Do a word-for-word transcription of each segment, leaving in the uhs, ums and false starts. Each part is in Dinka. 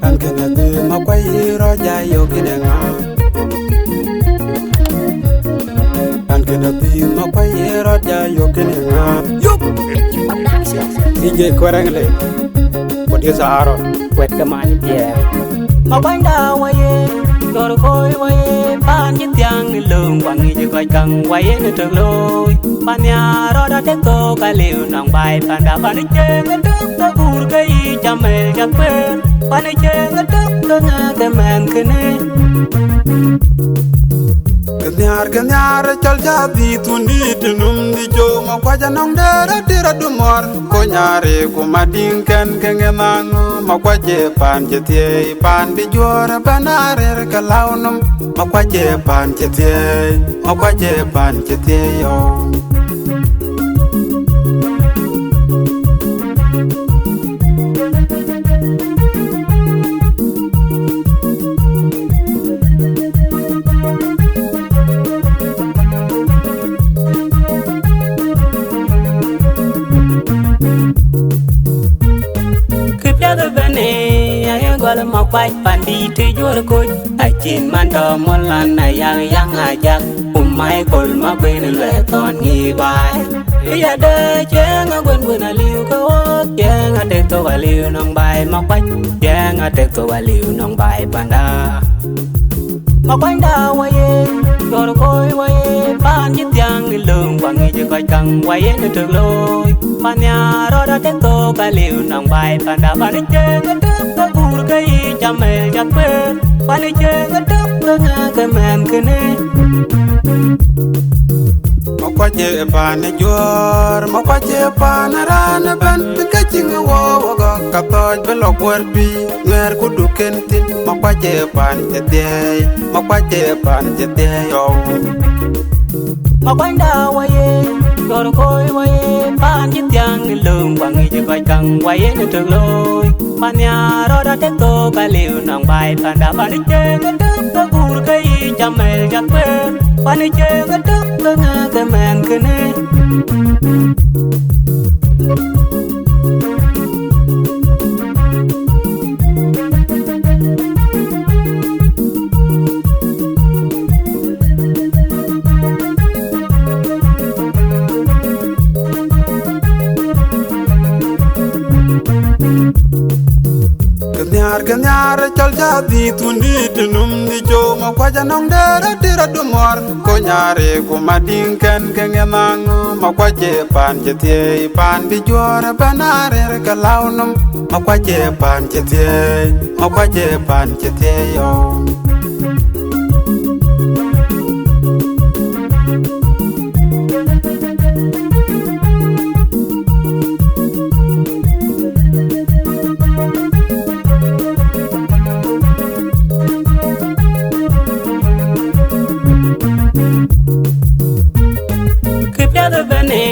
An kënë dhï Makuac rɔt ja yök kënë ŋa? An kënë dhï Makuac rɔt ja yök kënë ŋa? Yök! D J Kuɛrɛŋ le, producer Aaron. Wɛ̈t ke man diɛɛr. Makuanyda waye, jɔr koi waye, paan cï thiaŋ në löŋ, ku aŋic kɔc käŋ waye në tök looi. Pan nhiaar rɔt atek thok aliu nɔŋ baai panda, pan ë cieŋ ë tök ke guur ke yiic amel ca kueer, pan ë cieŋ ë tök ke ŋɛk ë mɛnhkënë. Kë nhiaar, kë nhiaar, cɔl ca dhïth wundït ë num dhï cööm, Makuac anɔŋ dɛɛr atir adumɔr, kony areek ku madiŋ kɛn ke ŋe naŋ, Makuac ë paan cï thiëëi, paan bï juɔ̈ɔ̈r ëbɛ̈n arëër ke läu nɔm, Makuac ë paan cï thiëëi, Makuac ë paan cï thiëëi, yo. Kë piɛth ëbɛ̈n ë, aye gɔl Makuac pandït ë juɔ̈r koc, acïn man tɔ̈ mɔ̈l an, ayak yaŋ ajak, ku Michael Makuën luɛth thɔn ŋic baai. Ë yadë cieŋ aguën guën aliu ke ɣööt, cieŋ atek thok aliu nɔŋ baai Makuac, cieŋ atek thok aliu nɔŋ baai panda. Makuanyda waye, jɔr koi waye, paan cï thiaŋ në löŋ, ku aŋic kɔc käŋ waye në tök looi. Pan nhiaar rɔt atek thok aliu nɔŋ baai panda, pan ë cieŋ ë tök ke guur ke yiic amel ca kueer, pan ë cieŋ ë tök ke ŋɛk ë mɛnhkënë. Makuac ë paan ë juɔ̈ɔ̈r, Makuac ë paan ë raan ëbɛ̈n, ke cïŋ ë wɔ wɔ gɔ̈k ka thɔɔc bï lɔ guɔ̈r pïïr, nuɛɛr ku duk kën thïn, Makuac ë paan cï dhiëëi, Makuac ë paan cï dhiëëi, yo. Makuanyda waye, jɔr koi waye, paan cï thiaŋ në löŋ, ku aŋic kɔc käŋ waye në tök looi. Pan nhiaar rɔt atek thok aliu nɔŋ baai panda, pan ë cieŋ ë tök ke guur ke yiic amel ca kueer, pan ë cieŋ ë tök ke ŋɛk ë mɛnhkënë. Kë nhiaar, kë nhiaar, cɔl ca dhïth wundït ë num dhï cööm, Makuac anɔŋ dɛɛr atir adumɔr, kony areek ku madiŋ kɛn ke ŋe naŋ, Makuac ë paan cï thiëëi, paan bï juɔ̈ɔ̈r ëbɛ̈n arëër ke läu nɔm, Makuac ë paan cï thiëëi, Makuac ë paan cï thiëëi, yo. Kë piɛth ëbɛ̈n ë,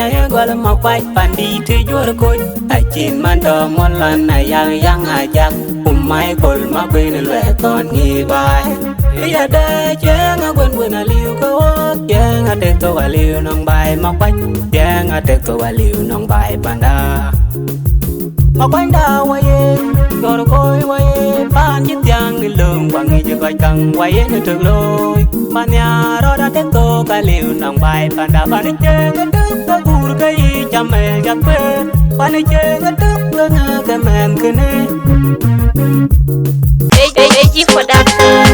aye gɔl Makuac pandït ë juɔ̈r koc, acïn man tɔ̈ mɔ̈l an, ayak yaŋ ajak, ku Michael Makuën luɛth thɔn ŋic baai. Ë yadë cieŋ aguën guën aliu ke ɣööt, cieŋ atek thok aliu nɔŋ baai Makuac, cieŋ atek thok aliu nɔŋ baai panda. Makuanyda waye, jɔr koi waye, paan cï thiaŋ në löŋ, ku aŋic kɔc käŋ waye në tök looi. Pan nhiaar rɔt atek thok aliu nɔŋ baai panda, pan ë cieŋ ë tök ke guur ke yiic amel ca kueer, pan ë cieŋ ë tök ke ŋɛk ë mɛnhkënë. Hey, hey, hey, G Production.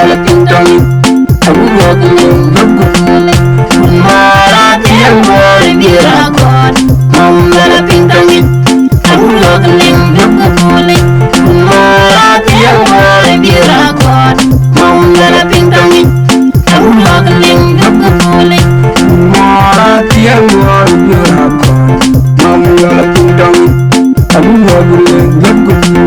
Pintong, abu lok ling duk kule. Mara tiang bor biera kot. Mam dala pintong, abu lok ling duk kule. Mara tiang bor biera kot. Mam dala pintong, abu lok ling duk kule. Mara tiang bor biera kot. Mam dala pintong, abu lok ling duk kule.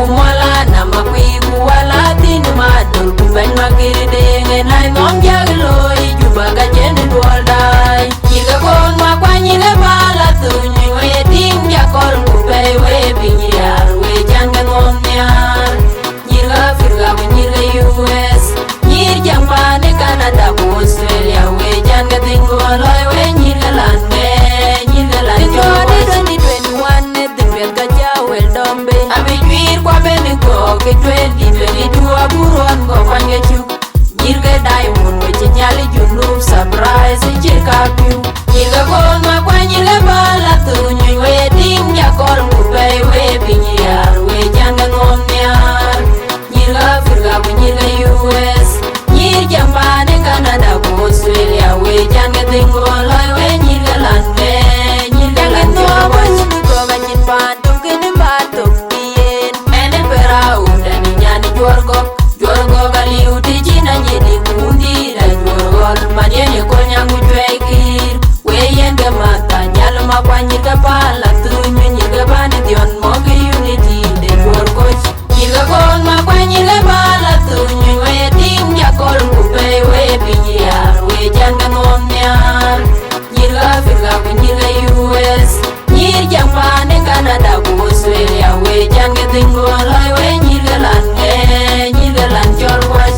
Ku mɔla na ma kuiku wala thin ma dol ku bɛ̈ny ma kiri deŋ en ai nɔm jak looi Juba ka cen duɔl daai. Nyirke koon ma kuany nyirke bala thuny we tiŋ jakɔl ku bɛ̈i we piny riar we can ke nɔm nhiar. Nyirke Africa ku nyirke U S. Nyir jaŋ paani Canada ku Australia we can ke dhil ŋuɔl lɔi we nyirke lan ke nyirke lan cɔl wac. Twenty twenty-one ne dhil piɛth ka ca wel dɔm be. Abï juiir ku abɛn ë gɔɔk ke twenty twenty-two abï ruɔn gɔk kuany ke cuk. Nyirke Diamond we cï Nhialic Junub surprise cït kapiu. Nyirke koon ma kuany nyirke bala thuny we tiŋ jakɔl ku bɛ̈i we piny riar we can ke nɔm nhiar. Nyirke Africa ku nyirke U S. Nyir jaŋ paani Canada ku Australia we can ke dhil ŋuɔl lɔi we nyirke lan ke nyirke lan cɔl wac. Kɔk acïn paan töŋ kënë ba thok yen. Ɛn ë Parao dɛn nyan juɔr gɔk. Juɔr gɔk aliu të cïn anyit ë kundi la juɔr ɣɔl. Man yen ë kony aŋu cuɛi kïïr. We yen ke math anyal ma kuany nyirke paan la thuny nyirke bani dhiɔn mɔ̈k unity de juɔr koc. Nyirke koon ma kuany nyirke bala thuny we tiŋ jakɔl ku bɛ̈i we piny riar we can ke nɔm nhiar. Nyirke Africa ku nyirke U S. Nyir jaŋ paani Canada ku Australia we can ke dhil ŋuɔl lɔi we nyirke lan ke nyirke lan cɔl wac.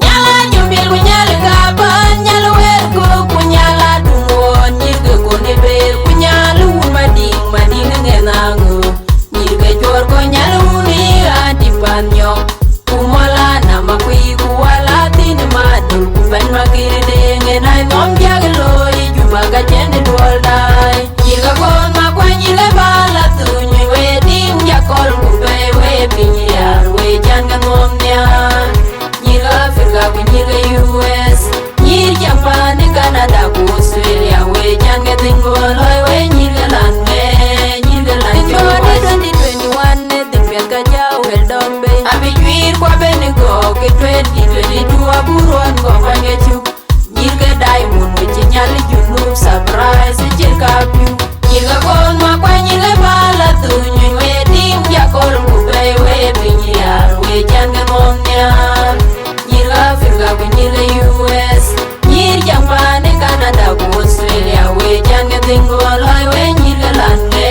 Nyal ajubil ku nyal kaban, nyal wer ku ku nyal adum won, nyirke koni ber ku nyal wun mading, mading ŋen aŋö. Nyirke cuɔr ko nyal wun i ati pan nyɔk. Ku mɔla na ma kui ku wala thin ma dul ku bɛ̈ny ma kiri deŋ en ai nɔm jak looi Juba ka cen duɔl daai. Nyirke koon ma kuany nyirke bala thuny we tiŋ jakɔl ku bɛ̈i we piny riar we can ke nɔm nhiar. Nyirke Africa ku nyirke U S. Nyir jaŋ paani Canada ku Australia we can ke dhil ŋuɔl lɔi we nyirke lan ke nyirke lan cɔl wac. Twenty twenty-one ne dhil piɛth ka ca wel dɔm be. Abï juiir ku abɛn ë gɔɔk ke twenty twenty-two abï ruɔn gɔk kuany ke cuk. Nyirke Diamond we cï Nhialic Junub surprise cït kapiu. Nyirke koon ma kuany nyirke bala thuny we tiŋ jakɔl ku bɛ̈i we piny riar we can ke nɔm nhiar. Nyirke Africa ku nyirke U S. Nyir jaŋ paani Canada ku Australia we can ke dhil ŋuɔl lɔi we nyirke lan ke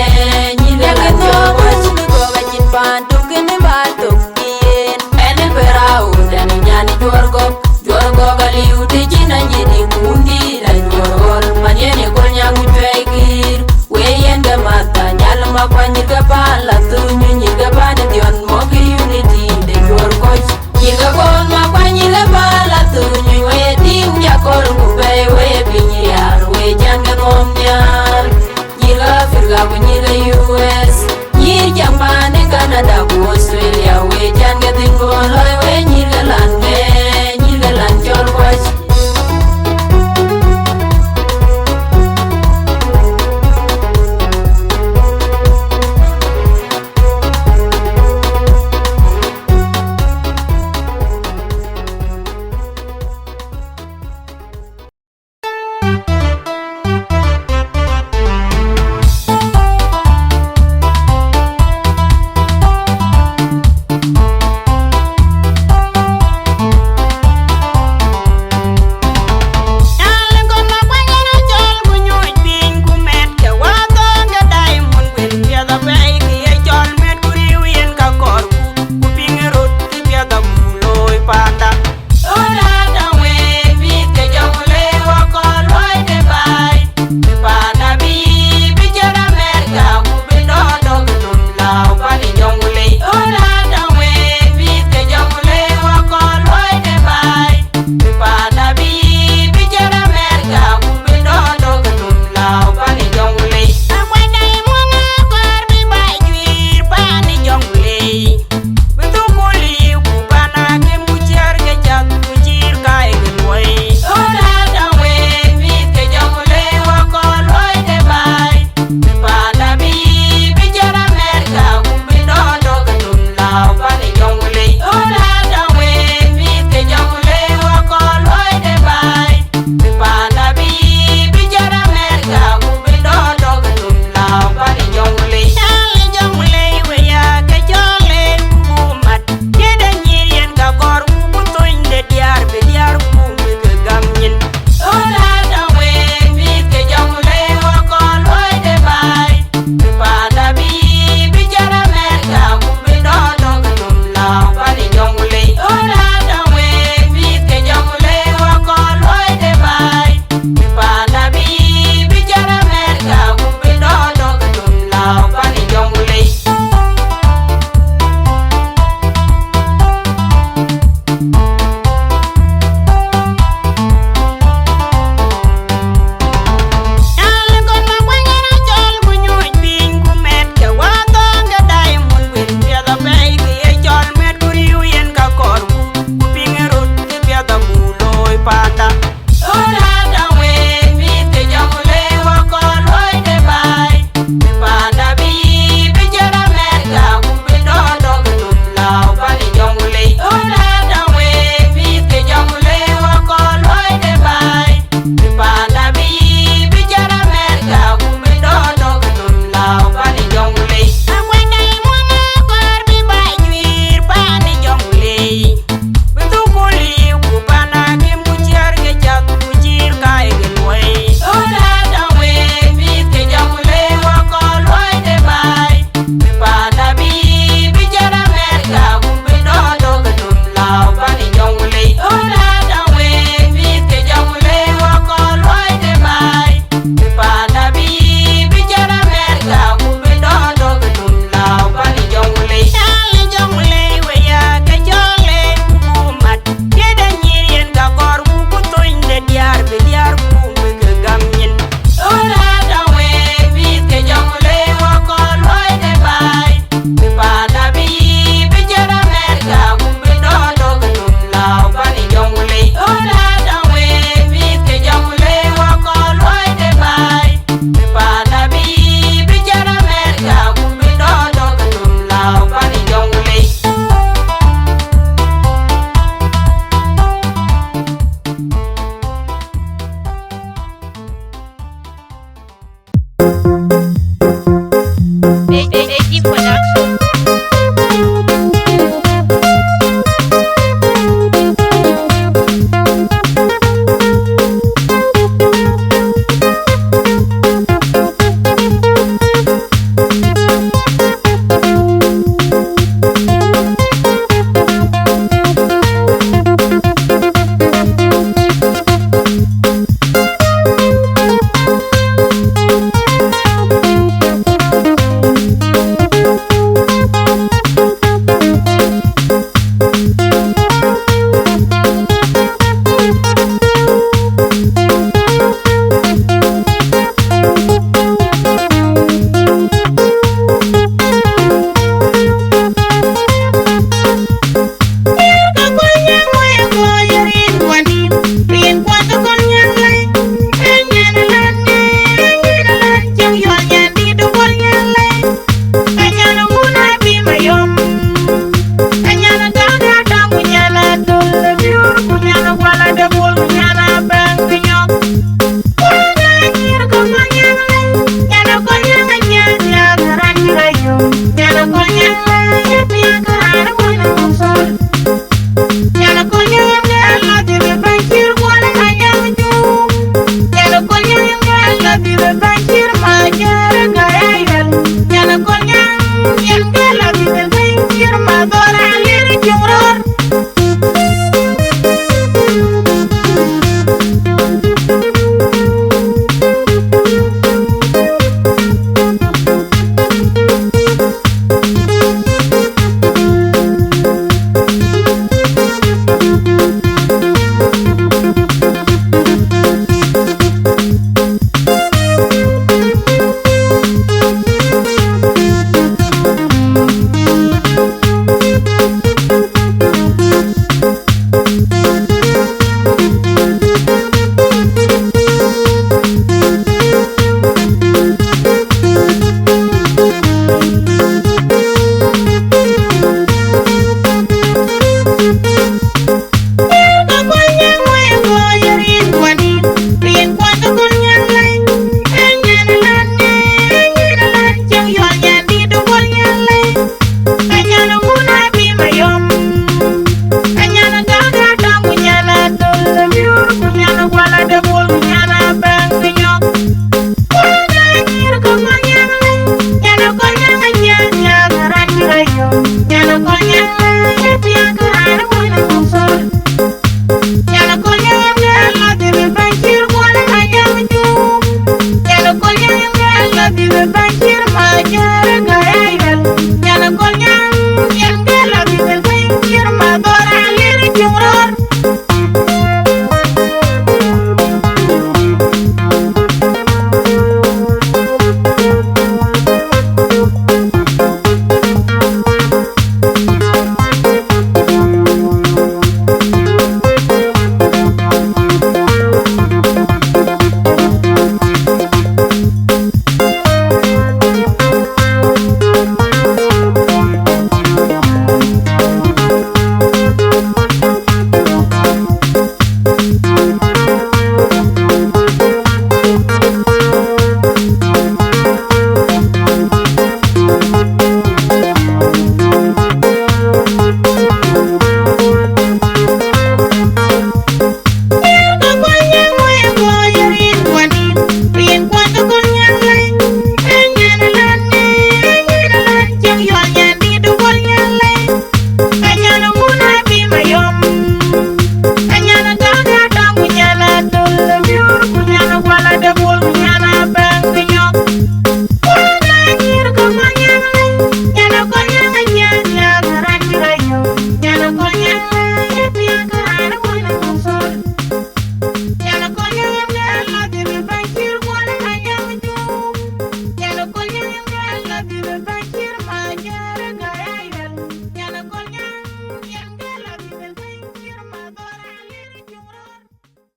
nyirke lan cɔl wac. Kɔk acïn paan töŋ kënë ba thok yen. Ɛn ë Parao dɛn nyan juɔr gɔk. Juɔr gɔk aliu të cïn anyit i kundi la juɔr ɣɔl. Man yen ë kony aŋu cuɛi kïïr. We yen ke math anyal ma kuany nyirke paan la thuny nyirke bani dhiɔn mɔ̈k unity de juɔr koc. Nyirke koon ma kuany nyirke bala thuny we tiŋ jakɔl ku bɛ̈i we piny riar we can ke nɔm nhiar.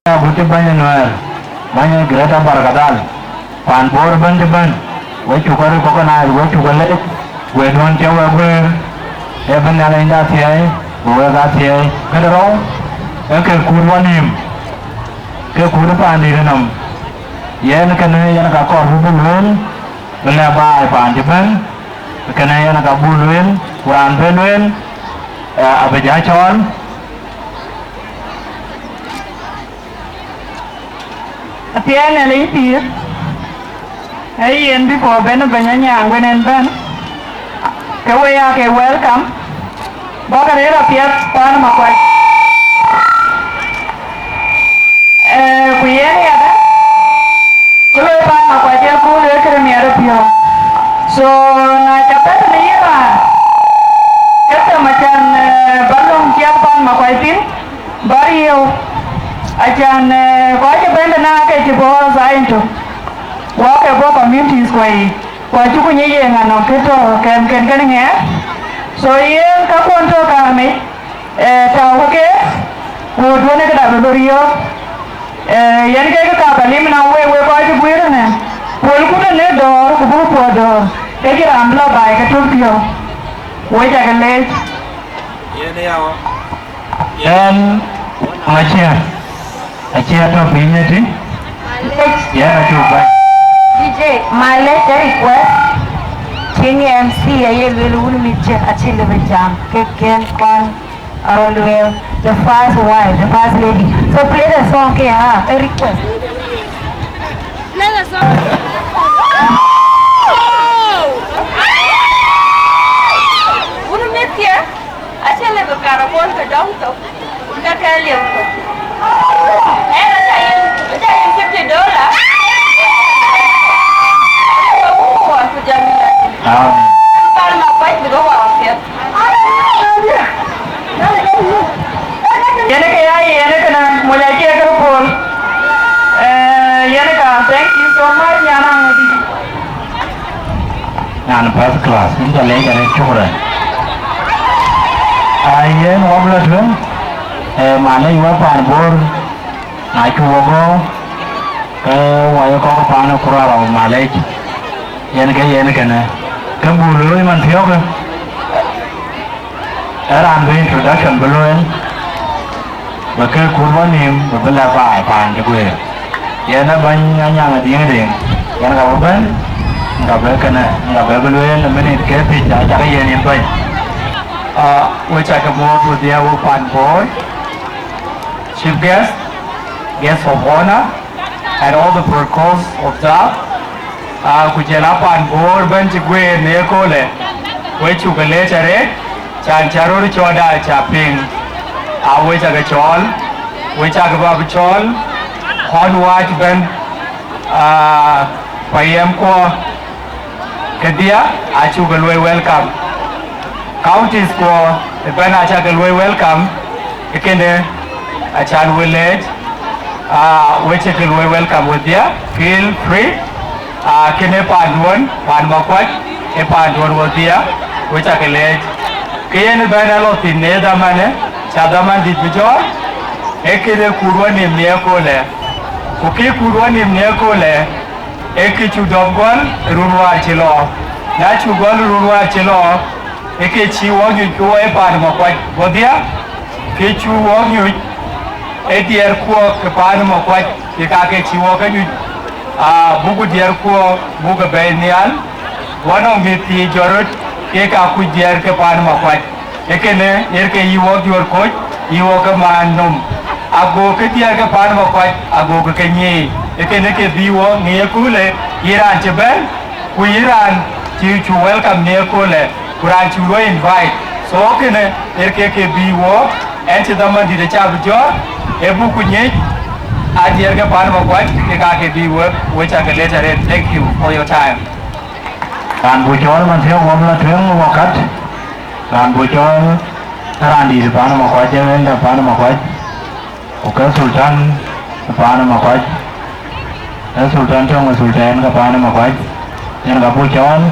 Agut cï bɛ̈ny Nuɛɛr, bɛ̈ny Greater Barkadhal, paan Bor ëbɛ̈n cï bɛ̈n, we cuk recognize, we cuk leec, we duɔ̈n cï we guëër, ee bï Nhialicda thiëëi, ku wek aa thiëëi. Këde rou, ee kek kut wɔ nïïm, kek kut paandït nɔm. Yen kënë yen ka kɔɔr bï bï lueel, bï lɛ̈k baai paan cï bɛ̈n, kënë yen ka buk lueel, ku raan bï lueel, eh, abï jɔ cɔɔl. Athiɛɛn ë lec pïïr, ee yen bï kɔɔr bɛ̈n ë bɛ̈ny anyaŋ wën en bɛ̈n, ke we aa ke welcome, bäk rëër apiɛth paan Makuac. Eh, ku yen yadë, ku loi paan Makuac ee kööl ee kërë miɛt ë piɔ̈u. So, na ca bɛ̈n tënë yïn raan, ke them acan, eh, ba löŋ ciɛth paan Makuac thïn, ba riëëu, acan, eh, kɔc ëbɛ̈n tënë aake cï bɔ̈ thaai tök, wɔ ke bɔ̈ communities kuɔ yiic, ku acuk nyic ye ŋa nɔm kë tɔ̈ kɛmken kënë ŋɛɛr. So, yen käkuɔn tɔ̈ kaamic, eh, tääu ke keek, ku duɔ̈në këda bï bï riɔ̈ɔ̈k. Eh, yen kek ka ba lim nɔm wek, wek kɔc cï guiir ënë, puɔlku tënë dɔ̈ɔ̈r, ku buk puɔ̈l dɔ̈ɔ̈r, ke cïn raan bï lɔ baai ke tök piɔ̈u. Wek aca ke leec. Yen ya wɔ. Yen aciɛ̈t, aciɛ̈t tɔ̈ piny ëtï. Malec. Yen acuk bɛ̈n. D J, malec, a request. Cïn M C aye lueel wun mïth cï acï lëu bï jam kek kën kɔn arɔ lueel, the first wife, the first lady. So play the song ke, ah, a request. Play the song. Wun mïth cï acï lëu bï karabon ke dɔm thok. Ka ke liu. Ënë aca yen, aca yen fifty dollar. Ku jam yen. Amen. Paan Makuac bï ke wä wapiɛth. Yen ke ya yen kënë, moc acie kë puɔl. Eh, yen ka, thank you so much, nyan aŋödï. Nyan first class, yïn ca leec arëët, shukran. Aa, yen wok lɔ tueŋ, ee, malec wek paan Bor, na cuk wok gɔ̈ɔ̈r, ke wɔ ye kɔ̈k paan ë Kurarou malec, yen ke yen kënë, ke buk looi man thiɔ̈kë. Ee raan bï introduction bï looi, bï ke kut bɔ̈ nïïm, bï bï lɛ̈k baai paan cï guëër. Yen ë bɛ̈ny Anyaŋ Adiŋ Deŋ, yen ka bï bɛ̈n, ka bï kënë, ka bï bï lueel ë minit ke thiëc, acakë yen yen bɛ̈ny. Ah, we cakë muɔ̈ɔ̈th wedhie wek paan Bor, chief guest, guest of honor, and all the protocols observed. Ah, ku jɔl a paan Bor bɛ̈n cï guëër në ëköölë, we cuk ke leec arëët, can cä röt cɔɔlda ca piŋ. Ah, we cakë cɔɔl, we cakë bä bï cɔɔl, ɣɔn wääc bɛ̈n, ah, payamkuɔ, Kedhia acuk ke luɔi welcome. Counties kuɔ ëbɛ̈n acak ke luɔi welcome. Ee kënë acan we leec, aa, we cï ke luɔi welcome wedhia, feel free. Aa, kënë paanduɔ̈n, paan Makuac, ee paanduɔ̈n wedhia, we cak ke leec. Ke yen ëbɛ̈n alɔ thïn në dhamanë, ca dhaman dït bï jɔ̈ɔ̈r, ee kënë kut wɔ nïïm në ëköölë. Ku kë kut wɔ nïïm në ëköölë, ee kë cuk dɔ̈p gɔl run wäär cï lɔ. Na cuk gɔl run wäär cï lɔ, ee kë cï wɔk nyuc ke wɔ ë paan Makuac wedhia, kë cuk wɔk nyuc, ee diɛɛr kuɔɔk ke paan Makuac, ke ka ke cï wɔk ke nyuc, aa, buk diɛɛr kuɔɔk buk ke bɛ̈ɛ̈i nhial, wɔ nɔŋ mïth thii jɔt röt, ke ka kuc diɛɛr ke paan Makuac. Ee kënë yen ke yï wɔk juɔ̈ɔ̈r kɔc, yï wɔk ke maan nɔm. Agokë diɛɛr ke paan Makuac, agokë ke nyiëëi. Ee kënë ke bï wɔk në ëköölë, yï raan cï bɛ̈n, ku yï raan cï cuk welcome në ëköölë, ku raan cï luɔi invite. So kënë yen ke ke bï wɔk, ɛn cï dhaman dït aca bï jɔ̈ɔ̈r, ee buk ku nyiëc, aa diɛɛr ke paan Makuac, ke ka ke bï wek, we cak ke leec arëët. Thank you for your time. Raan buk cɔɔl man thiɔ̈k wɔ bï la tueŋ wakat. Raan buk cɔɔl ë raan dït paan Makuac, ë wël de paan Makuac, ku ke Sultan ë paan Makuac, ë Sultan töŋ ë Sultan ke paan Makuac, yen ka buk cɔɔl,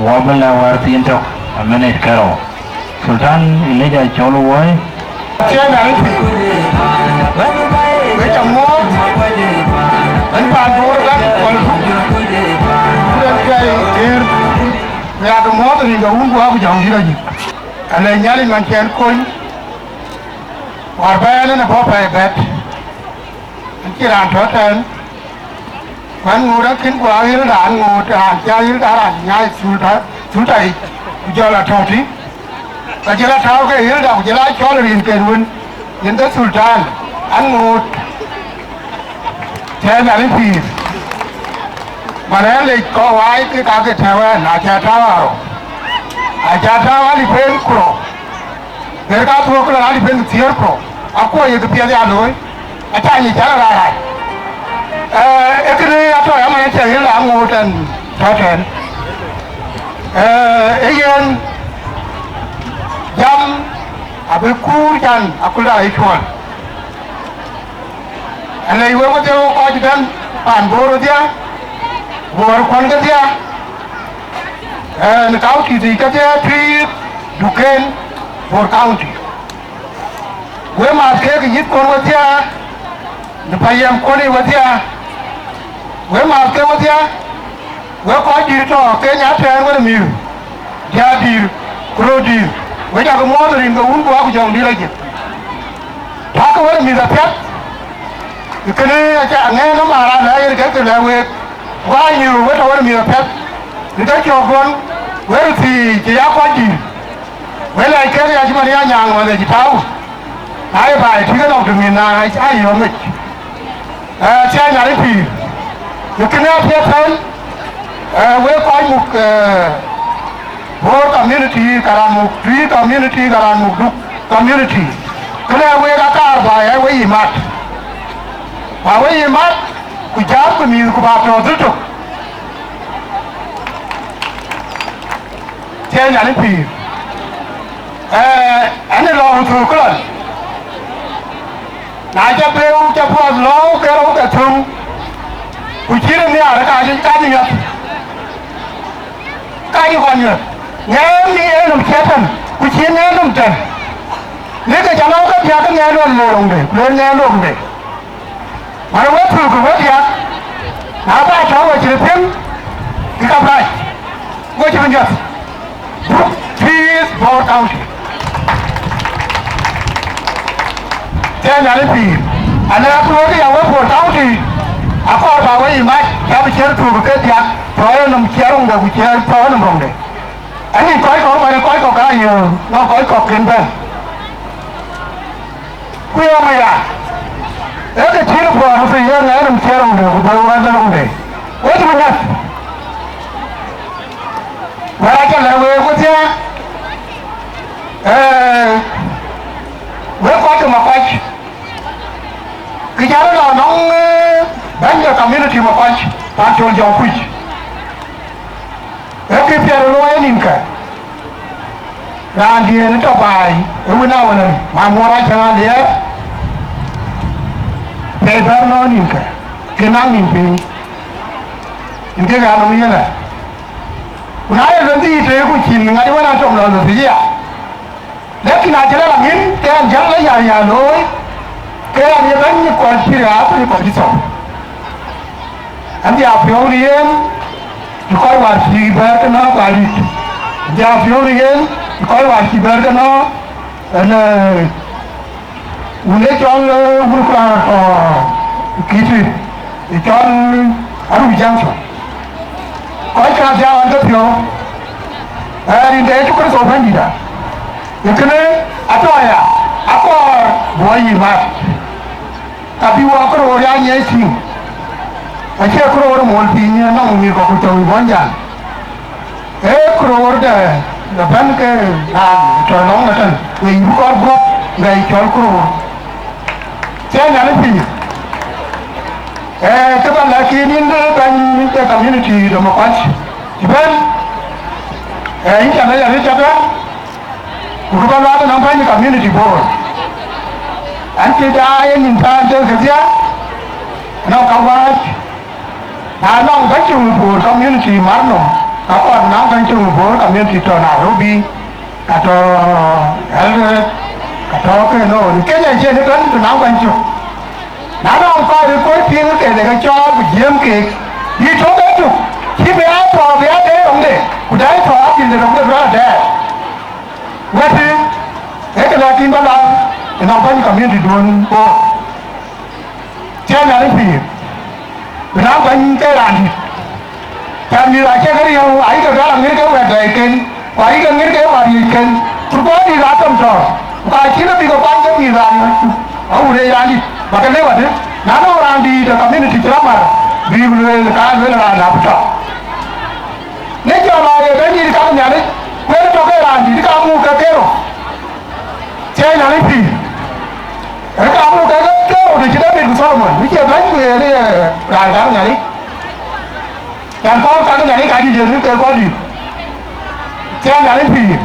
wɔ bï la wär thiin tök, a minute ke rou. Sultan Elijah Col Woi. Tiɛɛŋ Nhialic pïïr. Wek ca muɔ̈ɔ̈th, ɣɛn paan Bor ëbɛ̈n, kɔn ë puk, ku ɣɛn piɛɛi ɣer, ku yak muɔ̈ɔ̈th rin ke Wun ku Wä ku Jɔŋdït Lajik. Alɛc Nhialic man cï ɣɛn kony, wäär bä ɣɛn ë bɔ̈ pɛɛi bɛ̈t. Ɣɛn cï raan tɔ̈ tɛ̈ɛ̈n, ku ɣɛn ŋoot akïn, ku aɣël raan ŋoot, raan cï aɣël raan nyaai thulta, thulta yic, ku jɔl a tɔ̈u tï. Ka jël a tääu ke ɣëlda, ku jël a cɔl rinken wën, yen ke Sultan, an ŋoot. Tiɛɛŋ Nhialic pïïr. Man ɣɛn lec kɔc waai ke ka ke tɛ̈ɛ̈u ɣɛn, aca tääu arou. Aca tääu alip en ku rou. Ɣer ka thuɔ̈k ke lɔ alip en ku thiëër ku rou. Akuɔ ye kë piɛth ya looi. Aca nyic cän rac rac. Ee, ee kënë atɔ̈ ya man acie ɣël a ŋoot ɛn tɔ̈ tɛ̈ɛ̈n. Ee, ee yen jam abï kuur can akulda ë cuɔl. Alɛc wek wedhie wok kɔc tɛ̈n, paan Bor wedhie, Bor kuɔn kedhie, ee, në county thiic kedhie, Twic, Duken, Bor County. Wek maath keek yïthkuɔn wedhie, në payamkuɔn ë wedhie, wek maath ke wedhie, wek kɔc dït tɔ̈ Kenya tɛ̈ɛ̈n, wek mïth, diäär dït, ku röör dït, wek yak muɔ̈ɔ̈th rin ke Wun ku Wä ku Jɔŋdït Lajik. Tɔ̈ ke wek mïth apiɛth, kënë aca ŋɛ̈ɛ̈n nɔm aa raan lɛ̈k yen ke ke lɛ̈k week, ku aa nyïïr wek tɔ̈ wek mïth apiɛth, në ke cɔ̈kduɔn, wek röt thiic cï ya kɔc dït. Wël aa kek ya cï man ya nyaaŋ ɣɔn ë cï tääu, na ye baai tïŋ ënɔm tïŋ na aa yöŋ yic. Ee, tiɛɛŋ Nhialic pïïr. Në kënë apiɛth tɛ̈n, ee, wek kɔc muk, ee, Bor community, ka raan muk Twic community, ka raan muk Duk community. Kënë wek akaar baai ë we yï mat. Ba we yï mat, ku jääm ku mïth ku ba tɔ̈ dhil tök. Tiɛɛŋ Nhialic pïïr. Ee, ɣɛn ë lɔ̈ɔ̈u thöök këlɔn. Na ca beu ca puɔth lɔ̈ɔ̈u ke rou ke thöŋ, ku cït ë nhiaar ka cï, ka cï nyuäth. Ka cï kɔn nyuäth. Ŋɛɛn ë nɔm ciɛ̈t tɛ̈n, ku cï ŋɛɛn nɔm tɛ̈n. Lëk ke ca lɔ̈ɔ̈u ke biäk ke ŋɛɛn nɔm looi roŋde, ku len ŋɛɛn loŋde. Wala wek thuk wek diäk, na ba tɔ̈u we cï piŋ, ke ka bac, we cï nyuäth. Duk, Twic, Bor County. Tiɛɛŋ Nhialic pïïr. Alɛ̈k wek ya we Bor County, akɔɔr ba we yï mac, ca bï ciɛ̈t thuk ke diäk, tɔ̈ ë nɔm ciɛ̈t roŋde ku ciɛ̈t tɔ̈ ë nɔm roŋde. Anï kɔc kɔ̈k man, kɔc kɔ̈k ka yöök, nɔŋ kɔc kɔ̈k kën bɛ̈n. Ku yɔŋ aya, ee ke cïn puɔ̈r piny yen ŋɛɛr nɔm ciɛɛr roŋde ku bɛ wɛ̈ɛ̈t roŋde. Wec bï nyuäth. Wɛ̈ɛ̈t acä lɛ̈k week wedhie, ee, wek kɔc ke Makuac. Kë cä rɔt lɔ nɔŋ, ee, bɛ̈ny de community Makuac, Pancol Jɔŋkuc. Ë Kë piɛth looi nïnkë, raandiɛ̈n tɔ̈ baai ë wën awën, Mamuɔɔr Acäŋ Aliɛɛr, pɛi bɛ̈r nɔ̈k nïnkë, kë naŋ nïn piny, yen kek aa nɔm yen ë. Ku na ye lon dhil tëë ku cïn ŋac wën atɔ̈ lɔ lɔ thiëc ya. Lakin acï rɛl aŋic ke ɣɛn jäl la ya ya looi, ke ɣɛn ye bɛ̈ny kɔc cï riääk ku kɔc cï thou. Ɣɛn dhil piɔ̈u në yen, në kɔc wäär cï bɛ̈ɛ̈r ke nɔ̈k Kuac Dït. Dhil piɔ̈u në yen, në kɔc wäär cï bɛ̈ɛ̈r ke nɔ̈k, ɣɛn, ee, wun ë cɔl, ee, wun kuraŋ, ɔ, Kiti, ë cɔl Aruu Junction. Kɔc kɛ̈ thiaak ɣɔn ke piɔ̈u, ee, rin de Yecu Kërtho Bɛ̈nydït. Ee kënë atɔ̈ aya, akɔɔr bï wɔ yï mat, ka bï wɔ këroor ya nyiɛc tïŋ. Acie këroor mol piny ë nɔŋ mïth kɔ̈k ku tɔ̈u ë Muɔnyjäŋ. Ee këroor de, de bɛ̈n ke raan tɔ̈ lɔŋ ëtɛ̈n, we yï bï kɔɔr guɔ̈p, we yï cɔl këroor. Cie Nhialic pïïr. Ee, kë ba lɛ̈k yïn, yïn bɛ̈ny de community de Makuac, cï bɛ̈n, ee, yïn ca lɛc arëët ca bɛ̈n, ku kë ba luaak ënɔŋ bɛ̈ny community Bor. Ɣɛn cï daai ë nïn thaar de kedhie, ënɔŋ ka wääc, na nɔŋ bɛ̈ny cï Bor community mar nɔm, ka kɔɔr naŋ bɛ̈ny cï Bor community tɔ̈ Nairobi, ka tɔ̈ Eldoret, ka tɔ̈ Kenya, në Kenya cie në bɛ̈n të naŋ bɛ̈ny cök. Na nɔŋ kɔc röt kuöc piŋ ke de ke cɔɔl ku jiëëm keek, yï tök ë tök, cï bï a tɔ̈ bï a dɛɛi röŋde, ku dɛɛi tɔ̈ a pïl de röŋde bï rɔt a dɛɛr. Wɛ̈t ë, ee kë lɛ̈k yïn ba laŋ ënɔŋ bɛ̈ny community duön Bor. Cie Nhialic pïïr, bï naŋ bɛ̈ny ke raan dït. Cän mïth acie ke riëëu, ayï ke gäl aŋiɛ̈r ke wɛ̈t dɛɛiken, ku ayï ke ŋiɛ̈r ke wɛ̈t riëëcken. Turkoi dït aa thom tɔ̈, ku ka cïn abï ke kuany ke mïth raan ŋic, awut ë raan dït, ba ke lëu adï? Na nɔŋ raan dït ë community cï rɔt mar, bï lueel, ka lueel raan abï tɔ̈. Në jɔl aa ye bɛ̈ny dït ka Nhialic, ku yen tɔ̈ ke raan dït ka muk ke kerou. Cie Nhialic pïïr. Ee ka muk ke kerou të cï David ku Solomon, bï cie bɛ̈ny ku yen ye raan ka Nhialic. Yɛn kɔɔr ka Nhialic ka dït yen ke kɔc dït. Cie Nhialic pïïr.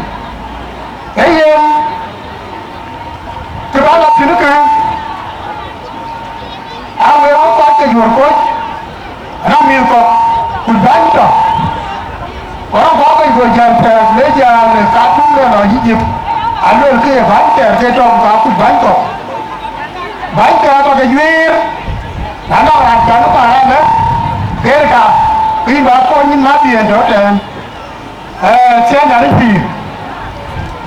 Ee yen, kë ba lɔ thïn kë, a wek wä kɔc ke juöör koc, anɔŋ mïth kɔ̈k, ku bäny tɔ̈. Ku anɔŋ kɔc ke juöör jäl tɛɛr, le jäl ka tuŋ de lɔ Egypt, aluel ke ye bäny tɛɛr ke tɔ̈, ku ka kuc bäny kɔ̈k. Bäny tɛɛr tɔ̈ ke juëër, na nɔŋ raan cän ë paran ë, ker ka, ke yïn ba kony yïn mäth yen tɔ̈ tɛ̈ɛ̈n. Ee, cie Nhialic pïïr.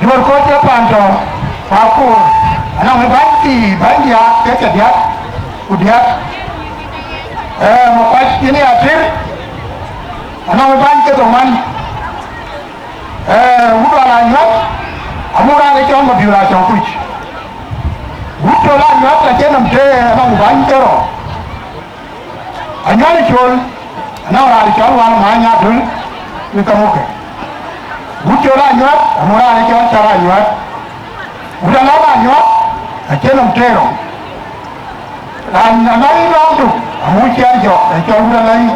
Juöör koc ke pan tɔ̈, ku akoor, anɔŋ ë bäny thii, bäny diäk, ke ke diäk, ku diäk. Ee, Makuac yen ya tïr, anɔŋ ë bäny ke dhoŋuan. Ee, wut Dual Anyuäth, amuk raan ë cɔl Mabiöör Acɔŋ Kuc. Wut Col Anyuäth acie nɔm tëë, anɔŋ bäny ke rou. Anyuäth ë Col, anɔŋ raan cɔl Wal Many Adöl në Kamuke. Wut Col Anyuäth, amuk raan cɔl Car Anyuäth. Wut Alɔŋ Anyuäth, acie nɔm tëë rou. Raan Alɔŋ Lɔŋtök, amuk Ciɛɛr Jɔk, ee cɔl wut Alɛi.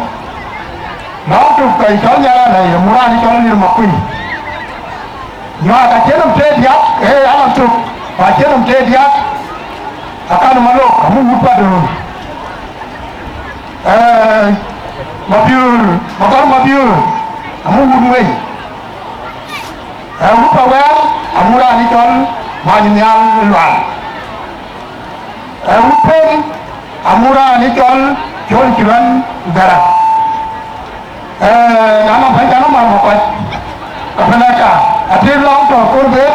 Lɔŋtök, ee cɔl Nyar Alɛi, amuk raan cɔl Lir Makuei. Nyuak acie nɔm tëë diäk, ee, Alɔŋtök, ku acie nɔm tëë diäk, akan Malok, amuk wut Padöör. Ee, Mabiöör, Makɔr Mabiöör, amuk wut Wei. Ee, wut Pawɛl, amuk raan cɔl Many Nhial Lual. Ee, wut Pem, amuk raan cɔl Col Cï Ruɛn Garaŋ. Ee, na nɔŋ bäny cän ë mär Makuac, ka Peleka, ater Lɔŋtök Korbet,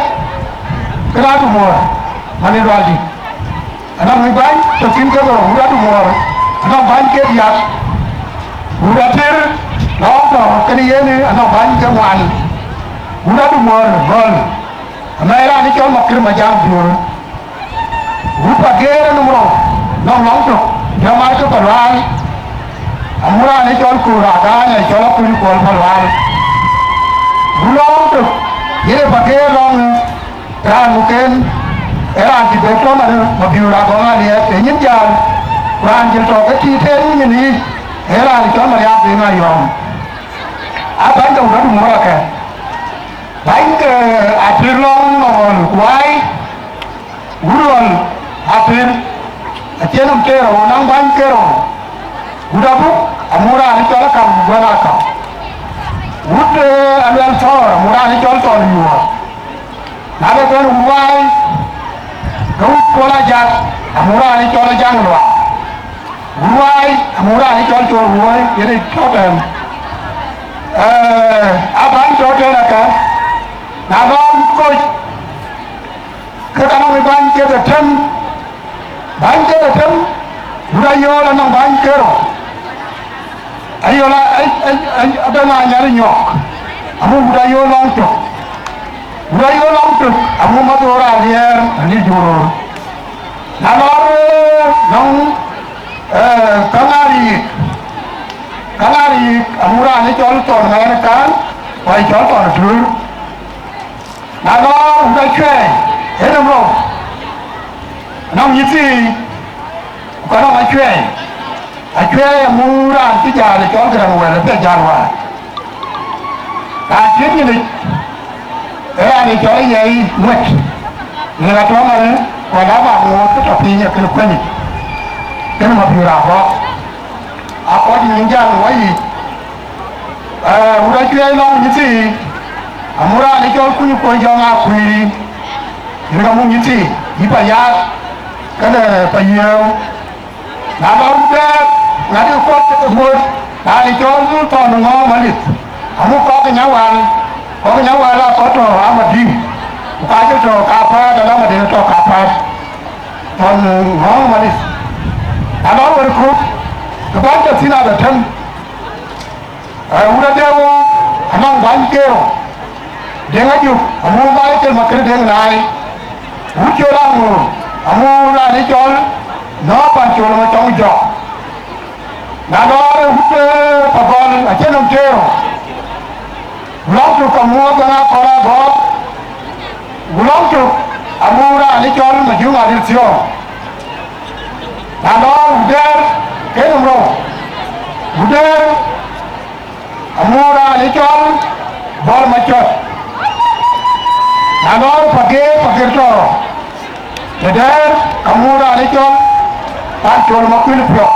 ke raan Dumuɔ̈ɔ̈r, man ë Dualdït. Anɔŋ bäny tɔ̈ thïn ke rou, wut Adumuɔ̈ɔ̈r, anɔŋ bäny ke diäk. Wut ater Lɔŋtök, kënë yen anɔŋ bäny ke ŋuan. Wut Adumuɔ̈ɔ̈r, Gɔl, amɛɛn raan cɔl Makir Majaŋ Biöör. Wut Pageer ë nɔm rou, nɔŋ Lɔŋtök, jɔ mar ke Palual. Amuk raan ë cɔl Koor Agaany, ë cɔl Akuny Kuɔl Palual. Wut Lɔŋtök, yen ë Pageer lɔŋ, raan muken, ee raan cï bɛ̈n tɔ̈ Mari-, Mabiöör Agɔŋ Aliɛɛt, ë nyin jäl, ku raan jël tɔ̈ ke tiit en nyin yic, ee raan cɔl Mariath Deŋ Ayɔ̈ɔ̈m. Aa bäny ke wut Adumuɔ̈r akɛ̈n. Bäny ke Atïr lɔŋ ɣɔn kuai, wut ɣɔn Atïr, acie nɔm kerou, nɔm bäny kerou. Wut Abuk, amuk raan ë cɔl Akam Guɛn Akam. Wut, eh, Aluɛl Thɔɔr, amuk raan ë cɔl Thɔɔr Yuɔɔr. Na de bɛ̈n wut Wai, ke wut Kuɔl Ajak, amuk raan ë cɔl Ajak Luaak. Wut Wai, amuk raan ë cɔl Col Wuɔi, yen ë tɔ̈ tɛ̈n. Eh, abäny tɔ̈ tɛ̈n aka, na lɔ wut Koc, ke ka nɔŋ bäny ke ke tëm, bäny ke ke tëm, wut Ayol anɔŋ bäny kerou. Ayol a, a, a, a, abɛ̈n a nyal nyɔk, amu wut Ayol lɔŋ tök. Wut Ayol lɔŋ tök, amu Madhor Aliɛɛr, ani juror. Na lɔ, eh, nɔŋ, eh, Kaŋar Yik, Kaŋar Yik, amu raan ë cɔl Thɔn Ŋɛɛr Kaŋ, ku ë cɔl Thɔn Tuur. Na lɔ wut Acuɛɛi, en ë rou, nɔŋ nyithii, ku ka nɔŋ Acuɛɛi. Acuɛɛi amu raan cï jäl ë cɔl Gäräŋ Wɛl ë piɛth jäl wäär. Raan cït nyinic, ë raan ë cɔl Yɛi Ŋuɛt. Në ka tɔ̈ manë, ku ala bä ŋoot ke tɔ̈ piny ë kënë kuënyic. Kënë Mapiöör Abɔ̈k. Akɔc nyin jäl wä yic. Eh, wut Acuɛɛi lɔŋ nyithii, amu raan ë cɔl Kuny Kuɔny Jɔŋ Akuiir. Yen ka muk nyithii, yï Payaak, kënë Payiëëu. Na lɔ wut Dɛɛr, ŋadï kuɔth ke ŋoot, raan ë cɔl Thɔn Ŋɔ̈ɔ̈ŋ Malith. Amu kɔc ke Nyawal, kɔc ke Nyawal aa kɔc tɔ̈ Amadiŋ. Ku ka cï tɔ̈ Kapäät, ala Amadiŋ tɔ̈ Kapäät. Thɔn Ŋɔ̈ɔ̈ŋ Malith. Na lɔ wër kut, ke bäny tɔ̈ thïn abï tëm. Eh, wut Adeŋ anɔŋ bäny kerou. Deŋ Ajuk, amu Michael Makër Deŋ Naai. Wut Col Aŋoor, amu raan ë cɔl Nɔ̈ɔ̈r Pancol Macɔŋ Jɔk. Na lɔ wut, eh, Pagɔl, acie nɔm kerou. Lɔŋ tök amu Abaŋ Akɔl Agɔɔk. Ku lɔŋ tök amu raan ë cɔl Majuŋ Adil Thiɔ̈ɔ̈ŋ. Na lɔ wut Dɛɛr, ke nɔm rou. Wut Dɛɛr, amu raan ë cɔl Bɔl Macɔt. Na lɔ Pageer, Pageer tɔ̈ rou. Të Dɛɛr, amu raan ë cɔl Pancol Makuël Piɔ̈k.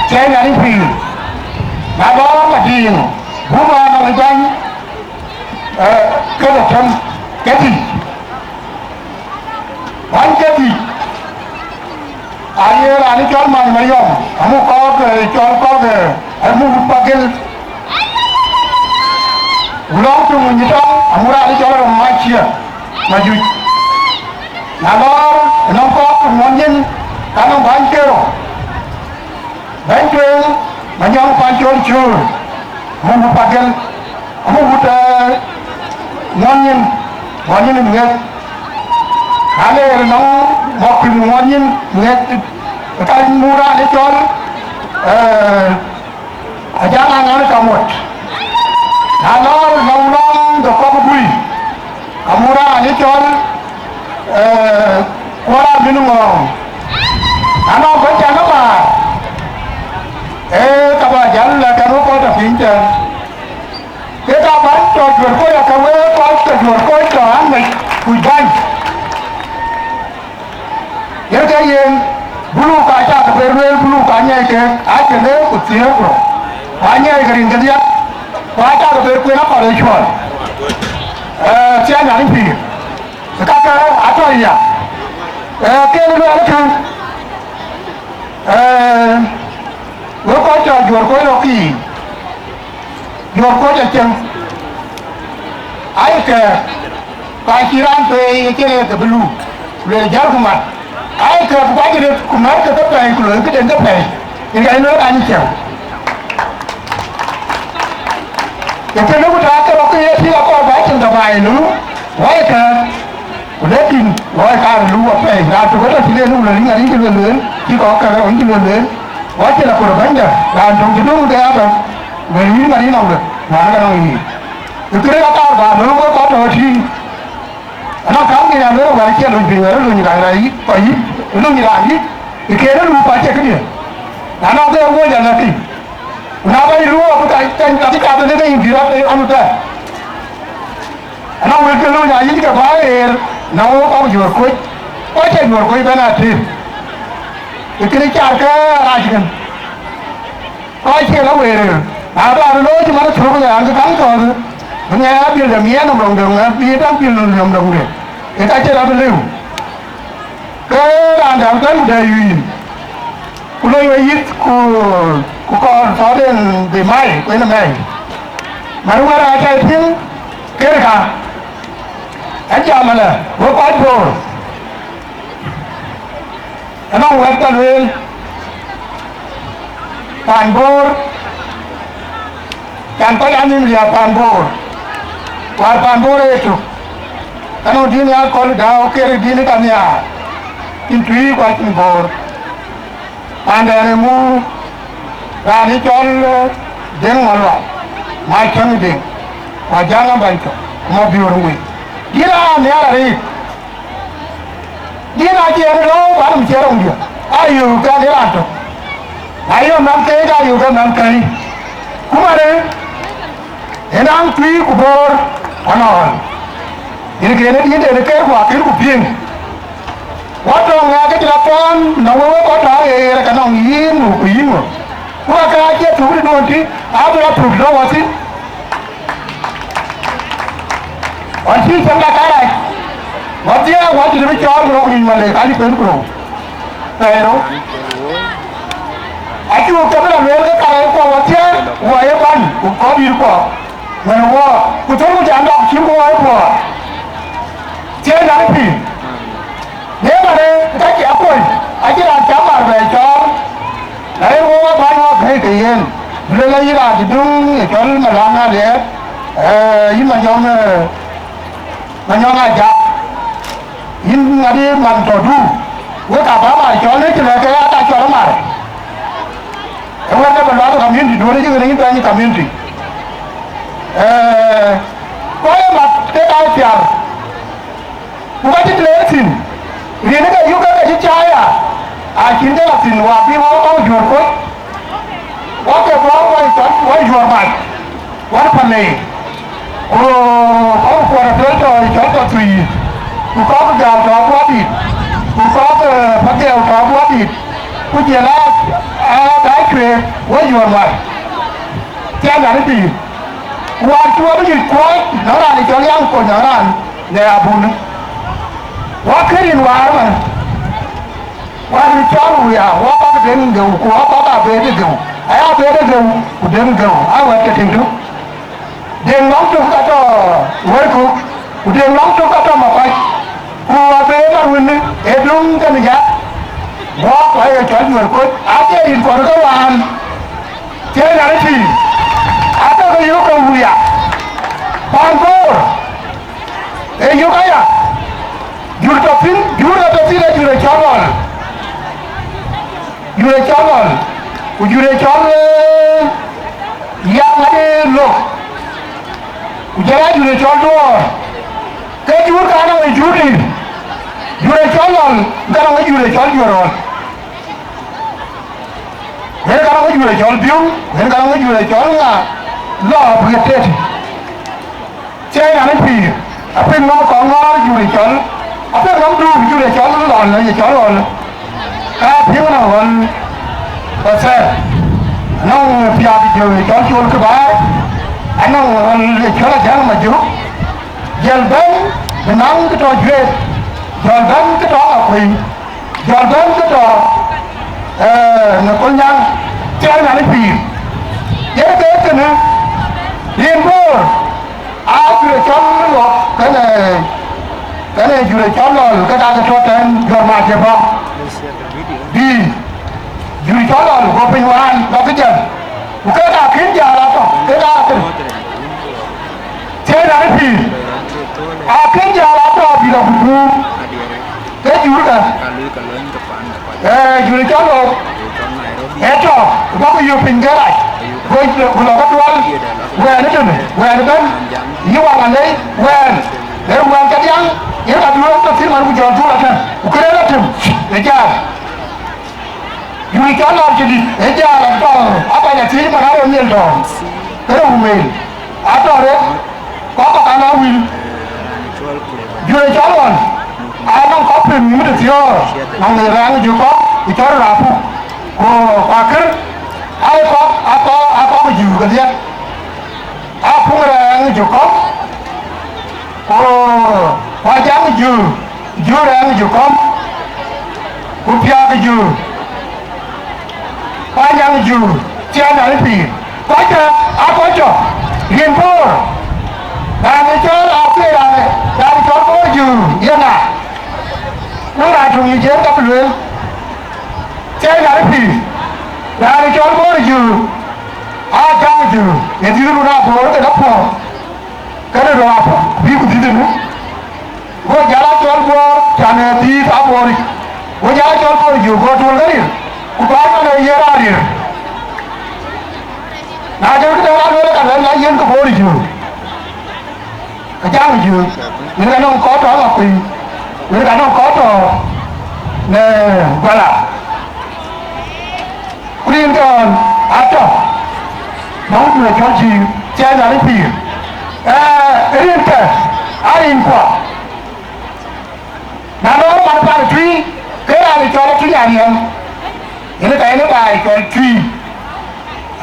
Cɛɛny an, ë pïïr. Na lɔ Madiŋ, buk raan nɔm ë bäny, eh, ke ke tëm, ke tïc. Bäny ke tïc, aye raan ë cɔl Many Mayɔm, amu kɔ̈k, eh, cɔl kɔ̈k, eh, amu wut Pagel. Ku lɔŋ tök Nyitɔŋ, amu raan ë cɔl Rem Macia, Majuc. Na lɔɔr, nɔm kɔ̈k tök Ŋuɔn Nyin, ka nɔm bäny kerou. Bɛ̈ny tueŋ, Manyɔŋ Pancol Cöör, amu wut Pagel, amu wut, eh, Ŋuɔn Nyin, Ŋuɔn Nyin Ŋeth. Na leer nɔŋ Mɔ̈k Kuïn Ŋuɔn Nyin Ŋeth, ka muk raan ë cɔl, eh, Ajak Aŋan Kamot. Na lɔɔr nɔŋ lɔŋ de kɔ̈k Bui, ka muk raan ë cɔl, eh, Kuɔl Amin Ŋɔɔŋ. Na nɔŋ kɔc cä ke baar, ee, ka bä jäl lɛ̈k kɛn wek kɔc tɔ piny tɛ̈n. Ke ka bäny tɔ Juɔ̈r Koc, ake wek kɔc tɔ Juɔ̈r Koc tɔ an mec kuc bäny. Yen ke yen, bulu ka cä ke ber lueel, bulu ka nyiɛc kek, acï leer ku thiëër ku rou. Ku anyiɛc ke rin kedhie, ku acä ke ber kuen akɔl ë cuɔl. Eh, thiëc nyan pïïr. Kakë atɔ̈ ya. Eh, ke luɛɛl kë, eh, wek kɔc tɔ Juɔ̈r Koc rɔt kï, Juɔ̈r Koc acieŋ. Ai kɛ̈ɛ̈k, ka cï raan peei acïn ë ke bï lu, lueel jäl ku mat. Ai kɛ̈ɛ̈k ku kuac röt ku mɛ̈r ke ke pɛɛi ku looi këden ke pɛɛi, yen ka ye lueel an, ciɛu. Ee kënë ku taak ke rɔt ke ye tik akɔɔr bä cïn dɔ̈k aa ye lu, wai kɛ̈ɛ̈k. Ku lɛ̈k yïn, luɔi kaar ë luk apɛi, raan tök ëtɔ cï len nu lɔ riŋ aric cï luel lueel, cï kɔ̈k kärë ɣɔn cï luel lueel, ku acïn akut ë bɛ̈nyda, raan töŋ cï döŋ ke abɛ̈n, luel yïn ŋa riŋ nɔm lë, ŋuan ke nɔŋ yïn. Ë kërë ka kaar bä lööŋ wek kɔc tɔ tïŋ, anɔŋ kaŋ ŋic an, wek wɛ̈ɛ̈r acie lony piny, wɛ̈ɛ̈r ë lony raan raan yïk, kɔc yïk, ë lony raan yïk, ë kën ë luk kɔc cie këdiën. Na nɔŋ ke wööc alɛ̈k piny. Ku na bä yï luɔɔk, ka, ka, ka cï cath ënë ke yïn bï rɔt ë ɣɔn ëtɛ̈ɛ̈n. Anɔŋ wël ke lööny ayï ke bä ɣeer, na wok kɔk juöör kuc, kɔc cï juöör kuc bɛ̈n atïr. Ë kënë car ke rac kën. Kɔc cie la wëër, na bä röt looi cï man ë thök, an, ke käŋ thɔ̈ɔ̈th, bï ŋɛk abil de miɛɛn nɔm döŋde, ŋɛk bï däŋ bil nɔm döŋde, ke ka cï rɔt lëu. Ke raan däŋ bɛ̈n ku dɛ yïn, ku lony we yith, ku, ku kɔɔr thɔɔden bï mai, ku en ë mɛi. Man wär aa cä tïŋ, kërka, ë jam ëlë, we kɔc Bor. Ënɔŋ wɛ̈t ka lueel, paan Bor, can kɔc anïm liääp paan Bor, wäär paan Bor ë tök, ënɔŋ dïn ë akɔ̈l dääu kërë dïn ë ka nhiaar, cïn tui ku acïn Bor. Paandɛn ë muk, raan ë cɔl, eh, Deŋ Malual, Mac Cäŋ Deŋ, ku Ajaŋ Abany Cɔk, ku Mabiöör Wei. Dïn aa nhiaar arëët. Dïn acï en lɔ̈ɔ̈u, ku anɔm cï rɔŋdiɛ̈, ayök ke ade raan tök. Na yök mɛm keek, ayök ke mɛm kɛ̈i. Ku mɛnë, en aŋ tui ku Bor ënɔɔnë. Yen kënë dïïtden ë kërku akënku piŋ. Wä tɔŋ ŋɛk ke cï la thɔ̈ɔ̈n, nɔŋ wek wek kɔc tɔ̈ aɣeer, ke nɔŋ yïn ŋö ku yïn ŋö. Ku ake acie thuk tëduön tï, abï la thuk lɔ wä thïn. Ɣɔn cï cäŋda karac, ɣɔn dhiëëk, ɣɔn cï të bï cɔɔl ku rɔt ku nyuc Malek, ka cï pen ku rou. Pɛɛi rou. Acuk ke bï la lueel ke karac kuɔ ɣɔn dhiëëk, wɔ ye bän, ku kɔ̈k dït kuɔ. Wën wɔ, ku thöl ku jam dɔk cïn ku wɔ ye puɔɔr. Thiëëc nɔn pïïr. Ye ëmënë ka cï akuɔny, acïn raan cä mar bɛ cɔɔl. Na yen wok abäny wok bɛ̈ɛ̈i ke yen, bï lël ayï raan cï döŋ ë cɔl Malan Aliɛɛr, ee, yïn Manyɔŋ, ee, Manyɔŋ Ajak, yïn ŋadï man tɔ̈ du, wek aa bä mar cɔl në cï lɛ̈k ke aa ka cɔl mar. Ee wɛ̈t de bɛ luath community duönë cï ɣen yïn bɛ̈ny community. Ee, kɔc ë mat ke ka pial. Ku ka cï tëër thïn, rin ke yök ke cï cä ya, acïn ke la thïn, wä bï wä kɔ̈u juöör kuöc, wä ke bɔ̈ wä cɔl wä juöör mac, wä pälë. Ku kɔ̈u kuɔɔr apiöl tɔ̈ cɔl tɔ̈ thui, ku kɔ̈k gäl tɔ̈ guɔ̈pdït, ku kɔ̈k, eh, pagɛu tɔ̈ guɔ̈pdït, ku jiël aa, aa daai cuëëk wä juöör mac. Cï anarë pïïr, ku wään cï wä bï nyuc kuɔɔc, nɔn raan ë cɔl Yaŋ Kony, nɔn raan në abun. Wä kërin wäär ëmën, wään cɔl wuya, wä kɔ̈k deŋ geu, ku wä kɔ̈k abëëde geu, aya abëëde geu, ku deŋ geu, aa wɛ̈t ke tiŋdu. Deŋ lɔŋ tök ka tɔ̈ wërku, ku deŋ lɔŋ tök ka tɔ̈ makuac, ku abëëde wën ë döŋ kën yak, guɔ̈k ku aye cɔl juöör kuöc, acie rin kɔn ke wään. Cï raan ë pïïr, ake ke yök ke wuya, paan Bor, ee yök aya, jur tɔ̈ thïn, jur ë tɔ̈ thïn ee jur ë cɔl Lɔl, jur ë cɔl Lɔl, ku jur ë cɔl, ee, Yak ŋadï Lok, ku jɔl aa jur ë cɔl Duɔɔr, ke jur ka nɔŋ ë jur dïïr, jur ë cɔl Lɔl, ka nɔŋ ë jur ë cɔl Juöör Ɣɔl. Wën ka nɔŋ ë jur ë cɔl Biöŋ, wën ka nɔŋ ë jur ë cɔl ŋa, lɔ abï ke tëët. Cï raan ë pïïr, apiŋ nɔm kɔŋ ŋɔɔr jur ë cɔl, apiŋ nɔm duur jur ë cɔl Lɔl, ë cɔl Ɣɔl. Ka apiŋ nɔm Ɣɔl, Pastor, anɔŋ piath jö ë cɔl Col Këbaar, anɔŋ Ɣɔl ë cɔl Ajaŋ Majök, jɔl bɛ̈n bï naŋ kë tɔ̈ Juëët, jɔl bɛ̈n kë tɔ̈ Akuëi. Jɔl bɛ̈n ke tɔ̈, ee, në Kolnyaŋ, cï raan ë pïïr. Yen ke kënë, rin Bor, aa jur ë cɔl Lok, kënë, kënë jur ë cɔl Lɔl, ke ka ke tɔ̈ tɛ̈n, jur mac ë bɔ̈. Bï, jur ë cɔl Lɔl, guɔ piny wään, lɔ ke jam. Ku ke ka kën jäl atɔ̈, ke ka kën. Cï raan ë pïïr, akën jäl atɔ̈ bï lɔ ku tuur, ke jurkë. Ee, jur cɔl Lok, ee tɔ̈, bɔ̈ ku yök piny ke rac, ku, ku lɔ ke duɔl, wɛɛn ë tënë, wɛɛn ëbɛ̈n, yï waŋ alei, wɛɛn, ee wɛɛn ke diaŋ, yen ka duöör tɔ̈ thïn man ku jɔl duöör atɛ̈n, ku kënë lɔ tëm, ë jäl. Jur cɔl Lɔn cï dït, ë jal atɔ̈, abɛ̈ny athiëc man arem nhial tɔ̈, këde wumel, atɔ̈ rek, kɔc kɔ̈k an, a wil. Jur cɔl Lɔn, anɔŋ kɔc piŋ mit thiɔ̈ɔ̈r, nɔŋ ë rɛɛŋ jur kɔ̈k, ë cɔl rap puk, ku, ku akër, aa kɔ̈k, aa kɔ̈k, aa kɔ̈k jur kedhie, aa puk rɛɛŋ jur kɔ̈k, ku, ku ajaŋ jur, jur rɛɛŋ jur kɔ̈k, ku piäk jur. Panyaŋ jur, tiɛɛl raan ë pïïr. Kɔckë aa kɔc tɔ, rin Bor. Raan ë cɔl aa kueer raan, raan ë cɔl Bor jur, yen a. Wën raan töŋ yï jiëër ka bï lueel. Tiɛɛl raan ë pïïr. Raan ë cɔl Bor jur, aa Jaŋ jur, ye dhil run aa Bor ke dap puɔ̈u. Kënë röör apɔ̈k, bï ku dhïth ënë. Go jäl a cɔl Bor, cän ë dhïth a Bor yic. Go jäl a cɔl Bor yök, go tuöl ke ril, ku bä nɔn ë yen raan ril. Na jɔl këde raan wël, ka luel la yen ke Bor yök. Ka Jaŋ yök, yen ka nɔŋ kɔc tɔ Makuëi, yen ka nɔŋ kɔc tɔ në Guala. Ku rin kɔn atɔ, nɔŋ duëër cɔl cï Cɛɛr Nhialic pïïr. Ee, rin kë, a rin kuɔ. Na nɔŋ man pan ë tui, ke raan ë cɔl atuny ariɛm. Yen ka yen ë baai cɔl tui.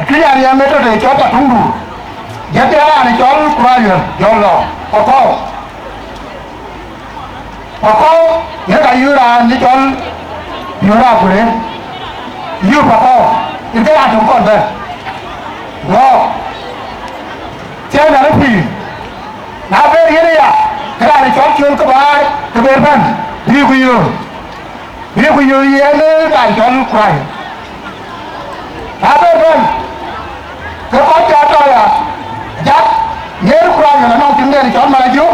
Atuny ariɛm ë tɔ̈ të cɔl Patuŋdu. Jɔt de raan ë cɔl Kurac Yuɛl, jɔl lɔ, kɔkɔ̈u. Pakɔ̈u, ye ka yöör raan ë cɔl yöör Aguëër, yöör Pakɔ̈u, yen ke raan töŋ kɔn bɛ̈n. Wɔ, Cɛɛr Nhialic pïïr, na ber yen aya, ke raan ë cɔl Col Këbaar ke ber bɛ̈n, bï ku yöör, bï ku yöör yen ë raan cɔl Kurac. Na ber bɛ̈n, ke kɔc cä tɔ ya, jak, yen Kurac yen anɔŋ tiŋden cɔl Malajö,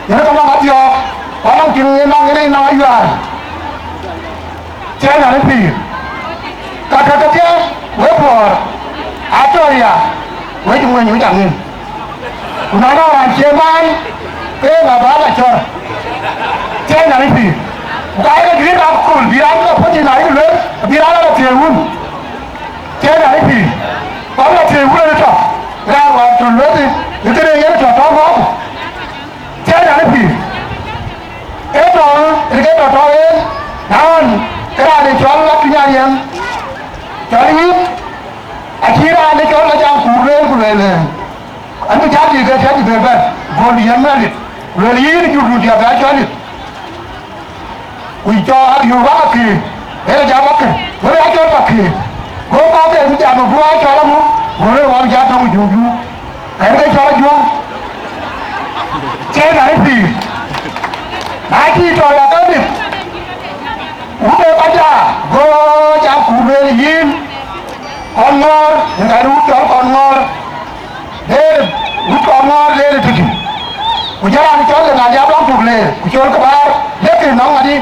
yen ke nɔŋ Athiɔɔk, ku anɔŋ tiŋ yen nɔŋ yen nɔŋ Ayuaar. Cɛɛr Nhialic pïïr. Ka ke kedhie, wek Bor, atɔ ya, wek cï ŋueny wec aŋic. Ku na nɔŋ raan cie maan, ke ŋa bä la cɔl? Cɛɛr Nhialic pïïr. Ku ka ye ke juëc raan kööl, bï raan lɔ puɔ̈th na yïk lueel, bï raan lɔ thiëëc wun. Cɛɛr Nhialic pïïr. Kɔn lɔ thiëëc wun ë tɔ, raan wään tɔ lueth, ë këde yen tɔ tɔ ŋɔɔku. Cɛɛr Nhialic pïïr. Ee tɔ, ë ke tɔ tɔ en, na ɣɔn, ke raan ë cɔl Atuny Ariɛm, cɔl yïn, acï raan ë cɔl Ajaŋ Kuur lueel ku lueel, an, bï jam dït ke tiɛ̈t dït bɛ̈n, bol yɛn Melik, lueel yïn, jurdun diɛt bɛ cɔl yïn. Ku cɔ yök bä ke, ee jam bä ke, wek aa cɔl bä ke. Go kɔ̈k ke bï jam bï aa cɔl amu, go rëër wä bï jam tɔŋ juju. Ɛn ke cɔl juɔ̈ŋ. Cɛɛr Nhialic pïïr. Na cï tɔ ya ke bï. Wun ee kɔc aa, go jam ku lueel yïn. Kɔn ŋɔ̈ɔ̈r, yen ka wut cɔl kɔn ŋɔ̈ɔ̈r. Leer wut kɔn ŋɔ̈ɔ̈r leer ë tëtï. Ku jɔl raan cɔl ke na liap lɔŋ tuk leer, ku cɔl ke bäär, lek ke nɔŋ ŋadï,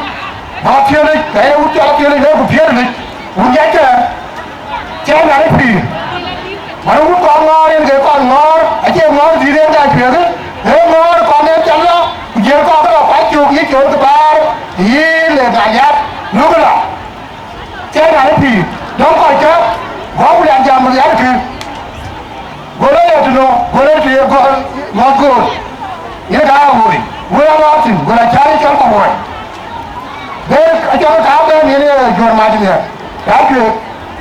bä piölic, ke ye wut cɔl piölic, leer ku piölic, wun yɛckë, cï Nhialic pïïr. Man wut kɔn ŋɔ̈ɔ̈r yen ke kɔn ŋɔ̈ɔ̈r, acie ŋɔ̈ɔ̈r dhïth en ka cuëëkë, ee ŋɔ̈ɔ̈r kɔn en cɔl lɔ, ku jiël kɔn ke lɔ kuac cök ye cɔl ke bäär, yï leer na liap, luk lɔ. Cï Nhialic pïïr, dɔm kɔckë, gɔ̈k William jam riɛlkï. Go lɔ ye tënou, go lɔ të ye gɔ̈l, ŋɔ̈th gööl. Yen ka aa woi, woi a lɔ thïn, go lɔ cä ye cɔl kɔ̈k woi. Be acɔl ka bɛ̈n yen ye juɔ̈r mac nhiɛɛr, ka cuëëk,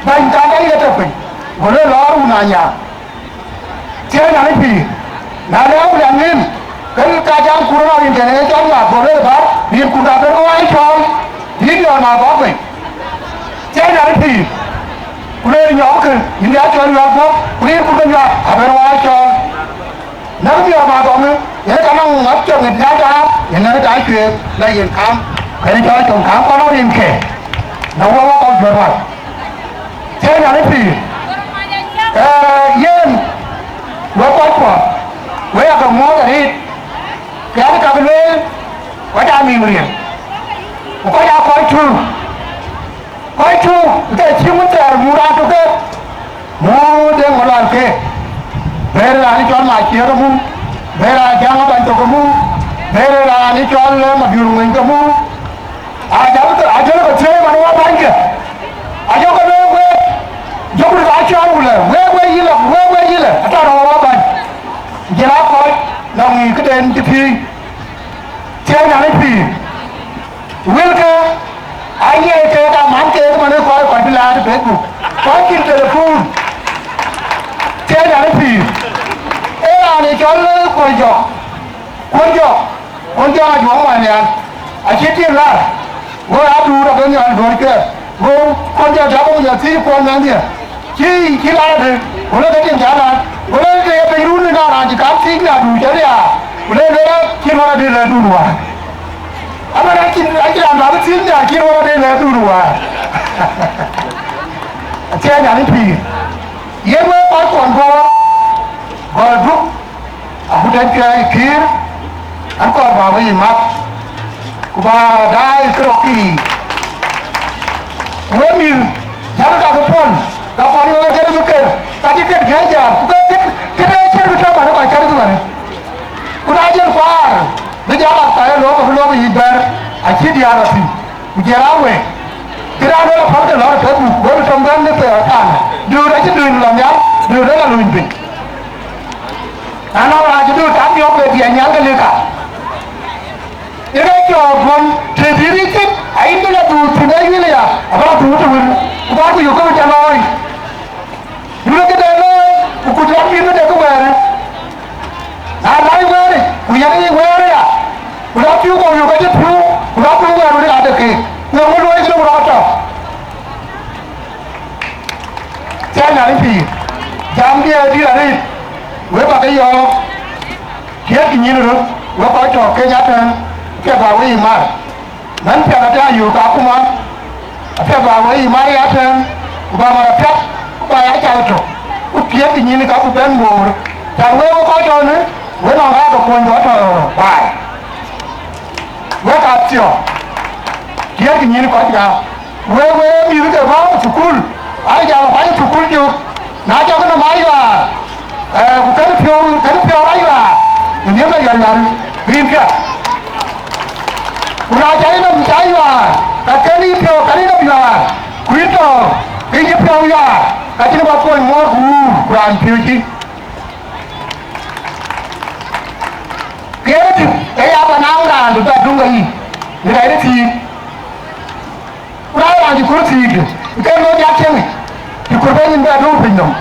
bɛ̈ny ka dɛ̈ ye tɔ piny, go lɔ lɔɔr wun anya. Cï Nhialic pïïr, na lɛ̈k William nin, ke ka jam kur ënɔɔnë rin tënë cɔl Nhialic bɔ̈ le bäär, rin kur ka ben wä cɔɔl, yïn yɔn na bɔ̈ piny. Cï Nhialic pïïr, ku le nyɔɔk ke, yïn ya cɔl Nhialic bɔ̈, ku rin kur ke Nhialic abën wä cɔɔl. Näk miɔɔr na gɔŋë, yen ka nɔŋ ŋɔ̈th cɔŋ ë Nhialic daap, yen näk daai cuëëk, la yen kam, kën cɔl cɔŋ kam kɔn rin ke, na wä wä kɔc juɔ̈r wal. Cï Nhialic pïïr. Ee, yen, wek kɔckuɔ, wek aa ke muɔ̈ɔ̈th arëët, ke yak ka bï lueel, kɔc aa mïïm riɛl, ku kɔc aa kɔc tuŋ. Kɔc tuŋ, ke cï wun thɛɛr muk raan tök ke, muk Deŋ Malual ke, bɛ̈ɛ̈r raan cɔl Maciëër ke muk, bɛ̈ɛ̈r raan Jaŋ Abany tök ke muk, bɛ̈ɛ̈r raan cɔl Mabiör Ŋueny ke muk. Ajɔl ke, ajɔl ke thiëëc man wä bänyke. Ajɔl ke lueel Cök röt aa cɔɔl ku lë, wek, wek yï lɔ, wek, wek yï lë, atɔ̈ rɔt wä bäny. Jël aa kɔc nɔŋ ŋic këden cï piööc. Thiëëc Nhialic pïïr. Wëlkë, aye ke ka man ke man ë kɔc, kɔc bï laar ë Facebook, kɔc cïn telephone. Thiëëc Nhialic pïïr. Ee raan ë cɔl, ee, Kuɔn Jɔk. Kuɔn Jɔk. Kuɔn Jɔk Ajuɔŋ Wanyal. Acï tiŋ laar. Go adu rɔt ke nhial duɔ̈ɔ̈r ke. Go Kuɔn Jɔk jam, go jɔ thiëëc Kuɔn Nhialic. Cï, cï laar ëdë, ku le ke tiŋ cä laar, ku le ke ye piny run ë na raan cï kam thiic na du cä riaar, ku le lueel, acïn wär adï lɛ̈ɛ̈t dun wäär. Aman acïn, acïn raan bä bï thiic na, acïn wär adï lɛ̈ɛ̈t dun wäär. Athiɛɛny an, ë pïïr. Yen wek kɔc kuɔn Bor, gɔl Duk, agut ë cuɛɛi kïïr, an, kɔɔr bä we yic mat, ku bä daai kërɔkï yiic. Ku we mïth, jäl ka ke puɔ̈l, ka puɔ̈l yök ë kërë bï ker, ka cï ket gɛ̈i jäl, ku ke ket, ket ë ciɛ̈t bï tɔ̈u bä rɔt kɔc kärkï bä rëët. Ku na jël kuaar, bï jäl a thai lɔ̈ɔ̈k, abï lɔ̈ɔ̈k yic bɛ̈ɛ̈r, acït diäär athïn. Ku jël aa wek, cï raan wek apäl ke lɔ̈ɔ̈r ë Facebook, wek tɔ̈ŋ bɛ̈n në thɛɛr ë thaŋ, duut acï duut lɔ nhial, duut ë la luny piny. Na nɔŋ raan cï döt tam yök, le diɛɛr nhial ke lëk ka. Yen ë cɔɔk duɔ̈n, të dït yic thïn, ayïn bï la dhuur thïn, ee wiël aya, abä la dhuur të wën, ku bä ku yök ke wën cä looi. Yurë këde looi, ku kut rɔt pïïr këde kë wɛɛrë. Na läi wɛɛrë, ku yen ë wɛɛrë ya, ku rɔt piu kɔ̈u yök ke cï piu, ku rɔt piu wɛɛr wën ë raan de keek. Ku eeŋö luɔi këde ku rɔt tɔ? Thiëëc Nhialic pïïr, jam diɛɛr dït arëët, wek bä ke yɔ̈ɔ̈k, tiëëtkï nyïïn röt, wek kɔc tɔ̈ Kenya tɛ̈n, apiɛth bä we yic mar. Mɛn piɛth apiɛth ayök akuma, apiɛth bä we yic mar ya tɛ̈n, ku bä mar apiɛth, ku bä ya cath tök, ku tiëëtkï nyïïn ka ku bɛ̈n boor. Cän wek, wek kɔc tɔ̈ në, wek nɔŋ ɣaac ke kuɔny bä tɔ̈ baai. Wek athiɔ̈k, tiëëtkï nyïïn kɔc ɣaac. Wek, wek mïth ke bɔ̈ thukul, aa jam kuany thukul jök, na cɔk nɔm ayuaar, ee, ku kën piɔ̈u, kën piɔ̈u ayuaar, ë nhiëm ayuaar, rin piɛth. Ku na cä yï nɔm cä yuaar, ka kën yï piɔ̈u, kën yï nɔm yuaar, ku yï tɔ̈, ke yï piɔ̈u yuaar, ka cïn bä kuɔny muɔ̈ɔ̈r ku wuur, ku raan piööcë. Kërë tït, ee ya bä naŋ raan bï bɛ duŋ ke yï, në rɛɛc ë thiic. Ku raan raan cï kɔɔr thiic, ke lɔ jak cieŋ, cï kɔɔr bɛ nyin bɛ duŋ piny nɔm.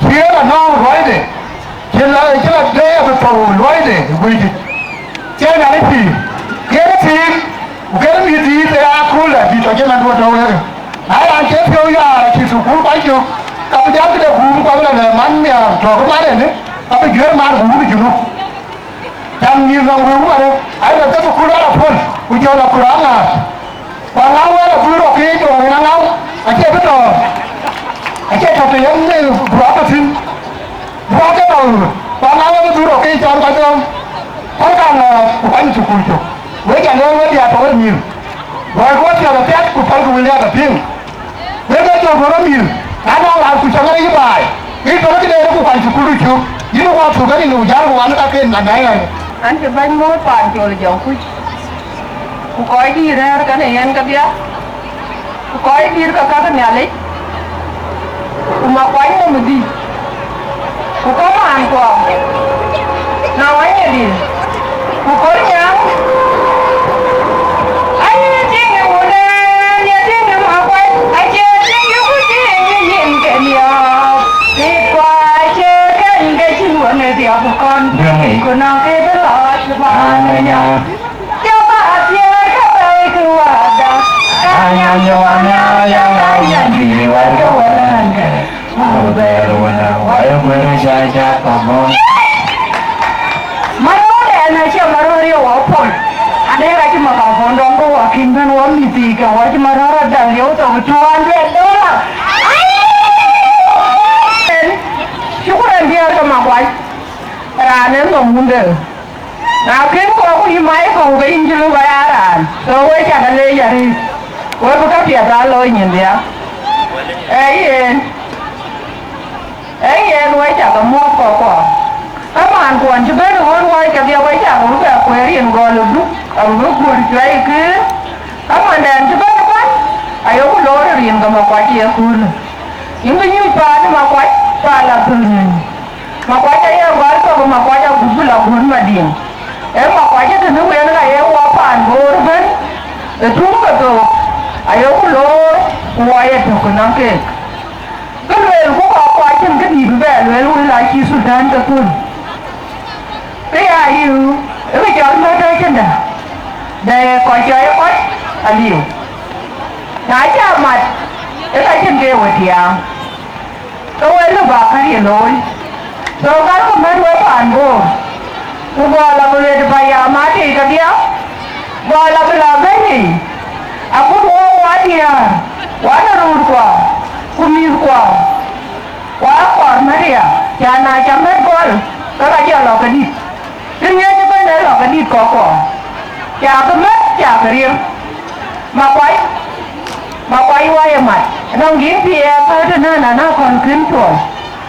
Cï yen anɔŋ luɔide, cï la, cï la dee abï thou luɔide ë guiëcdït. Thiëëc Nhialic pïïr, kërë thiic, ku kërë mïth thiic, ee akööl dɛ̈ bï tɔ cï man duɔ̈t tɔ wëëkë. Na raan cï piɔ̈u yaar acï thukul kuany cök, ka bï jam këde guum, ku abï la lɛ̈k man nhiaar tɔ kë man en, abï juëër man guum ë Junub. Cän mïth nɔm wëu wärë, ayï lɔ ke thukul rɔt apuɔl, ku jɔ lɔ ku rɔt aŋäär. Ku aŋäu wɛ̈ɛ̈r abï rɔt ke ye jɔŋ en aŋäu, acie bï tɔ, acie tɔ të yen, ee, ku rɔt tɔ thïn. Ku rɔt ke tɔ, ku aŋäu wɛ̈ɛ̈r abï rɔt ke ye cɔl kɔc dɔm. Päl kaŋ ŋɔɔk, ku kuany thukul cök. Wek ca lɛ̈k wek diäär tɔ wek mïth. Luɔi ku wek piɔ̈ɔ̈th apiɛth, ku pälkï wël yäth apiŋ. Wek ee jɔ bɔ̈ rɔt mïth, na nɔŋ raan ku cäŋ rɔt yï baai, ke yï tɔ̈ këde rɔt ku kuany thukul cök, yïn ë wäthok ënɔn, ku jäl ku wan kaken na bɛ̈ɛ̈i rɔt. An cï bɛ̈ny moot paan col jɔŋ kuc, ku kɔc dïït rɛ̈ɛ̈r kenë yen kedhie, ku kɔc dïït ke käk Nhialic, ku Makuany nɔm ë dhïc. Ku kamaan kuɔ, na wanyɛ dï, ku kɔɔr nyaŋ. Aye tiŋ ë wun en, ye tiŋ ë Makuany, acie tiŋ ë ku tiŋ ë nyin ke niɔp. Rit kua cie keny ke cïn wën ë dhiɔp kɔn, ku nɔŋ ke bï lɔ cï bä ŋic. Jɔkë athiëër ke bɛ̈ɛ̈ikï wäda, ka nyan jɔ wan ya, ya, ya, nyan bï wɛ̈ɛ̈tkë wɛ̈ɛ̈rkë, ku bɛ̈ɛ̈r wënë, wɛ̈ɛ̈r wënë ca, ca kɔ̈k bɔ̈. Maröör ɛn acie maröör ye wɔ pol. Ade ka cï microphone dɔm ke wɔ kïn bɛ̈n wɔ mïthii ke wɔ cï maröör adal ye wɔ thok two hundred dollar. Shukran diäär ke Makuany. Raan en nhom wunde. Na kën kɔɔr ku yï mai kɔ̈u ke yïn cï lëu ba ya raan, so wek cä ke leec arëët, wek bï käpiɛth aa looi nyin bia. Ee yen, ee yen, wek cä ke muɔ̈ɔ̈th kɔ̈k kuɔ. Kamaan kuɔn cï bɛ̈n ë ɣön wääc kedhie, wek cä ke bï bɛ kueer rin gɔl ë Duk, abï bï guöl cuɛi kï. Kamandɛn cï bɛ̈n ë kuan, ayeku loor ë rin ke Makuac ye köölë. Yïn bï nyuc paan ë Makuac, paan la thöl nyuc. Makuac aye gɔl thok, Makuac agut bï la guöt Madiŋ. Ee Makuac ë tënë wën ka ye wɔ paan Boor ëbën, ë tuŋ ke thok, ayeku loor, ku wɔ ye tök ënɔŋ keek. Kë lueel ku kɔc kuɔ acïn këdït bï bɛ lueel wël acï Sultan ke thöl. Kë ya liu, ë kë cɔl mät ë cïn dä, dɛ kɔc cɔl ë kɔc aliu. Na cä mat, ë ka cïn ke we tiaam, ke we lë bä kärië looi. So, gal ku mät we paan Boor, ku gɔl abï ɣet payam aa tei kedhie, gɔl abï la bɛ̈ny yic, akut wok wa diäär, wa në röörkua, ku mïthkua. Wa kɔɔr Maria, ca na ca mät gɔl, ke ka jɔ lɔ kedït. Të ŋiɛc ëbɛ̈n ë lɔ kedït kɔ̈k kɔɔr. Ca ke mät, ca ke riëëu. Makuac, Makuac wa ye mat. Nɔŋ gïn piɛth ë tënë nana kɔn kën tuɔɔc.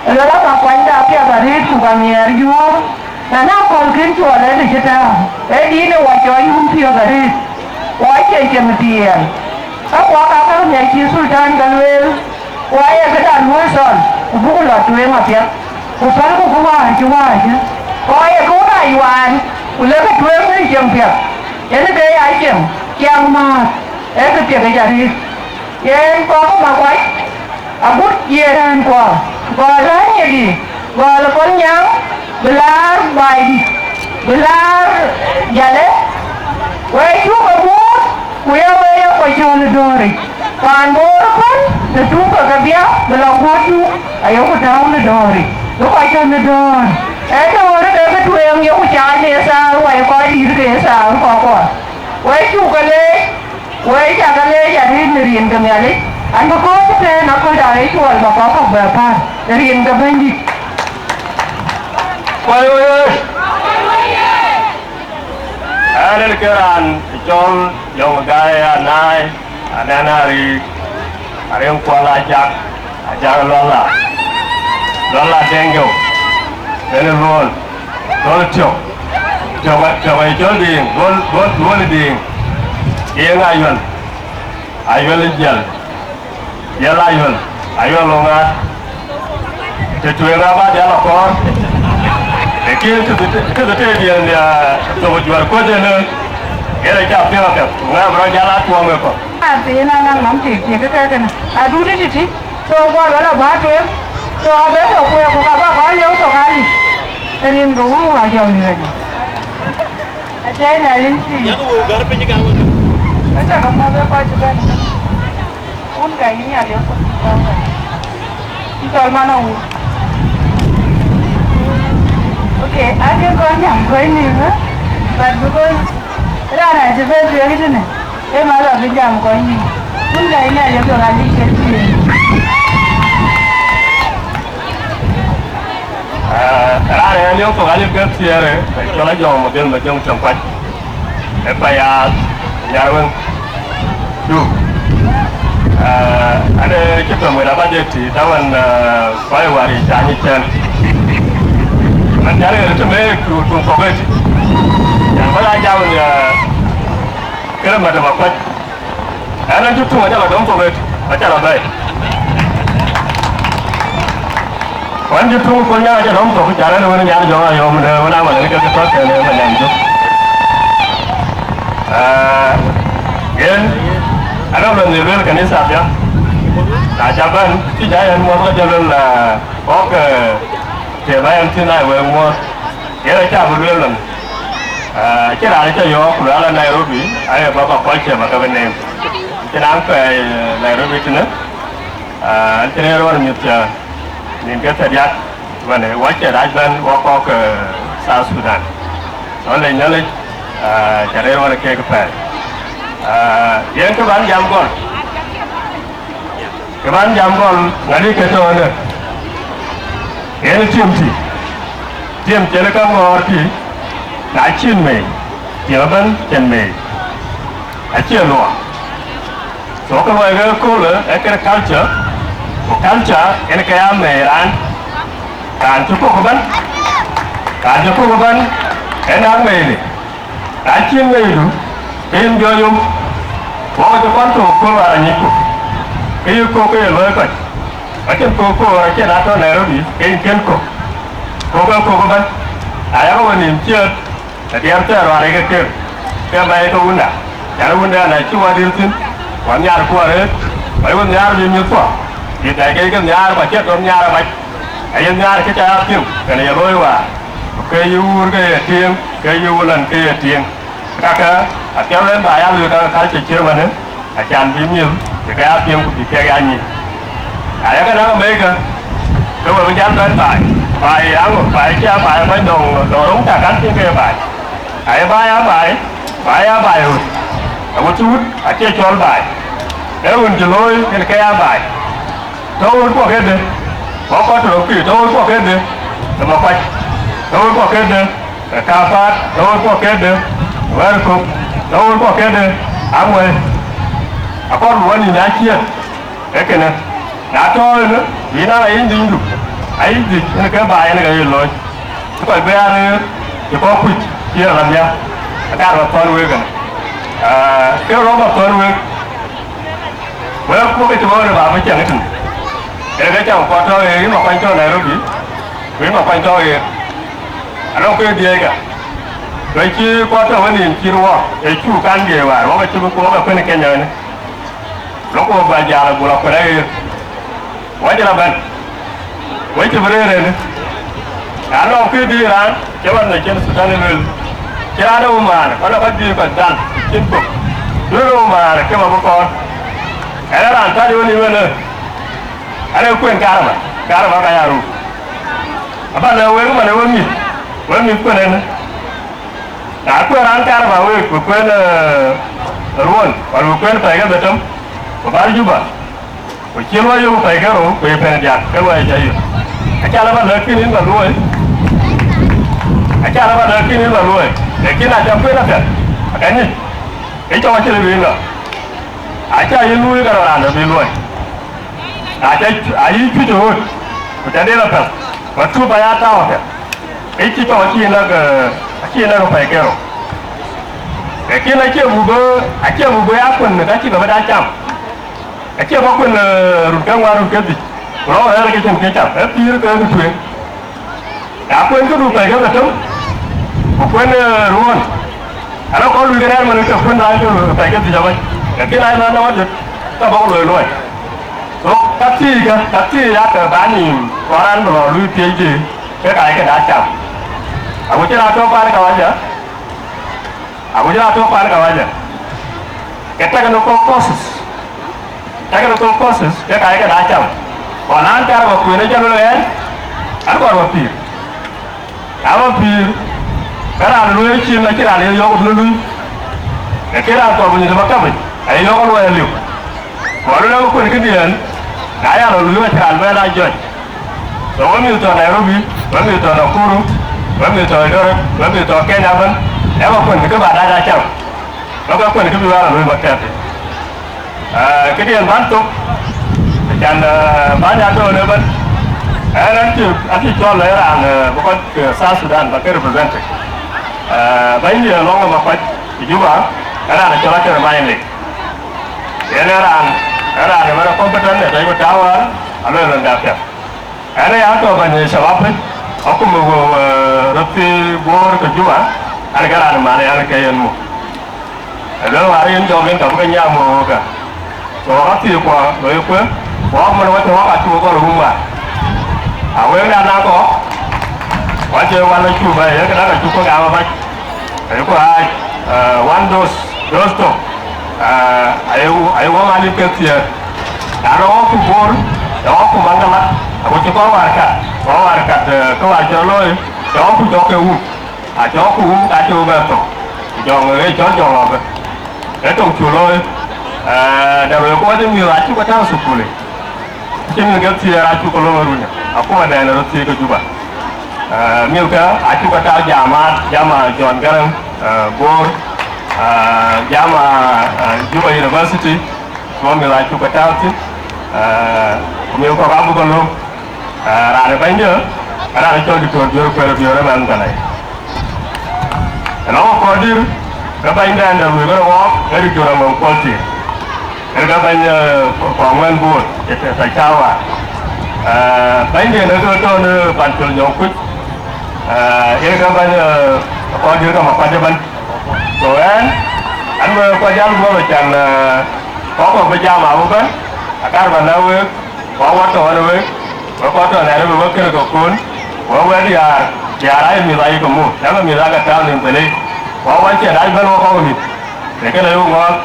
Ë lɔ la Makuac da piɛth arëët ku ka nhiɛɛr juɔ̈ɔ̈r. Nana kɔn kën tuɔɔc ë të cï tääu. Ë dïït ë wa cɔ yum piɔ̈th arëët. Wa cieŋ cieŋ tiɛɛl. Ka kuak aa käk nhiac cï Sultan ke lueel. Ku aye këdan luɔi thɔn, ku buk lɔ tueŋ apiɛth, ku pälku ku wäär cï wäär cï. Ku aye kë rac wään, ku lek tueŋ në cieŋ piɛth. Yen ke ya cieŋ, ciɛɛŋ määth, ee kë piɛth yic arëët. Yen kɔk Makuac, agut ye raan kuɔ, gɔl raan ye dï, gɔl Kolnyaŋ, bï laar Baidït, bï laar Jalë, wek cuk ë buɔɔth, ku ye wek ye kɔc cɔl ë dɔ̈ɔ̈ric. Paan Boor ëbɛ̈n, të tuŋ ke kedhie, bï lɔ guɔ̈t tuŋ, ayeku tääu në dɔ̈ɔ̈ric, bï kɔc cɔl në dɔ̈ɔ̈r. Ee dɔ̈ɔ̈r ke bï tueŋ, yeku caal në thaar, wai kɔc dït ke thaar kɔ̈k kuɔ. Wek cuk ke leec, wek ca ke leec arëët në rin ke Nhialic, an, bï kɔc cï tëën aköl aa ye cuɔl bä kɔc kɔ̈k bɛ päl, në rin ke Bɛ̈nydït. Wai, wai, wai. Ɛn, ɛn ke raan cɔl Yɔŋ Gai Anaai, anɛn Ariik, Ariŋ Kuɔl Ajak, Ajak Luɔla, Luɔla Deŋ Jɔu, Bɛ̈ny Luɔl, Luɔl Tiɔk, Tiɔk, Tiɔk ë cɔl Diiŋ, Luɔl, Luɔl, Luɔl Diiŋ, Diiŋ Ayuɛl, Ayuɛl Jiɛl, Jiɛl Ayuɛl, Ayuɛl Luŋaar. Të tueŋ aba dhial akɔɔr, lakin të, të, të, të diɛn ya thok juɔ̈r kuɔ̈c ënë, yen acä piɛŋ apiɛth, ku ŋɛk bï rɔt jäl atuɔɔm ë kɔ̈k. Athiin anaŋ nɔm tik tik ke kënë, adut ë tïtï, so guɔ luɔl abä tueŋ, so abë thok kueek, ku ka bä kɔn lëu thok alic, rin ke wun wa jɔl yɛn. Acie Nhialic pïïr. Yen wëu gär piny ka wek. Aca ke muɔ̈th ë kɔc ëbɛ̈n. Wun ka yïn Nhialic ë kɔc ëbɛ̈n. Yï cɔl man awur. Okay, ake kɔn jam kɔc nïïm, eh? But because raan acï bɛ tueŋ tënë, ë ma lɔ bï jam kɔc nïïm. Wun ka yïn Nhialic ë kɔc alic ke tueŋ. Ah, raan ë liep thok alic ke thiëër, cɔl Ajɔŋ Madhiël Madhiëŋ Tiɛŋ Kuac. Ë payaath Nyarweŋ. Du. Ah, ade cï thom wën aba jël tïït, taban, ah, kɔc wär yic ca nyic tɛ̈n. Man Nyarweŋ ë tëmë ku tuŋ kɔ̈k ëtï. Yan bä la jam, ah, kërë mat ë Makuac. Ɛn, ɛn cï tuŋ acä lɔ dɔm thok ëtï, acä lɔ bɛ̈ɛ̈i. Ku ɛn cï tuŋ Kolnyaŋ acä dɔm thok, cä rɛ̈n wën Nhialic jɔŋ ayɔm, në wën aman ke ke tɔ̈ kɛn ë Manyam jök. Aa, yen, arɛ̈m lɔ nhïïm lueel kanitha bia. Na cä bɛ̈n, cï ja yɛn muɔ̈th ke jɔ lueel, aa, kɔ̈k, ee, të bä yɛn thïn aa wek muɔ̈th. Yen acä bï lueel lɔn. Aa, cïn raan cä yɔ̈ɔ̈k ku lueel a Nairobi, aye bä bä kɔc cï bä ke bï neem. Cïn an pɛɛi, ee, Nairobi tënë, aa, an cïn rɔɔr mïth cä nïn ke thiärdiäk, wën, ee, wä cï rac bɛ̈n wä kɔ̈k, ee, South Sudan. Tɔ̈ lec Nhialic, aa, cä rëër ɣɔn keek pɛɛi. Aa, yen kë bän jam gɔl. Kë bän jam gɔl, ŋadï ke tɔ̈ ënë. Yen tim tï. Tim cïn ka ŋɔɔr tï, na cïn mei, tim ëbɛ̈n cïn mei. Acie luɔk. So, kë luɔi ke köölë, ee kën culture, ku culture en ke ya mei raan. Raan cï kok ëbɛ̈n, raan cï kok ëbɛ̈n, en a mei de. Na cïn meidu, ke yïn jɔ yom, wok cï kɔn thok kööl wäär anyicku, ke yï kok ke ye luɔi kɔc. Acïn kok koor acïn atɔ̈ Nairobi, ke yïn kën kok. Kok ë kok ëbɛ̈n. Na yakë we nïïm ciëët, ke diɛɛr thɛɛr ruaar ke ker, ke bɛ̈ɛ̈i ke wunda. Yan wunda na cï wädïr thïn, wä nhiaar kuɔ arëët, wä wun nhiaar bï mïth kuɔ. Bï thɛɛr ke ke nhiaar, ku acie tɔ̈ nhiaar abac. Aye nhiaar kë ca ya piŋ, kënë ye looi wäär. Ku ke yï wuur ke ye tieŋ, ke yï wulän ke ye tieŋ. Kakë, apiɛth en ba ya luui kakë culture cït ëmënë, acan bï mïth bï ke ya piŋ ku bï kek ya nyic. Na yakë näk America, ke we bï jal bɛ̈n baai, baai aŋö, baai cia baai bɛ̈ny dɔŋ, dɔŋ röŋ tak kan piŋ ke baai. Aye baai a baai, baai a baai röt. Awu cuut acie cɔl baai. Ee wun cï looi kën ke ya baai. Tɔ̈ ɣööt kuɔ kedhie, wä kɔc tɔ̈ pïïr, tɔ̈ ɣööt kuɔ kedhie, ë Makuac, tɔ̈ ɣööt kuɔ kedhie, ë Kapaat, tɔ̈ ɣööt kuɔ kedhie, Wɛ̈ɛ̈rkök, tɔ̈ ɣööt kuɔ kedhie, Aŋuɛ̈i. Akɔɔr bï wä nïn aa ciëët, ee kënë. Na tɔ̈ ënë, yïn aa yïn dhïnydu, ayï dhïc, ënë ke baai ënë ke ye looi. Cï kɔc bɛ̈ɛ̈r, cï kɔc kuc, cï rɔt nhial, akar rɔt thɔ̈n wek ënë. Aa, ke rɔt bä thɔ̈n wek, Wek kuɔ̈k ë cï ɣööt ë bä bï cäŋ ëtïŋ. Ee ke cäŋ kuɔ tɔ̈ ɣeer, yïn Makuac tɔ̈ Nairobi, ku yïn Makuac tɔ̈ ɣeer. Anɔŋ ke diëëikë, ke cï kuɔ tɔ̈ wenïïm cït wɔ, ee cuk kan diëëi wäär, wok acï bï kuɔɔk ë kuën ë Kenya ënë. Lok wok bä jäl agul akuën aɣeer. Wɔ cï rɔt bɛ̈n, wek cï bï rëër ënë. Na nɔŋ kë dïït raan, cï man në cïn Thudan ë lueel, cï raan ë wëmään, kɔn ë kɔc dïït kɔc dhal, cïn kok. Duëër ë wëmään, ke bä bï kɔɔr. Ɛn ë raan thäl ë wenïïm ënë, ɛn ë kuën karaba, karaba ka ya ruu. Abä lɛ̈k wek man ë wek mïth, wek mïth kuën ënë. Na kuën raan karaba wek, ku kuën, eh, ruɔ̈n, wala ku kuën pɛ̈i ke dhetem, ku bär Juba. Ku cïn wä yök pɛ̈i ke rou, ku ye pɛ̈n diäk, ke luɔi acä yök. Acä lɔ bä lɛ̈k kïn yïn bä luɔi. Acä lɔ bä lɛ̈k kïn yïn bä luɔi. Lakin acä kuën apiɛth, aka nyic. Ë cɔk acï lë bï yïn lɔ. Acä yïn luui ke rɔt raan dɛ̈ bï luɔi. Acä, ayï cuc ë ɣöt, ku cä den apiɛth, ku atup aya tääu apiɛth. Ë cï cɔk acï yïn lɔ ke, acï yïn lɔ ke pɛ̈i ke rou. Lakin acie buk bï, acie buk bï ya kuën, ka cï ke bï da cam. Acie bä kuën, eh, run ke ŋuan, run ke dhïc, ku rɔt rɛ̈ɛ̈r ke cïn kë cam, ee pïïr ke ke tueŋ. Na kuën këdu pɛ̈i ke dhetem, ku kuën, eh, ruɔ̈ɔ̈n, arɔ kɔn luui ke rɛ̈ɛ̈r man ke kuën raan ke pɛ̈i ke dhïc abac. Lakin ai man nɔm adöt, ka bɔk loi luɔi. So, ka thii ka, ka thii ya ke ba nïïm, kɔn raan bï lɔ luui P H D, ke ka ye ke da cam. Aku cïn atɔ̈ paan kawaja, Ago jɔl a tɔ̈ paan kawaja, ke technical courses, technical courses ke ka ye ke da cam. Ku na an, karaba kuën ë jɔl ɣɛn, an, kɔɔr bä pïïr. Na bä pïïr, ke raan luöi cin acïn raan ye yɔ̈ɔ̈k ë luui. Lakin raan kɔɔr bä nyuc ë maktab yic, aye yɔ̈ɔ̈k ë luɔi aliu. Ku alɔ lɔ kuën këdiɛ̈n, na ya lɔ luui acïn raan bɛ̈n a jɔc. So we mïth tɔ̈ Nairobi, we mïth tɔ̈ Nakuru, we mïth tɔ̈ Eldoret, we mïth tɔ̈ Kenya ëbɛ̈n, ë bä kuën kë bä dac a cam. Bä ke kuën kë bï wäär a luöi maktab. Ah, këdiɛ̈n bän thok, acan, ah, bän ya tɔ̈u në ëbɛ̈n. Ɛn, an cï, an cï cɔl ë raan, eh, bï kɔc, eh, South Sudan bä ke represent. Ah, bɛ̈ny, eh, lɔŋ ë Makuac ë Juba, ë raan ë cɔl Ater Mayen Lek. Yen ë raan, ë raan ë wën ë competent, ë tɔ̈c ku tääu wäär, aluel rɔt de apiɛth. Ɛn ë ya tɔ̈ bɛ̈ny ë shabab piny, akum ë wëu, eh, röt thii Bor ke Juba, an, ke raan ë man ë yan ke yen muk. Ë luel wäär yen jɔk yen ka bï ke nyaam wëu ë ka. Ku wak athii kuɔ loi kuë, ku wak man wacä wak acuk gɔl rum wäär. A wëëu dan na kɔɔk, wacë wan acuk bɛ̈ɛ̈i, ee këdak acuk ke gam abac. Ayeku ɣaac, eh, wan dose, dose tök, eh, aye, aye wä ŋa lip ke thiëër. Na lɔ ɣɔ̈kku Bor, lɔ ɣɔ̈kku Maŋgala, ago cï kɔc wäär kat, kɔc wäär kat, eh, kë wäär cï rɔt looi, lɔ ɣɔ̈kku jɔk ke wum. Acï ɣɔ̈kku wum, ka cï wum ë thök. Ku jɔŋ ë cɔl jɔŋ ɣɔ̈kë. Ee töŋ cuk looi, eh, dɛ̈ röökë wacë mïth acuk ke tääu thukul yic. Cïn ŋic ke thiëër acuk ke looi run, akuma dɛn röt thiëëk ke Juba. Eh, mïthkë acuk ke tääu jamaat, jama John Garang, eh, Bor, eh, jama, eh, Juba University, ku mïth acuk ke tääu thïn, eh, ku mïth kɔ̈k abuk ke lööm. Eh, raan ë bɛ̈nydiɛ̈, raan ë cɔl Diktor Biöör Kuɛɛr Biöör ëmɛn Galai. Ënɔɔnë kɔɔr dïr, ke bɛ̈ny dɛn de luui bï rɔt wɔɔk, ee Diktor Aŋɔŋ Kuɔl Thiëër. Yen ke bɛ̈ny, eh, Kɔŋuɛ̈n Bor, ë tɛ̈, tɛ̈ cä waar. Ah, bɛ̈nydiɛ̈n ë ke tɔ̈ në Pancol Nyɔk Kuc, ah, yen ke bɛ̈ny, eh, kɔc dït ke Makuac ëbɛ̈n. So ɣɛn, an, bï kɔc jäl guɔ̈p acan, eh, kɔc kɔ̈k bï jam abï bɛ̈n, akar bä lɛ̈k week, ku awär tɔ̈ ɣɔn ë week, wek kɔc tɔ̈ nɛn ë bï wek kënë ke kuɔ̈n, wek wek diäär, diäär ayï mïth ayï ke muk, yak mïth ake tääu nïm thëlei, ku awär cïn dac bɛ̈n wek kɔ̈k mïth. Në kënë ë ŋɔ̈ɔ̈th,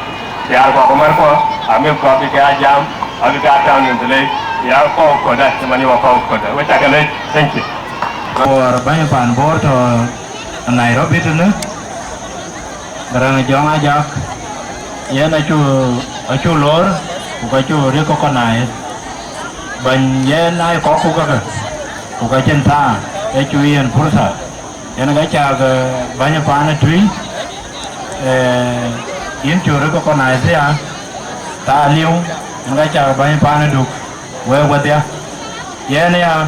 diäär kɔ̈k ku mär kɔ̈k, amïth kɔ̈k bï ke aa jam, abï ke aa tääu nïm thëlei, ya kɔ̈k kɔ̈kda, cï man ye wek kɔ̈k kɔ̈kda. We cä ke lec, thank you. Bor, bɛ̈ny pan Bor tɔ̈ Nairobi tënë, Garaŋ Jɔŋ Ajak, yen acu, acu lor, ku ka cu recognize. Bɛ̈ny yen aa kɔ̈k ku kakë, ku ka cïn thaa, ee cu yen pursa. Yen ka cak, eh, bäny paan ë Tui, eh, yïn cï recognize ya, thaa liu, yen ka cak bäny paan ë Duk, wek wedhia. Yen ya,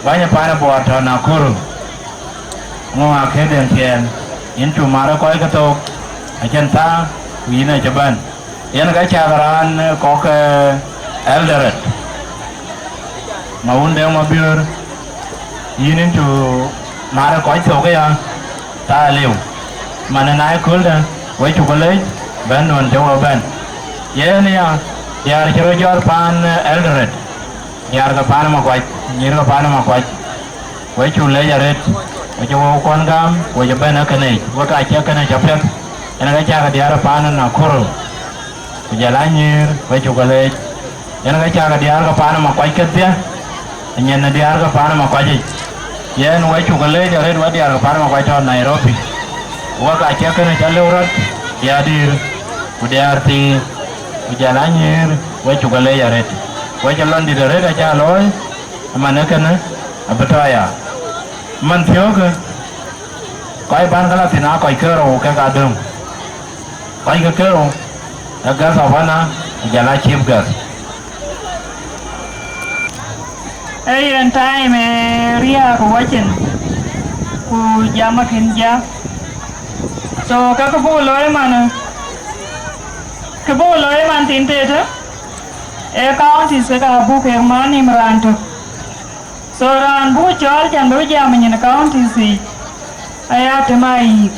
bäny paan ë Bor tɔ̈ Nakuru, ŋö akëden thiɛɛl, yïn cï marë kɔc ke thok, acïn thaa, ku yïn acï bɛ̈n. Yen ka cak raan, eh, kɔ̈k, eh, Eldoret, Mawun Deŋ Mabiöör, yïn yïn cu marë kɔc thok aya, thaa liu. Man ë na ëkööldä, we cuk lec, bɛ̈n nɔn cï we bɛ̈n. Yen ya, diäär cï röt jɔt paan, eh, Eldoret, diäär ke paan ë Makuac, nyïïr ke paan ë Makuac. We cuk lec arëët, we cï wëu kuɔn gam, we cï bɛ̈n ë kënëc, we ka cï kënëc apiɛth, yen ka cak diäär paan ë Nakuru, ku jɔl a nyïïr, we cuk lec. Yen ka cak diäär ke paan ë Makuac kedhie, nyin ë diäär ke paan ë Makuac yic. Yen we cuk lec arëët, we diäär ke paan ë Makuac tɔ̈ Nairobi, we ka cï kënëc alëu rɔt, diäär dïïr, ku diäär thiin, ku jɔl a nyïïr, we cuk lec arëët. We cï lon dït arëët acä looi, man ë kënë abï tɔ̈ ya. Man thiöökë, kɔc bän ke la thïn aa kɔc kerou kek adöŋ. Kɔc ke kerou, ë guest of honor, ku jɔl a chief guest. Ee yen time ë riääk wacin, ku jam akën jam. So, ka kë buk looi man, kë buk looi man thïn tëtë, ee counties kek abuk kek man nïm raan tök. So raan buk cɔɔl can bï jam nyin counties yiic, aya tëm a yiic.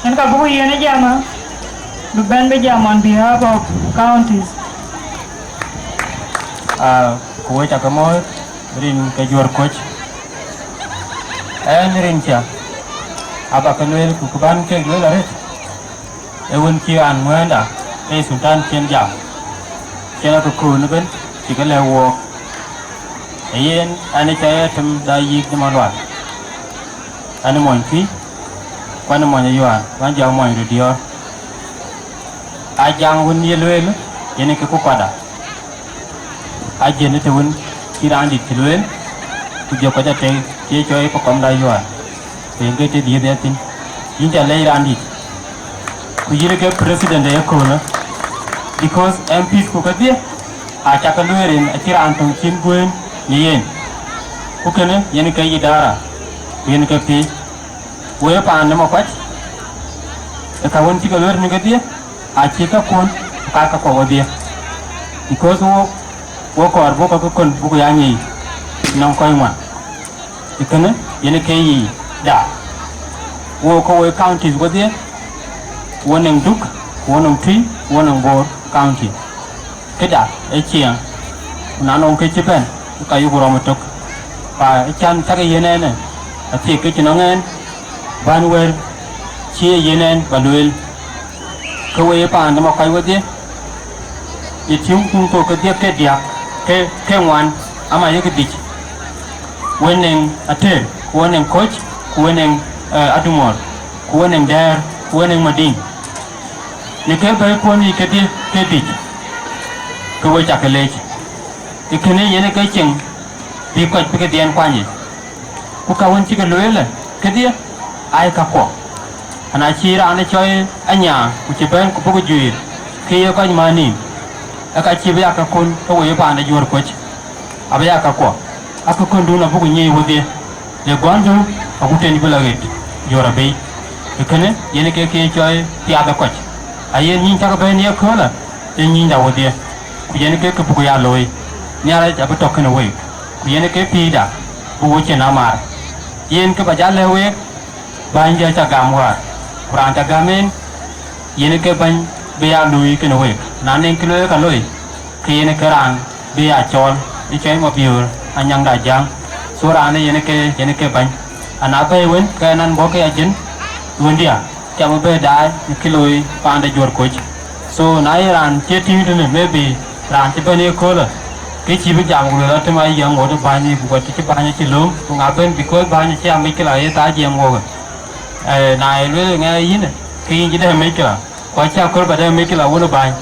Yen ka buk yen ë jam, bï bɛ̈n bï jam on behalf of counties. Ah, ku wek cä ke mɔ̈ɔ̈th, rin ke juɔ̈r kuɔ̈c. Ɛn rin cä, aba ke lueel ku kë bän kek lueel arëët. Ee wën cï raan ŋuɛ̈ɛ̈nda, ee Sultan cïn jam, cïn akököl ëbën cï ke lɛ̈k wook. Ee yen, ɛn ë cä ye tëm da yiik de Malual, ɛn ë mony Tui, ku ɛn ë mony ë Yuan, ku ɛn jɔ mony röt diɔ̈ɔ̈r. Aa jaŋ wën ye lueel, yen ë ke ku kuada. Ajiël ë të wën cï raan dït cï lueel, ku jɔ kɔc ateŋ cï ye cɔɔi ke kɔmda Yuan, ku yen ke të dhiëëth ya thïn. Yïn cä lɛc raan dït, ku yïn ke president ë yeköölë, because M Ps ku kedhie aa cä ke lueel rin acï raan töŋ cïn guëën në yen, ku kënë yen ke idara, ku yen ke pïïr. Wëë paan de Makuac, ë ka wën cï ke lueel në kedhie, acï ke kuɔ̈n, ku ka ke kuɔ̈k wedhie. Because wo, wo kɔɔr buk ke kɔ̈n buk ya nyic nɔŋ kɔc ŋuan. Ë kënë yen ke yic da. Wo ke wo counties wedhie, wo nɔŋ Duk, wo nɔŋ Tui, wo nɔŋ Bor County. Këda ë ciɛɛŋ, ku na nɔŋ kë cï bɛ̈n, ke ka yök rɔm ëtök. Pa ë can cak ë yen ɛn ë, athie kë cï nɔŋ ɛn, bän wël cï ë yen ɛn ba lueel. Ke we ye paan de Makuac wedhie, ye tiŋ kuŋ thok kedhie ke diäk, ke, ke ŋuan, ama yek dhïc. We nɔŋ Ater, ku we nɔŋ Koc, ku we nɔŋ, eh, Adumuɔɔr, ku we nɔŋ Dɛɛr, ku we nɔŋ Madiŋ. Në ke bɛ̈i kuɔn yiic kedhie ke dhïc, ke we cak ke leec. Ë kënë yen ë ke cieŋ bï kɔc bï kedhie kuany yic. Ku ka wën cï ke lueel ë kedhie, aa ye ka kuɔk. Ana cï raan ë cɔɔi anya, ku cï bɛ̈n ku bï ku juiir, ke ye kɔc män nïïm, ë ka cï bï ya ke kɔ̈n ke we ye paan de juöör kuöc. Abï ya ka kuɔk, akë kɔ̈ndun abuk nyic wedhie, le guɔ̈ndu agut tën bï la ɣet jɔ̈ɔ̈r abei. Ë kënë yen ke ke cɔɔi piath ë kɔc. Ayen nyïny cak bɛ̈n ye köölë, ee nyïnyda wedhie, ku yen ke kë buk ya looi. Nhialic abï tɔ̈ kënë week, Yen ke pïïrda, ku wo cïn amar. Yen kë ba jal lɛ̈k week, bäny de ca gam wäär, ku raan ca gam en, yen ke bäny bï ya luui kënë week. Na nɛŋ kë lueel ka loi, ke yen ke raan bï ya cɔɔl, ë cɔl Mabiöör Anyaŋda Jäŋ. So raan ë yen ke, yen ke bäny. Ana bɛ̈ɛ̈i wën, ke nɔn bɔ̈ ke ya jin, wëndiä, ca bï bɛ̈ɛ̈i daai në kë looi paan de Juɔ̈r Koc. So na ye raan cï tïŋ tënë, maybe raan cï bɛ̈n ë köölë, ke cï bï jam ku lueel atëm aye ŋot ë bäny, ku wɛ̈t cï bäny acï lööm, ku ŋa bɛ̈n, because bäny acï a mec këla ye thaa jiɛɛm wok. Eh, na ye lueel ŋɛ yïn, ke yïn cï dɛ mec këla, ku acï aköl ba dɛ mec këla wun ë bäny.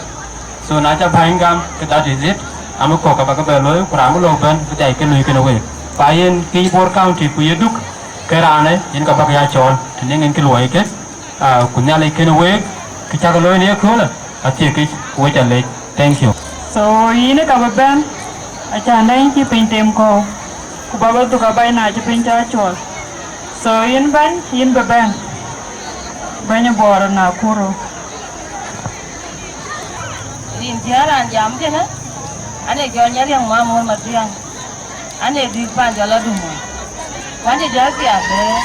So na ca bäny gam, ke that is it. Am kɔ̈k ka ba ke bɛ looi, ku raan bï lɔ bɛ̈n, bï dhiac ke luui kënë week. Pa yen ke yï Bor County, ku ye duk, ke raanë, yen ka bäk ya cɔɔl, të nɛŋ en kë luɔi ke, ah, ku Nhialic kënë week, kë cak looi në ye köölë, athiëkic, ku wec alec. Thank you. So, yïn ë ka bï bɛ̈n, acan dɛ yïn cï piny tem kɔ̈u, ku ba bä dhuk abac na cï piny cä cuɔl. So, yïn bɛ̈ny, yïn bï bɛ̈n, bɛ̈ny ë Bor Nakuru. Rin cï raan jam kënë, ane jɔl Nyariɛŋ Mamur Madhiaŋ, ane bïk pan jɔl adum. Kuan cï jɔl thiaak bɛ̈ɛ̈r,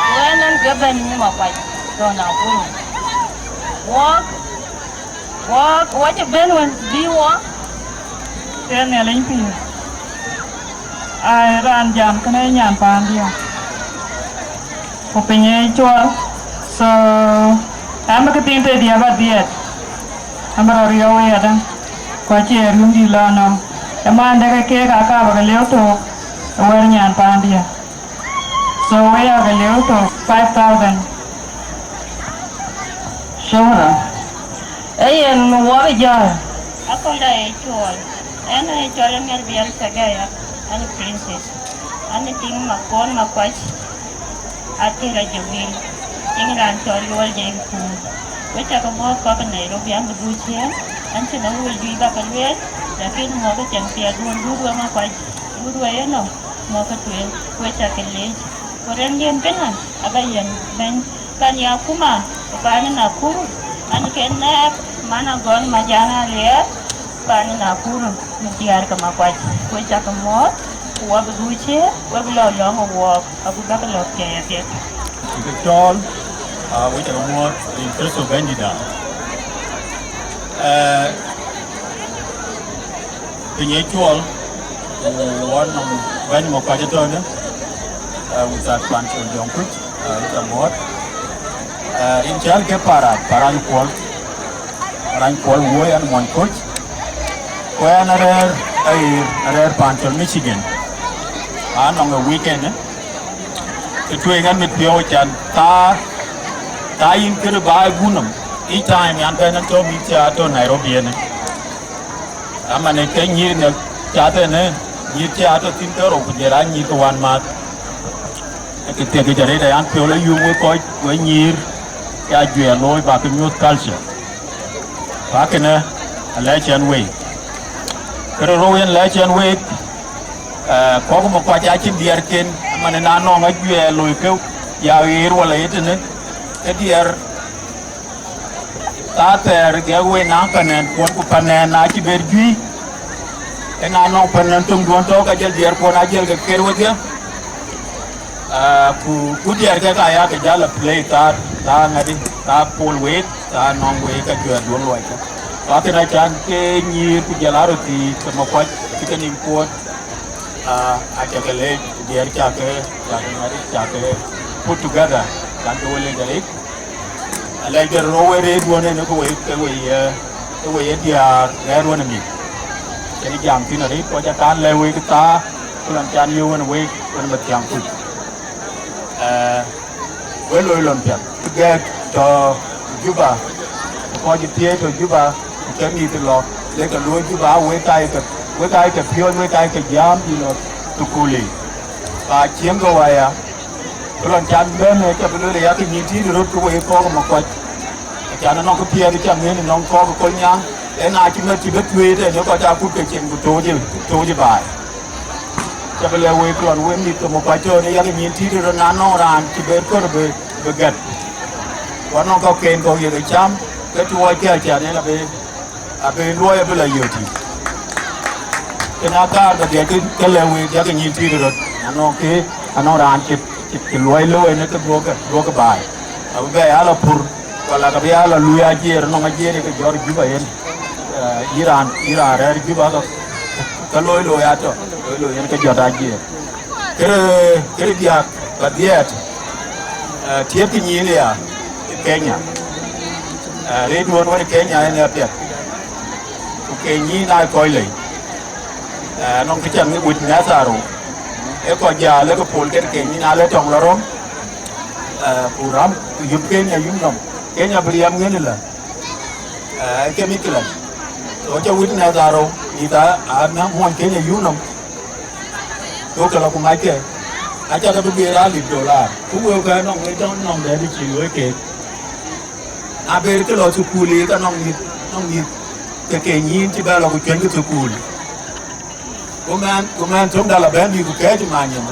ku ɛn ɛn ke bɛ̈n në Makuac, tɔ̈ Nakuru. Wɔɔk, wɔɔk, wɔ cï bɛ̈n wën bï wɔ, ke Nhialic pïïr. Ai, raan jam kënë nyan paandiɛ̈, ku piny ë cuɔl. So, an bï këthiin tëdiɛ̈ ba dhiɛɛt, an bï rɔt riɔu ë yadäŋ, ku acie run dït lɔ nɔm. Ë man de ke keek aa kaar bä ke lieu thok ë wɛ̈t nyan paandiɛ̈. So, we aa ke lieu thok five thousand. Shukran. Ee yen wɔ bï jɔ̈ɔ̈r. Aköldä ë cuɔl. Ɛn ë cɔl Emiɛt Biɛl Thagɛ̈ɛ̈, an ë princess. An ë tiŋ Makon Makuac, atëër Ajowil, tiŋ raan cɔl Yuɔl Jek Kuur. Wek cä ke muɔ̈ɔ̈th kɔ̈k ë Nairobi, an bï dhuk ciëën, an cïn awuɔl juëc bä ke lueel, lakin muɔ̈ɔ̈th ë cɛn piɛth duön duut wek Makuac, duut wek yenɔm, muɔ̈ɔ̈th ke tueŋ, wek cä ke leec. Ku rɛ̈ndiɛ̈n kënë aba yiɛ̈n bɛ̈ny pan ya akuma, ku pan ë Nakuru, an ke nɛɛk man Agɔn Majan Aliɛɛr, pan ë Nakuru, në diäär ke Makuac. Ku wek cä ke muɔ̈ɔ̈th, ku wɔ bï dhuk ciëën, wek bï lɔ lɔ̈ŋ ë wɔɔk, agut bä ke lɔ piɛc apiɛth. Cï ke cɔɔl, aa, wek cä ke muɔ̈ɔ̈th rin Kërtho Bɛ̈nydïtda. Ee, Piny ë cuɔl, ku ɣɔn nɔm bɛ̈ny Makuac ëtɔ̈në, ee, wuthat Pancol Jɔŋkuc, ee, wek cä muɔ̈ɔ̈th. Ee, rin cäl ke Parany, Parany Kuɔl, Parany Kuɔl Wuɔ̈i, an muɔny Koc. Ku ɛn arɛ̈ɛ̈r, ee, arɛ̈ɛ̈r Pancol Michigan. Anɔŋ ë weekend, ë, ke tueŋ ɛn mit piɔ̈u can thaa, thaa yïn këde baai guöp nɔm. Each time yan bɛ̈n ɛn tɔ̈ mïth cï a tɔ̈ Nairobi ënë. Aman ë ke nyïïr në cath ënë, nyïïr cï a tɔ̈ thïn ke rou, ku jël a nyïïr ke wan maath. Ë ke thiëk yic arëët, ayan piɔ̈u la yum wek kɔc, wek nyïïr, ke ajuɛɛr looi bä ke nyuɔ̈th culture. Ku akënë alɛɛc ɛn wei. Kë rou yen lɛɛc ɛn week, ee, kɔ̈k Makuac acïn diɛɛrken, aman ë na nɔŋ ajuɛɛr looi ke ya ɣeer wala ye tënë, ke diɛɛr thaa thɛɛr gɛ̈k wei naŋ panɛɛnkuɔn, ku panɛɛn na cï ber juëc, ë na nɔŋ panɛɛn töŋduɔ̈n tɔ̈u ka jël diɛɛrkuɔn ajël ke ker wedhie. Aa, ku, ku diɛɛr ke ka ya ke jal a play thaa, thaa ŋadï, thaa pol week, thaa nɔŋ week ka juɛɛr duɔ̈n luɔi ke. Ku akënë acan ke nyïïr ku jɔl a röt thii ke Makuac cï ke nïm kuɔɔt. Aa, aca ke leec diɛɛr ca ke, ca ke ŋadï, ca ke put together, can ke we leec arëët. Alɛc de rou we rëët duɔ̈n en ke wei, ke wei, ee, ke wei ye diäär rɛ̈ɛ̈r wën ë mïth. Cïn jam thïn arëët, ku aca kan lɛ̈k wek thaa, ku lɔn can yöök wën wek, wën Mathiaŋ Kuc. Ee, we loi lɔn piɛth, bï gɛ̈ɛ̈k tɔ̈ Juba, ku kɔc ë thiëëc tɔ̈ Juba, ku ke mïth lɔ, lek ke luöi Juba, wek aa ye ke, wek aa ye ke piɔ̈ɔ̈c, wek aa ye ke jääm, you know, thukul yiic. Ka cieŋ ke waya, Ku lɔn can bɛ̈n, ee, ca bï lueel ë yak nyin tiit röt ke wei kɔ̈k ë Makuac. Acan nɔŋ këpiɛth cam yen nɔŋ kɔ̈k ë Kolnyaŋ, ee na cï mɛt cï bï tueet, ee, në kɔc akut ke cin ku tooc ë, tooc ë baai. Ca bï lɛ̈k wei ku lɔn wek mïth ke Makuac tɔ̈ në yak nyin tiit röt na nɔŋ raan cï bɛ̈n kɔ̈r bï, bï gät. Ku anɔŋ kɔ̈kken kɔ̈k yek ë cam, ke tuɔɔc kë acan yen abï, abï luɔi abï lɔ yöt yï. Kën akaar bä dhiɛl kë, kë lëu wek, yakë nyïn tït röt. Anɔŋ kë, anɔŋ raan cï, cï, cï luɔi looi në kë duɔ̈kkë, duɔ̈kkë baai. Abï bɛ ya lɔ pur, wala ka bï ya lɔ luui ajiëër, nɔŋ ajiëër ye ke jɔt Juba yen. Eh, yïn raan, yïn raan rɛ̈ɛ̈r Juba ka, ka looi looi atɔ̈, looi looi yen ke jɔt ajiëër. Kërë, kërë diäk bä dhiɛɛt, eh, tiëpkï nyïïn aya ë Kenya. Eh, rëëtduön wën ë Kenya en apiɛth. Ku ke nyïïn aa kɔc lei. Eh, nɔŋ kë cäŋ wit mɛ̈th arou. Ee kɔc jäl ë ke pol kën ke nyïïn aa le tɔŋ lɔ röm. Eh, ku ram, ku yum Kenya yum nɔm. Kenya bï riɛm ŋën ëlä. Eh, ke mïth këlä. So, cä wit mɛ̈th arou, mïth aa, aa muɔny Kenya yum nɔm. Go ke lɔ ku mackë, acä ke bï guiir alip dolar, ku wëu ke nɔŋ ë tɔŋ nɔŋ dɛ̈t cï luɔi keek. Na ber ke lɔ thukul, ye ke nɔŋ mïth, nɔŋ mïth ke ke nyïïn cï bɛ lɔ ku cuɛ̈nkï thukul. Ku mɛn, ku mɛn töŋda lɔ bɛ̈n bï ku kɛ̈ɛ̈c ë many ëmɔ.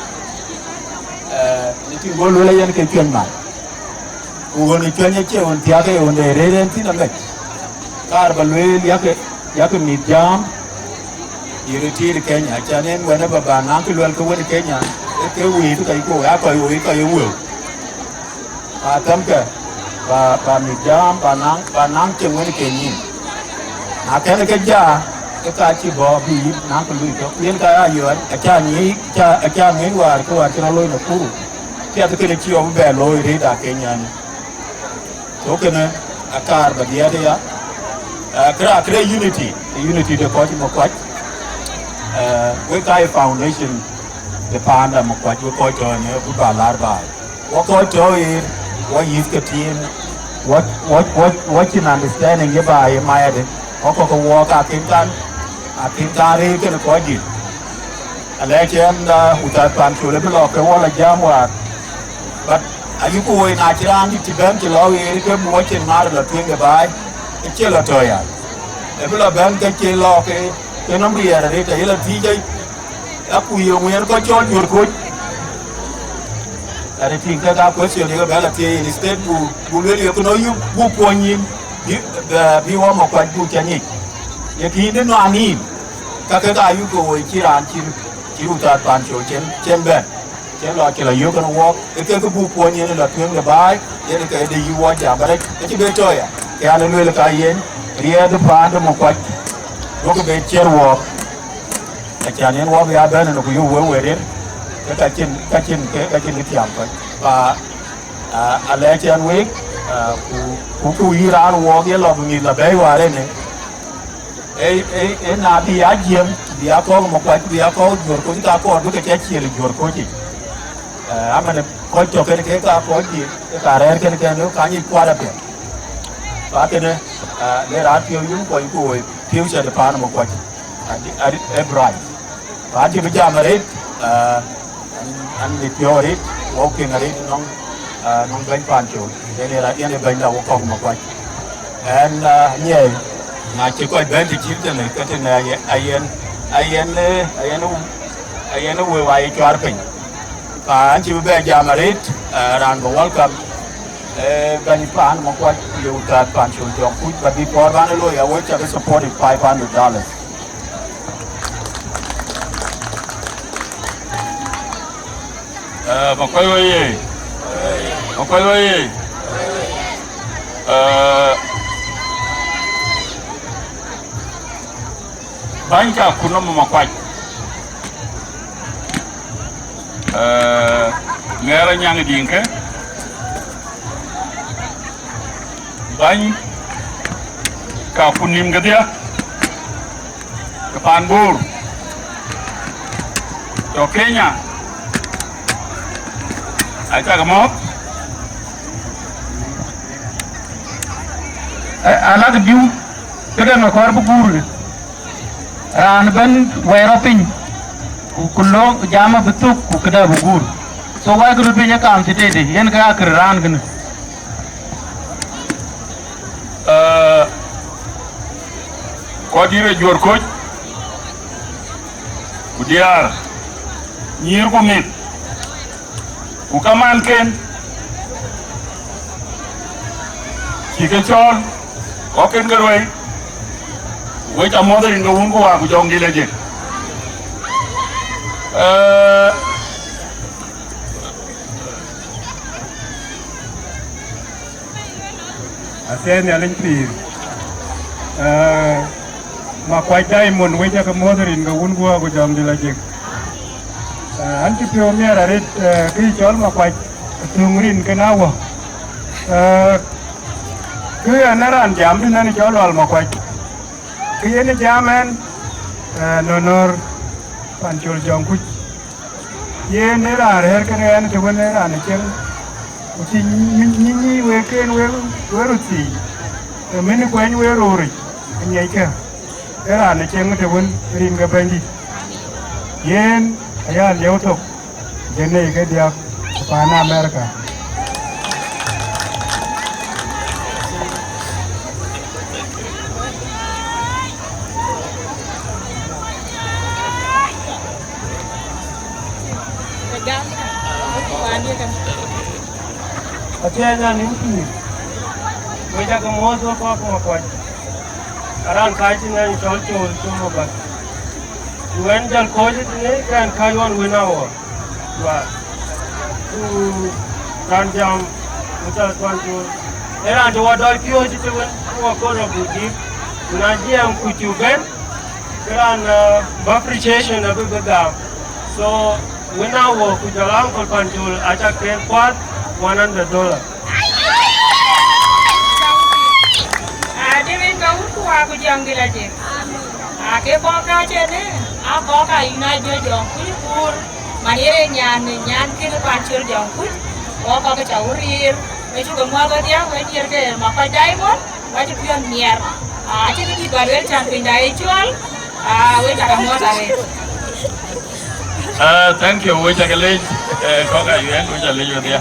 Eh, në tïŋ go lueel yen ke cuɛ̈ny mac. Ku ɣön ë cuɛny acie ɣön thiaak, ee ɣön de rëër en thïn amec. Kaar bä lueel, yakë, yakë mïth jääm, yï röt tiit Kenya, acan en wën ë bä bä naŋ kë luɛl ke wën ë Kenya, ee ke wëët ka yï ku ya kɔc woi ka ye wëu. Ba thɛmkë, ba, ba mïth jääm, ba naŋ, ba naŋ ceŋ wën ë ke nyïn. Na kɛn ke ja, ke ka cï bɔ̈ bï yïn naŋ kë luui tök. Yen ka ya yɔ̈ɔ̈c, acan ŋic, aca, acan ŋic wäär, ke wäär cï rɔt looi në Nakuru. Piɛth kënë cï ɣɔn bɛ looi rëëtda Kenya ni. So kënë akaar bä dhiɛɛt aya. Eh, kërë, kërë unity, unity de kɔc Makuac. Eh, wek ka ye foundation de paanda Makuac, wek kɔc tɔ̈ në bï ba laar baai. Wɔ kɔc tɔ̈ ɣer, wɔ yïth ke tiim, wɔ, wɔ, wɔ, wɔ cïn understanding ye baai ye mayade. Wɔ kɔ̈k ke wɔ ka kën kan, a kën kan rëër kënë kɔc dït. Alɛɛc ɛn, uh, Uthath Pancol ë bï lɔ ke wɔ lɔ jam wäär. But ayuku woi na cï raan dït cï bɛ̈n cï lɔ ɣeer ke bï wɔ cin ŋaar lɔ tueŋ de baai, ë cie lɔ tɔ̈ ya. Ë bï lɔ bɛ̈n ke cie lɔ ke, ke nɔm riɛɛr arëët, aye lɔ thiic, aku ye ŋuɛ̈ɛ̈n kɔc cɔl juör koc. Ade tïŋ kek aa question ye ke bɛ lɔ thiëëc, instead bu, bu lueel ye kënɔ yup, bu kuɔny yïn, bï, bï wɔ Makuac bu cä nyic. Ye kï yïn dï nuan yïn, ka kek ayuku woi cï raan cï, cï Uthath Pancol cen, cen bɛ̈n. Cïn lɔ cï lɔ yök kën wɔɔk, ë kek buk kuɔny yen lɔ tueŋ de baai, yen ke de yï wɔ jam, but acï be tɔ̈ ya, ke an, lueel ka yen, riɛɛt de paan de Makuac, duɔ̈kï be ciɛ̈r wɔɔk. Acan yen wɔɔk ya bɛ̈n në ku yök wëu wëër yen, ke ka cïn, ka cïn, ke ka cïn kë tiam kɔc. Ba, ah, alɛɛc ɛn week, ah, ku, ku, ku yï raan wɔɔk ye lɔ bï mïth lɔ bɛ̈ɛ̈i wäär ënë. Ee, ee, ee, na bï ya jiëm, bï ya kɔ̈k Makuac, bï ya kɔ̈k juör koc, ka kɔɔr bï ke cä ciël juör koc yic. Eh, amɛn kɔc tɔ̈ kën ke ka kɔc dï, ke ka rɛ̈ɛ̈r kën kën, ka nyic kuat apiɛth. Ka kënë, eh, le raan piɔ̈u yum kɔc ku woi, future de paan Makuac. Adi, adi, e bright. Ba cï bï jam arëët, ah, an, an mit piɔ̈u arëët, wok piŋ arëët nɔŋ, ah, nɔŋ bɛ̈ny Pancol. Yen ë ra-, yen ë bɛ̈nyda wok kɔ̈k Makuac. Ɛn, ah, nyiɛɛi, na cï kɔc bɛ̈n të cït tënë, ke tënë aye-, ayen, ayen, eh, ayen, ayen ë wëu aye cuaar piny. Ka an cï bï bɛ jam arëët, ah, raan bï welcome, eh, bɛ̈ny paan Makuac, ye Uthath Pancol Jɔŋkuc, but before bän ë looi, awek cä ke supported five hundred dollars. Eh, Makuac oyee! Makuac oyee! Eh, bäny ka kun nɔm Makuac. Eh, ŋɛɛr anyaŋ diŋkë. Bäny ka kun nïm kedhia. Ke paan Bor tɔ̈ Kenya, acak mɔ̈ɔ̈th. Alak diu, këdäŋ akɔɔr bï guur, raan ëbɛ̈n wɛɛr rɔt piny, ku, ku lɔ jam abï thök, ku këdäŋ abï guur. So, wɛɛr kë röt piny ë kam cï tëde, yen ke akër raan kënë. Eh, kɔc dït ë juöör koc, ku diäär, nyïïr ku mïth, ku kamanken, cï ke cɔɔl, kɔcken ke ruɛi, wek ca muɔ̈th rin ke wun ku waar ku jɔŋdït lajik. Eh, athiɛɛi Nhialic pïïr. Eh, Makuac Diamond, wek aake muɔ̈th rin ke wun guɔ ku jɔŋdït lajik. Eh, an cï piɔ̈u miɛt arët, eh, kë cɔl Makuac, töŋ rin kënë awä. Eh, kë ɣɛn ë raan jam tënë cɔl Lual Makuac. Kë yen ë jam ɛn, eh, nönör Pancol Jɔŋkuc. Yen ë raan rɛ̈ɛ̈r kënë ɛn të wën ë raan ë cieŋ, ku cï nyi-, nyi-, nyi wek ken wek, wek röt thii, ë mën kuɛny wek rööric, ë ŋiɛckë, ë raan ë cieŋ të wën rin ke Bɛ̈nydït. Yen aya lieu thok, jënë ke diäk, ku paan Amerika. Athiɛɛi Nhialic pïïr, wek aake muɔ̈th wek kɔc ku Makuac. Araan kääc tënë cɔl Col Col Makuac. Ku ɣɛn jɔl kɔ̈ɔ̈c tënë kɛn kääc ɣɔn wën awä. Wa. Ku raan jam ku cɔl Pancol. Ë raan të wä dɔc piööcë të wën, ku wä kɔn abuk dït. Ku na jiɛɛm ku cuk bɛ̈n, ke raan, eh, bä appreciation abï bï gam. So, wën awä ku jɔl Uncle Pancol acä ke kuat one hundred dollar. Adï wïc ka wut ku wa ku jɔŋdït lajik. Ake kɔ̈k ka cï në, a kɔ̈k ka yïn a jɔ jɔŋ kuc kuur, man ye nyan, nyan kënë Pancol Jɔŋkuc, wɔ kɔ̈k ca wur riir, we cuk muɔ̈th wedhie, we diɛɛr ke Makuac Diamond, wa cï piɔ̈n miɛr. Acï kë dït ba lueel cän piny da ye cuɔl, a, we cak muɔ̈th arëët. Ah, thank you, we cak leec, eh, kɔ̈k a yɛn, we cak leec wedhie.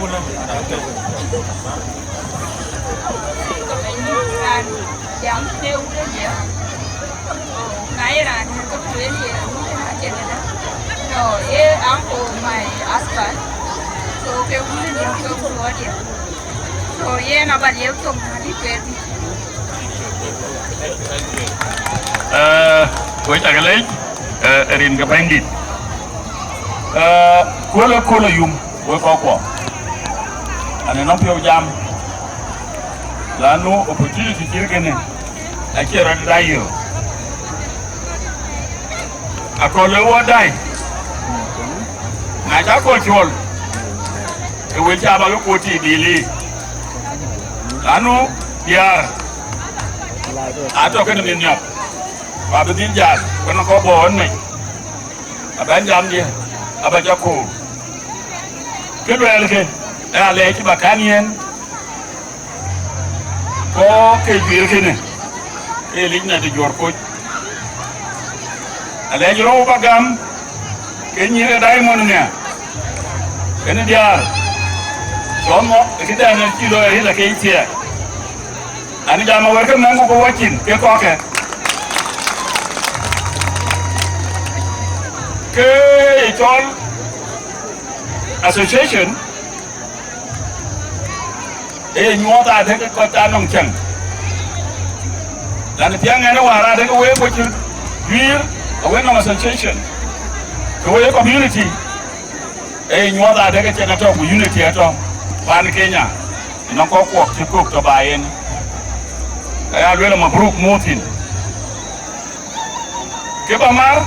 Jam ke wulë diɛ. Na ye raan ke wulë diɛ, wulë na jɛn da. No, ye uncle my husband. So ke wulë diɛ ke wulë diɛ. So ye na ba ye to na di ke di. Eh, we cak leec, eh, rin ke Bɛ̈nydït. Eh, kolo kolo yum. Wek kɔckuɔ, an ë nɔm piɔ̈u jam, lanu opportunity cït kënë acie rɔt dai yök. Akɔ̈l ë wɔ dai, na cä kɔc cuɔl, ke wël cä bä ke kuɔt tii dhil yiic, lanu diäär atɔ̈ kënë mïth nhiɔp, ku abï dhil jäl, ku nɔn kɔc bɔ̈ ɣɔn mec. Abɛ̈n jamdiɛ̈, abä jɔ koor. Kë luɛɛlkë, ë alɛɛc cï bä kän yen, kɔ̈k ke juëër kënë, ke lic na de juɔ̈r koc. Alɛɛc rou bä gam, ke nyïïr ë Diamond nhial, kënë diäär, cɔl mɔ, ë këdɛn ë cï lɔ ë ril ake thiɛɛk. An jam awär ke mɛ̈ŋku ke wacin ke kɔ̈kkë. Ke ye cɔl association, ee ye nyuɔɔth adek kɔc aa nɔŋ cäŋ. Lan piɛŋ ɛn ë wäär adek wek wecin juiir, awek nɔŋ association, ke wek community. Ee nyuɔɔth adek cieŋ atɔ̈ ku unity atɔ̈ pan Kenya, nɔŋ kɔckuɔk cï kök tɔ̈ ba yen. Aya luel mabruk muthin. Kë bä mar,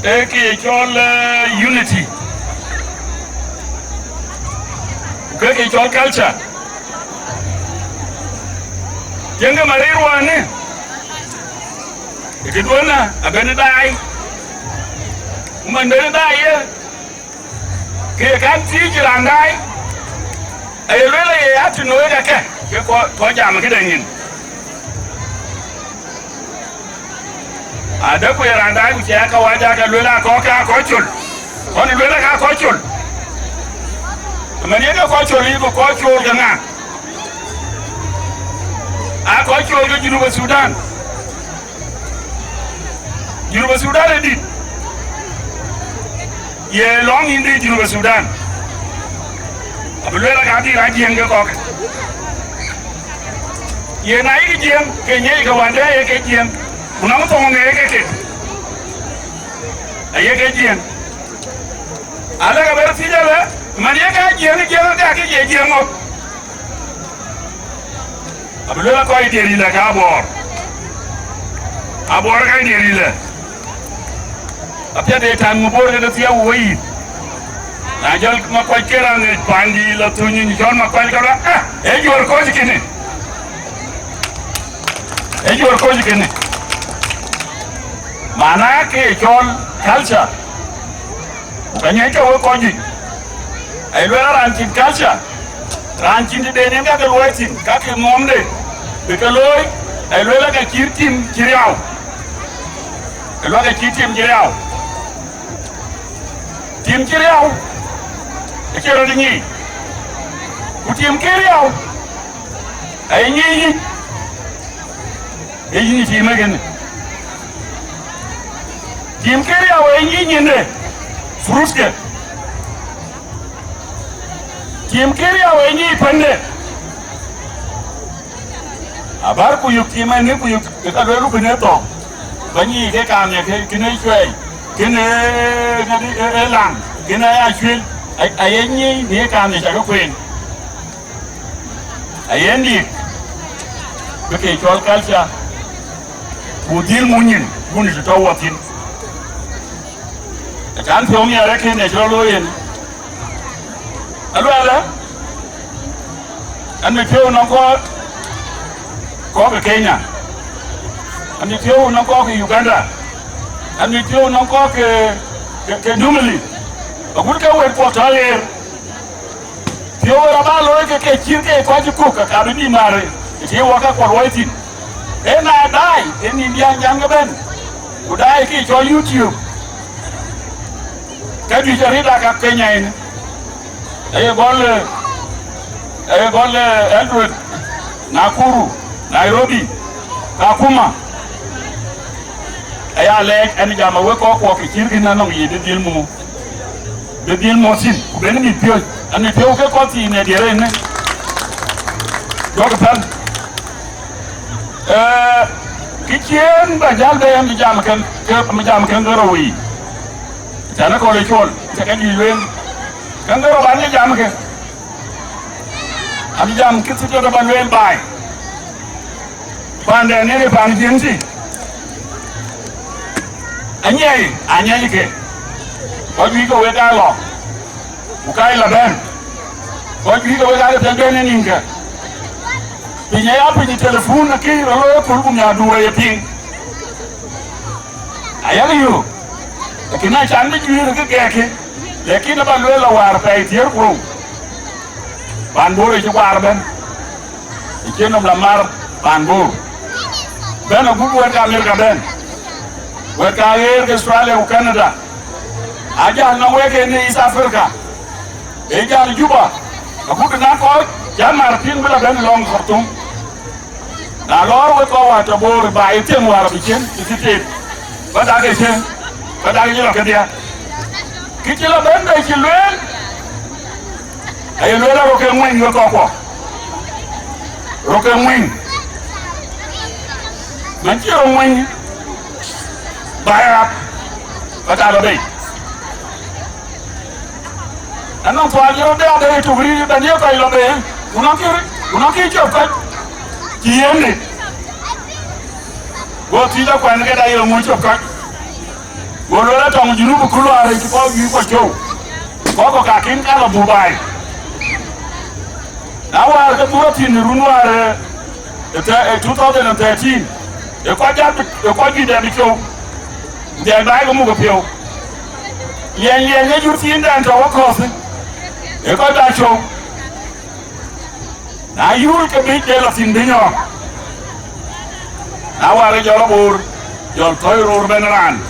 ee kë ye cɔl, eh, unity. Ku ke kë ye cɔl culture. Tiɛŋkë marir wään ë, ë këduɔ̈n abɛ̈n daai. Ku man bɛ̈n daai ye, ke ye kän thiëëc raan daai, aye lueel aye ya tïŋ wek akë, ke kɔc, kɔc jam këde nyin. Ade ku ye raan daai ku cie kawaja ke lueel akɔ̈k ke akɔc col. Kɔn lueel aka akɔc col. Mɛn ye ke kɔc col, yï ku kɔc col ke ŋa? Akɔc col ke Junub Sudan. Junub Sudan ë dït. Ye lɔŋ yïn dï Junub Sudan. Abï lueel aka dï rac Jiëŋ ke kɔ̈k. Ye na yïk Jiëŋ, ke nyiɛc ke wande ye ke Jiëŋ. Ku nɔŋ thoŋ ŋe ke ke. Aye ke Jiëŋ. Alë ke bɛr thiëc alë, man ye ka Jiëŋ, Jiëŋ ka ke ye Jiëŋ ŋö? Abï lueel akɔc diëër yïlë ka Abuɔɔr. Abuɔɔr ka diëër yïlë. Apiɛth de taŋ Mabor ke thiëëu wei. Na jɔl Makuac ke raan ë paandï la thuny, cɔl Makuac ka, ah, e juɔ̈r kɔc kënë. E juɔ̈r kɔc kënë. Mana ke cɔl culture. Ku ka nyiɛc ke wek kɔc juëc. Ai lueel raan cïn culture, raan cïn tëden en ka ke luɔi thïn, ka ke ŋɔmde bï ke looi, ai lueel ka cït tim cï riau. Ai lueel ka cït tim cï riau. Tim cï riau acï rɔt nyiic, ku tim kë riau aye nyiic yic. Ee yïn tim ë kënë. Tim kë riau ee nyiic nyinde, fruit ke. Tim kë riau ee nyiic pënde. Abär ku yök tim ë në ku yök ke ka lueel ku në thɔ̈k. Ba nyiic ke kaam ye ke, kënë cuɛɛi, kënë ŋadï, ë, ë laŋ, kënë acuël. Ay-, aye nyiic në kaam ye cakë kueen. Ayen dït bï ke cɔl culture, ku dhil muk nyin, wun të tɔ̈u wɔ thïn. Acan piɔ̈u miɛt arëk kënë cï rɔt looi yen. Aluɛɛlë, an, mit piɔ̈u nɔŋ kɔc, kɔc ke Kenya, an, mit piɔ̈u nɔŋ kɔc ke Uganda, an, mit piɔ̈u nɔŋ kɔc ke, ke, ke Dumili, agut ke wek kuɔ tɔ̈ ɣeer. Piɔ̈u ë rɔt bä looi ke ke cït ke kɔc cï kuk, ka bï bï määr ë cï wɔ ke kuɔl wai thïn. Ë na daai, ë nïn diäŋ jam ke bɛ̈n, ku daai ke cɔl YouTube, ke juëc arëët aa ka Kenya en. Aye gɔl, eh, aye gɔl, eh, Eldoret, Nakuru, Nairobi, Kakuma. Aya lɛɛc ɛn jam awek kɔc kuɔ ke cït kën anɔŋ yic bï dhil muk. Bï dhil mɔ̈th thïn, ku ben mit piööc, an, mit piɔ̈u ke kɔc thïn ë diëër ënë. Duɔ̈kï päl. Ee, kë ciëën bä jäl bɛ, an, bï jam kën, ke, bï jam kën ke rou wei. Cän ë kɔl ë cuɔl, cä ke juëc lueel. Kën ke rou bän ke jam ke. An, bï jam kë thïn tɔ̈ bä lueel baai. Paanden yen ë paan Jiëŋ tï, anyiɛɛi, anyiɛɛi ke, kɔc juëc ke wek aa lɔ, ku ka ye lɔ bɛ̈n, kɔc juëc ke wek aa ke piɛth bɛ̈n ë nïnkë. Piny aya piny ë telefon akë rɔt looi ëköl, ku miäkduur aye piŋ. Ayak yök, lakin acan bï juëër ke gɛɛkë, lakin aba lueel la wäär pɛɛi thiëër ku rou. Paan Bor ë cï kuaar ëbɛ̈n, ë cï nɔm la mar paan Bor. Bɛ̈n agut wɛ̈t ke Amerika bɛ̈n, wɛ̈t ke aɣeer ke Australia ku Canada, ajäl nɔm wek en ë East Africa, ë jäl Juba, agut na kɔc cä mar piŋ bï la bɛ̈n lɔŋ Khartoum. Na lɔɔr wek kɔc wäär tɔ Bor ba ye tiɛŋ wäär bï cien, bï cï tet, ba dak ë cieŋ, ba dak ë cï lɔ kedhie. Kë cï lɔ bɛ̈n bei cï lueel, aye lueel a rok ke ŋuɛny wek kɔckuɔ, rok ke ŋuɛny. Man cï rok ŋuɛny, ba ya, ba dak lɔ bei. Anɔŋ thuɔɔl cï rɔt bɛ abɛ ë tuk rïïr bɛ̈n ye kɔc lɔ bɛ, ku nɔŋ kï, ku nɔŋ kï cop kɔc, cï yen lik. Go thiëc akuɛn ke da ye ŋö cop kɔc. Go lueel atɔŋ Junub ku luaar ë cï kɔc juëc kuɔ cou. Kɔc kɔ̈k kakïn ka lɔ Dubai. Na wäär ke dhuk rɔt thïn ë run wäär, ë, ë thɛ-, ë two thousand and thirteen, ë kɔc jat, ë kɔc juëc dɛ bï cou, ku dhiɛl baai ke muk ë piɔ̈u. Liɛny, liɛny ë jur thiin dɛn tɔ wä kɔ̈th, ë kɔc bä cou. Na yul ke bic de lɔ thïn bï nyɔɔk. Na wäär ke jɔl aboor, jɔl thɔ̈i roor bɛ̈n raan,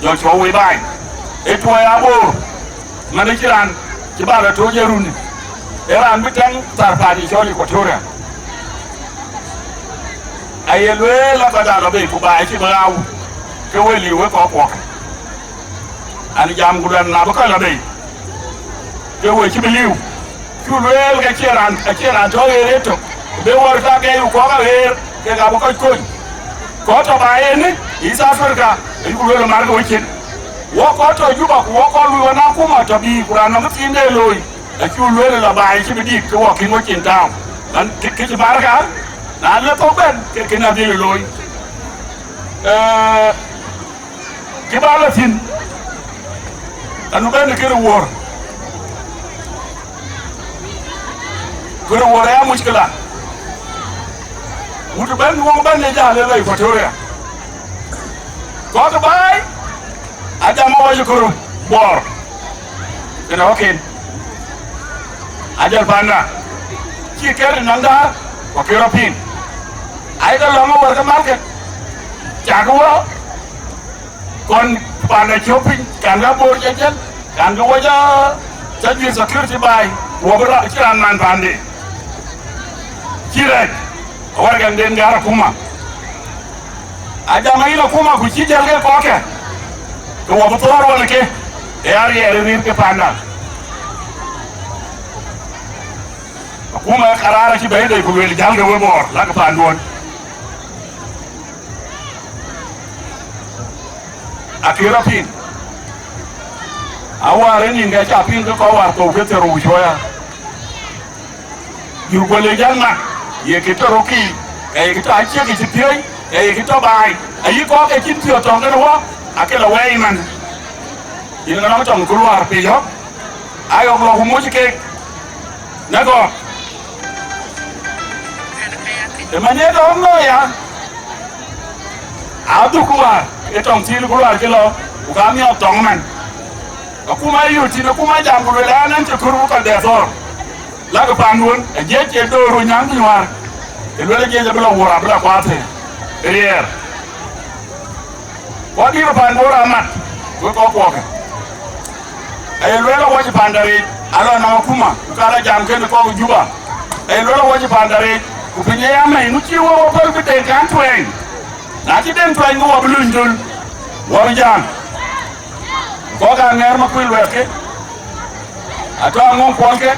jɔl cuɔ wei baai. Ë tuɔɔi aboor, man ë cï raan cï bä lɔ tooc ë runi, ë raan bï tɛŋ thar paan ë cɔl Equatoria. Aye lueel la kɔc aa lɔ bei ku baai cï bï ɣau, ke we liu wek kɔc kuɔk. An, jam ku luɛl na bï kɔc lɔ bei, ke we cï bï liu. Cu lueel ke cie raan, acie raan tɔ ɣeer ë tök, bï wär ka gɛi ku kɔk aɣeer, kek abï kɔc kony. Kɔc tɔ ba en ë East Africa, ayuku lueel markë wecin. Wok kɔc tɔ Juba ku wok kɔc lui ɣɔn akuma tɔ bï ku raan nɔŋ kë thiin de looi, acuk lueel la baai cï bï dït ke wok kïn wok cin tääu. Man kë, kë cï bar kaar, na le thok bɛ̈n, ke kën adhil looi. Eh, kë ba la thïn, anu bɛ̈n kërë wuɔ̈r. Kërë wuɔ̈r aya muckila. Wut bɛ̈n wok bɛ̈n ë jäl ë la Equatoria. Kɔc baai, ajam awɔc kërë Bor. Kën ɣɔ̈kken. Ajal panda. Cï kër nɔm daar, ku kër rɔ piŋ. Ai ke lɔ̈ŋ awär ke malkë. Cak wɔ. Kɔn panda cök piny, kan ka Bor cä jël, kan ke wɔ jɔ, cä juëc security baai, wɔ bï rɔ, cï raan man pande. Cï rɛc, awär gɛŋden gäär akuma. Ajam ayïn akuma ku cï jël ke kɔckë, ke wɔ bï thɔɔr wɔ në ke, ë ariɛɛr ë rir ke panda. Akuma ë karar acï bɛ̈i dei ku lueel jäl ke we Bor, lakë panduön. Akï rɔ piŋ. Awär ë nïn ke ca piŋ ke kɔc wäär thou ke thiërrou cuɔya. Jur guöl ë jäl mat, ye kë tɔ rökï, ke ye kë tɔ aciëk cï piööc, ke ye kë tɔ baai, ayï kɔ̈k ke cïn piɔ̈ɔ̈th tɔŋ kën wɔ, akë lɔ wɛɛi man. Yïn ŋa nɔm tɔŋ ku luaar piööc ɣɔ̈k, ayɔk lɔ ku moc keek, në gɔ̈k. Ëmɛn ye dɔm looi ya, adhuk wäär, ë tɔŋ thïn ku luaar cï lɔ, ku ka miɔɔk tɔŋ man. Akuma yöt thïn, akuma jam ku lueel an, an cï kör ku kɔc bɛ thɔɔr. Lakë panduön, ajiëc ë döör ru nyaŋ nyuaar, ë lueel ajiëc abï lɔ wuɔr abï lɔ kuath ë riɛɛr. Ku adït pan Bor amat, wek kɔc kuɔkë. Aye lueel awɔc panda reec, alɔ nɔm akuma, ku ka lɔ jam kenë kɔc Juba. Aye lueel awɔc panda reec, ku piny ë ya mɛi, ŋu cï wek wɔ päl bï deŋ kan tuɛɛny? Na cï deŋ tuɛɛny, ke wɔ bï luny döl, wɔ bï jam. Kɔc aŋɛɛr Makuëi Luɛɛk ke, atɔ̈ Aŋɔŋ Kuɔl ke,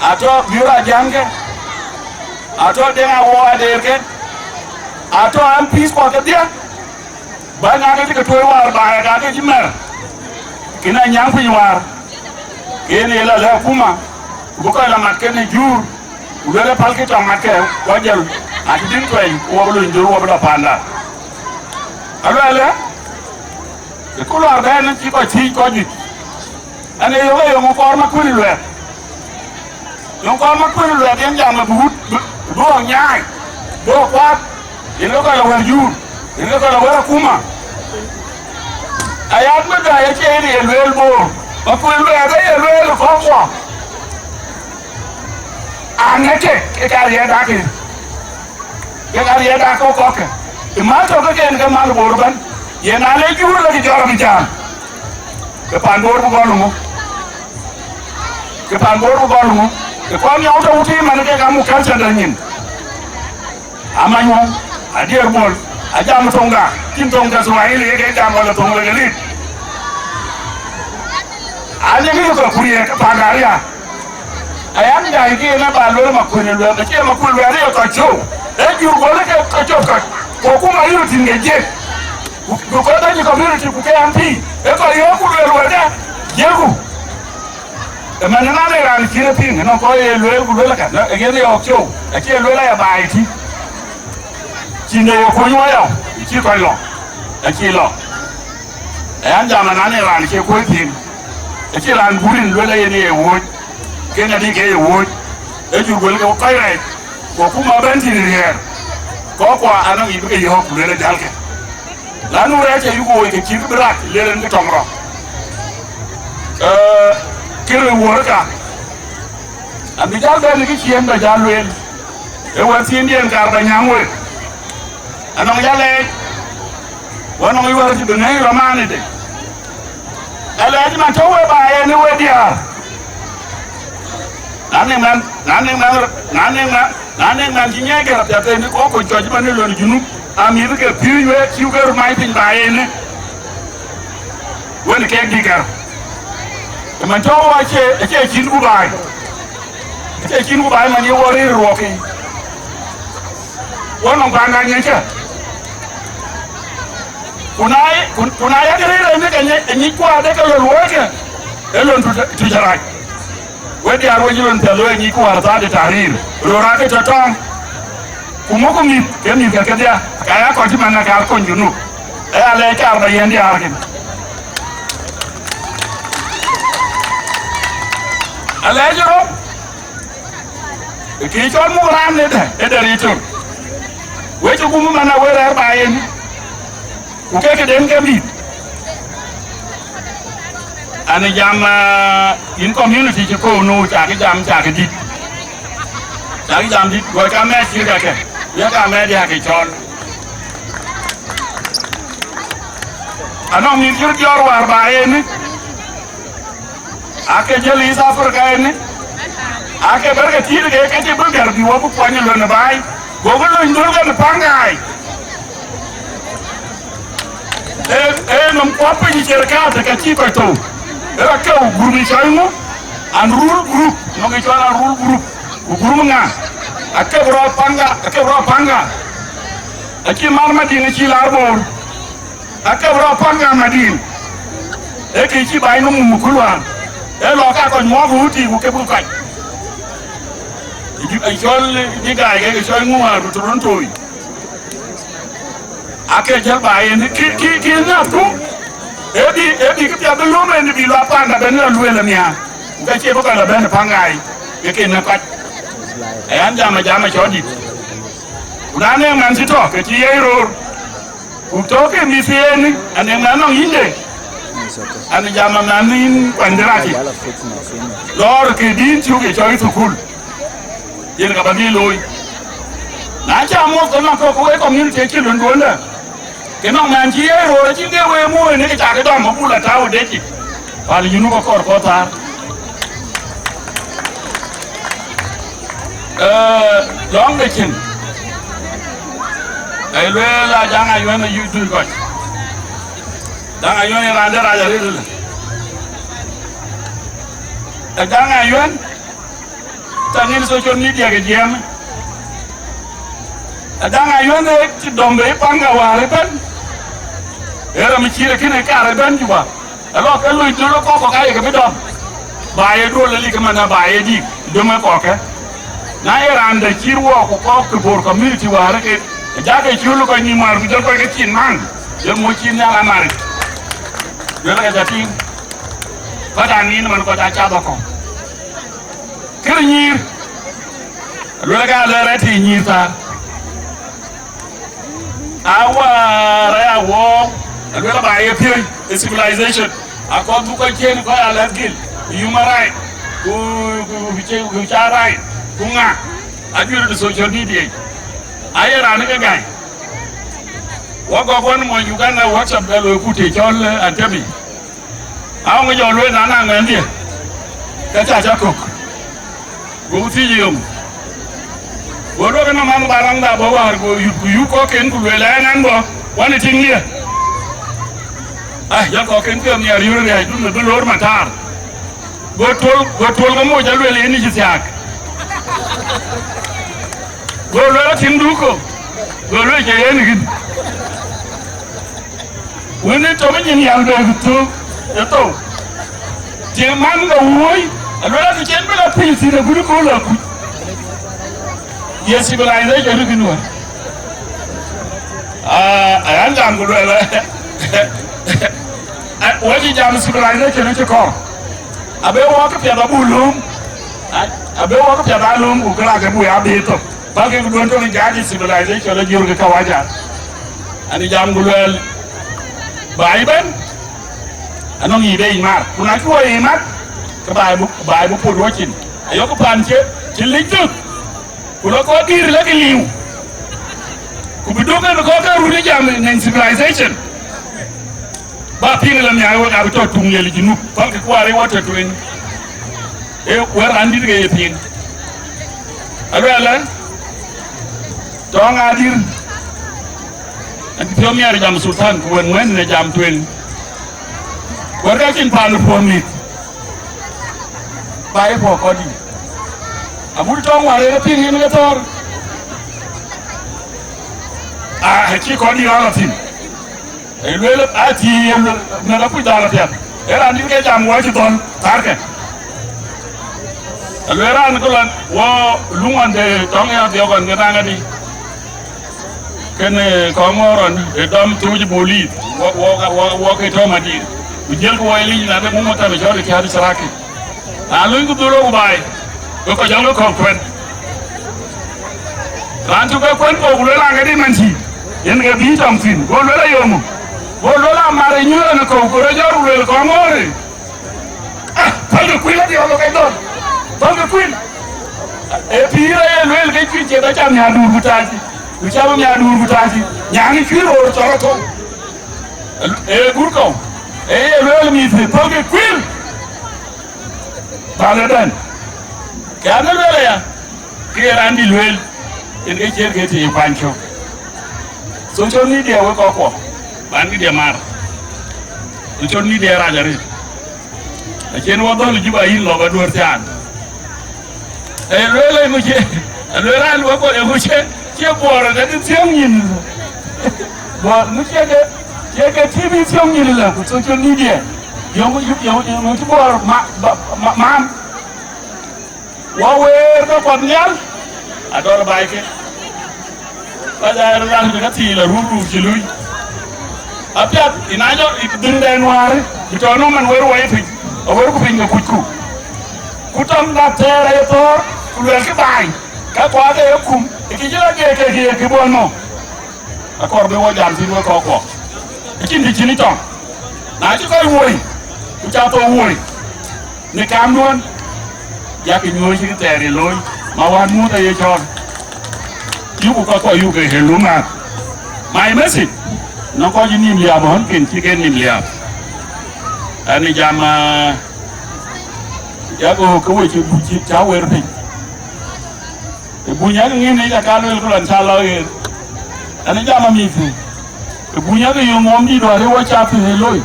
atɔ̈ Biöör Ajaŋ ke, atɔ̈ Deŋ Awɔɔr Adeer ke, atɔ̈ M Ps kuɔ kedhie. Bäny ŋa ke cï ke tuɔɔc wäär baai, ka ke cï mɛr, kën a nyääŋ piny wäär. Ke yen ye lɔ lɛ̈k akuma, ku bï kɔc lɔ mat kenë juur, ku lueel ë pälkï tɔŋ matkë, ku ajël, na cï dïŋ tuɛɛny, ku wɔ bï luny döl, wɔ bï lɔ panda. Aluɛlë, ë ku luaar bɛ̈ɛ̈n cï kɔc thiëëc kɔc juëc. Ɛn ee yök ë yöŋ kɔɔr Makuëi Luɛɛk. Yöŋ kɔɔr Makuëi Luɛɛk yen jam ë bï wut, bï, bï ɣɔ̈k nyaai, bï ɣɔ̈k kuath, yen ke kɔc lɔ wär juur, yen ke kɔc lɔ wär akuma. Ayat Madai acie yen ye lueel Bor, Makuëi Luɛɛk aye lueel ë kɔ̈k kuɔ. Aŋiɛc kek, ke ka riɛɛt dak ë. Ke ka riɛɛt dak kɔ̈k kɔ̈kkë. Ë mal tök ke ken ke mal Bor ëbɛ̈n. Yen na le juur lɔ kë jɔl abï jam. Ke pan Bor bï gɔl ŋö? Ke pan Bor bï gɔl ŋö? Ke kɔn yɔu tɔ wutic man ke ka muk culture dä nyin. Amany wɔ, adier bol, ajam thoŋda, cïn thoŋ ke Swahili ye ke jam wala thoŋ Legelit. Ani ke ke kurie ke pan daria. Ayan dai ke na ba luel Makuëi Luɛɛk, ke cie Makuëi Luɛɛk ye kɔc cöu. E jur gol ke kɔc cöu kɔc. Ko kuma yï rutin ke jiëk. Ku, ku kɔc dany community ku ke M P. E kɔc yöök ku luel wɛ̈ɛ̈rkë, jiëkku. Ëmɛn ënɔn ee raan cïn e piŋ, ënɔn kɔc ye lueel ku luel aka, na, yen ye ɣɔk cöu, acie luel aya baai tï. Cïn de ye kuny wayɔu, cï kɔc lɔ, acï lɔ. Ayan jam ënɔn ee raan cie kuöc piŋ. Acie raan gurin luel ayen ye wuöc, ke ŋadï ke ye wuöc. E jur guel ke kɔc rɛɛc, ku akuma bɛ̈n tïn riɛɛr. Kɔckua anɔŋ yic bï ke yɔ̈ɔ̈k ku luel ajalkë. Lanu rɛɛc ayuk woi ke cït bï rak lel en ke tɔŋ rɔt. Ee, kërë wuɔ̈rë ka, abï jal bɛ̈n ke ciëën bä jal lueel, ee wɛ̈t thiindiɛn kaar bä nyääŋ wek. Anɔŋ jal leec, wä nɔŋ yuɔ̈r cï bï ŋɛ̈i rɔmaanide. Alɛɛc man tɔ̈u we ba en ë we diäär. Na nɛŋ man, na nɛŋ man, na nɛŋ man, na nɛŋ man cï nyiɛc gɛ̈r apiɛth en ë kɔk kuc cɔc man ë lon Junub, amïth ke piööc wek cï ke röt mac piny ba en ë. Wën kek dï gɛ̈r. Ë man tɔ̈u acie, acie cïn ku baai. Acie cïn ku baai man ye wɔ rëër ruɔk yic. Wɔ nɔŋ paan na nyiɛckë. Ku na, ku, ku na yak rëër ënë ke nyic, nyic kuaar de ke lon luɔɔikë, ë lon tuc, tuc arac. Wek diäär wek cï lon piɛth looi nyic kuaar thaar de tahrir. Röör aake tɔ tɔŋ. Ku muk mïth, ke mïth ke kedhia, ka ya kɔc cï man na kaar kony Junub. Aya lɛc kaar ba yɛn diäär kën. Alɛc rɔt, kë cɔl muk raan ëdë, ëdë ric tök. Wek cï guum man a wek rɛ̈ɛ̈r ba yen. Ku ke këden ke mïth. An jam, ah, in community cï kɔ̈u nu, cakï jam, cakï dït. Cakï jam dït, gɔ̈i ka mɛɛt cït kakë, ye ka mɛɛt yakï cɔl. Anɔŋ mïth cï röt jɔɔr wäär ba yen, aake jël East Africa ënë, aake bɛ̈r ke tiit ke, ke cï bï gɛ̈r bï wɔ bï kuany ë lon ë baai, gokï lony dhöl kɛn Pangai. Ee, ee, nɔm kuɔp piny ë Cerkat, ke cï kɔc thou. Ee, akeu group ë cɔl ŋö? An Rul group, nɔŋ ë cɔl An Rul group. Ku group ŋa? Akeu rɔt Panga, akeu rɔt Panga. Acï mar Madiŋ acï laar Bor. Akeu rɔt Panga Madiŋ. Ee kë cï baai nɔm mum ë kul wään. Ee lɔ ka kɔc mɔɔk ë wutic ku ke bï kɔc. Ë cɔl, ë gaai ke cɔl ŋö wään Toronto. Ake jël ba yen, ki, ki, ki na tu. Ebi, ebi kë piɛth bï löm en bï lɔ panda ben la lueel nia. Ku ka cie bï kɔc la ben Pangai. Ye ken na kɔc. Ayan jam, jam cɔl dït. Ku na ne man cï tɔ, ke cï ye ror. Ku tɔ ke mïth yen, ane man nɔŋ yïnde. An jam man nin kuany de raki. Lɔɔr ke din cuk ye cɔl thukul. Yen ka ba dhil looi. Na ca muɔ̈th ke nɔŋ kɔ̈k ke wek community acï lon duɔ̈ndä, ke nɔŋ man cï ye röör acïn ke wek muɔ̈ɔ̈i në ke cakï dɔm abul atääu ë dec yic. Pal Junub akɔɔr kɔ̈th thaar. Ee, lɔŋ de cin. Ee lueel Ajaŋ Ayuɛn ayuc dul kɔc. Ajaŋ Ayuɛn ë raan de rac arëët ëlë. Ajaŋ Ayuɛn. Tɛ̈ ŋic social media ke jiɛɛm. Ajaŋ Ayuɛn ë cï dɔm bei Panga wäär ëbɛ̈n. Ee rɛm cït akënë kaar ëbɛ̈n Juba. Alɔ ke loi döl kɔ̈k kɔ̈k ayek bï dɔm. Ba ye duöl alik man ba ye dïk döm ë kɔ̈kë. Na ye raan dɛ cït wɔ ku kɔ̈k ke Bor community wäär ke. Ajakë cul kɔc nïm wäär ku jɔl kɔc ke cin man. Jɔl moc cin nhial amaric. Jɔl ke jɔ tïŋ. Kɔc aa nin man kɔc aa cath akɔ̈u. Kërë nyïïr, luel ka lë rɛ̈t ë nyïïr thaar. Awäär aya wɔɔk, luel ba ye piööc ë civilization. Akɔ̈th bï kɔc ciëën kɔc aa lɛ̈th gil, human right, ku, ku, ku, ku child right, ku ŋa, ajuëc de social media. Aye raan ke gäi. Wɔ gɔk wën mony Uganda WhatsApp bɛ loi ku të cɔl, eh, Antebi. Aŋö jɔ lueel na naŋ mɛnhdiɛ̈, ke ca cä kök. Go thiëc yom. Go lueel ke nɔm an, ba raŋda bɔ̈ wäär, go yut ku yuk kɔ̈kken ku lueel ɛn an bɔ̈, wän ë tiŋdiɛ̈. Ah, jɔl kɔ̈kken piɔ̈ɔ̈th nhiaar yöör riäcdun në bï loor matar. Go tuol, go tuol ke moc alueel yen ë cï thiaak. Go lueel atiŋdu ko, go lueel cï yen ë kïn. Wën ë tɔ̈ nyin yal bɛ thök ë thou. Tiŋ man ke wuöi, aluel akë cen bï la piny thïn agut ë kööl akuc. Ye civilization ë kën wär. Ah, ayan jam ku luɛl. Wɔ cï jam civilization ë cï kɔɔr. Abe wɔ kë piɛth abuk lööm. Abe wɔ kë piɛth alööm ku kërac abuk ya bï thok. Bäk kek duön tök ë jaac ë civilization la jurkï kawaja. Ani jam ku luɛɛl, baai ëbɛ̈n, anɔŋ yic de yic maar. Ku na cï wɔ yic mat, ke baai bï, baai bï pot wɔ cin. Ayɔkï paan cï, cï lic thök. Ku lɔ kɔc dïïr lɔ ke liu. Ku bï duk en kɔc ke run ë jam në civilization. Ba piŋ lɔ miaai wek abï tɔ tuŋ liɛl ë Junub, pälkï kuaar ë wɔ tɔ tueŋ. Ee wɛ̈t raan dït ke ye piŋ. Aluɛɛlë, tɔŋ adïr, ɛn cï piɔ̈u miɛt jam Sultan, ku wën wën në jam tueŋ. Wɛ̈t ka cïn paan puɔ̈n mïth, ba ye puɔ̈u kɔc dït. Agut tɔŋ wäär ë piŋ yen ke thɔ̈ɔ̈r. Aa, acï kɔc dït rɔt lɔ thïn. Ë lueel aa thii, ë lueel, në la kuc dhal apiɛth. Ee raan dït ke jam wɔ cï thɔ̈n, thaarkë. Alueel raan kë lɔn wɔ luŋ ɣɔn de tɔŋ ya dhiɔk ɣɔn ke naŋ adï. Kënë kɔŋ ŋɔɔr ɣɔn ë dɔm tuuc bolith, wɔ, wɔ, wɔ, wɔ ke tɔ̈ madït. Ku jiëlkï wɔ ë lic na de muk maktab cɔl ë kiat saraki. Na luny ku dhurou ku baai, ke kɔc jɔl ke kɔ̈k kuɛn. Raan cuk ke kuɛn kɔ̈k ku lueel aŋadï man cï, yen ke bï tɔŋ thïn. Go lueel ayomu. Go lueel amar ë nyuɔɔn ë kɔ̈u, ku rɔt jɔl ku lueel kɔŋ ŋɔɔrë. Ah, pälkï kuïl adï ɣɔn ke dɔl. Pälkï kuïl. Ee pïïr aye lueel ke cuït ciɛth aca miäk duur ku tac. Ku ca bï miäk duur ku tac. Nyaŋ cuït roor cɔl atɔ̈u. Ee gur kɔ̈u. Ee ye lueel mïth, pälkï kuïl. Bä lɔ bɛ̈n. Ke an, lueel aya, ke ye raan dï lueel, yen ke ciɛɛr ke të ye kuany cök. Social media wek kɔckuɔ, bän këdiɛ mar. Social media rac arëët. Acïn wä dhɔ̈l Juba yïn lɔ bä duöör thiaan. Ee lueel ë ŋö cie, ee lueel raan wä kɔn ë ŋö cie, cie buɔɔr ë dï thiöŋ nyin. Buɔɔr ŋö cie ke, cie ke T V thiöŋ nyin lë ku social media. Yöŋ, yöŋ, yöŋ, yöŋ cï buɔɔr ma, ma, ma, mam. Wɔ weer ke kuɔth nhial, adɔl baai ke. Ka jai raan ke ka thii la ruk ruk cï lui. Apiath, ina jɔ, i dhïndɛn wäär, ku tɔ nɔm man wer wai piny, a wer ku piny ke kucku. Ku tɔŋ dak thɛɛr aye thɔɔr, ku luɛlkï baai, ka kuath aye kum, ë kï cï la geek ke geek kï bɔ̈ nɔm. Akɔɔr bï wɔ jam thïn wek kɔckuɔ. Acïn kë cïn ë tɔŋ. Na cï kɔc woi, ku ca thou woi, në kamduön, yakï nyuööc cï thɛɛr ye looi, ma wään muɔ̈th aye cɔɔl. Yuku kɔckuɔ yuku ke luŋ ŋaak. My message, nɔŋ kɔc ë nïïm liaap ɣɔn ken cï ke nïïm liaap. Ɛn ë jam, ah, yak ɣöök ke we cï, cï, cä wer piny. Ë buny ake ŋiɛ̈n ë ca ka lueel ku lɔn ca lɔ ɣer. Ɛn ë jam amïth. Ë buny ake yöŋ ŋuɔm dït wäär ë wɔ cath ë loi.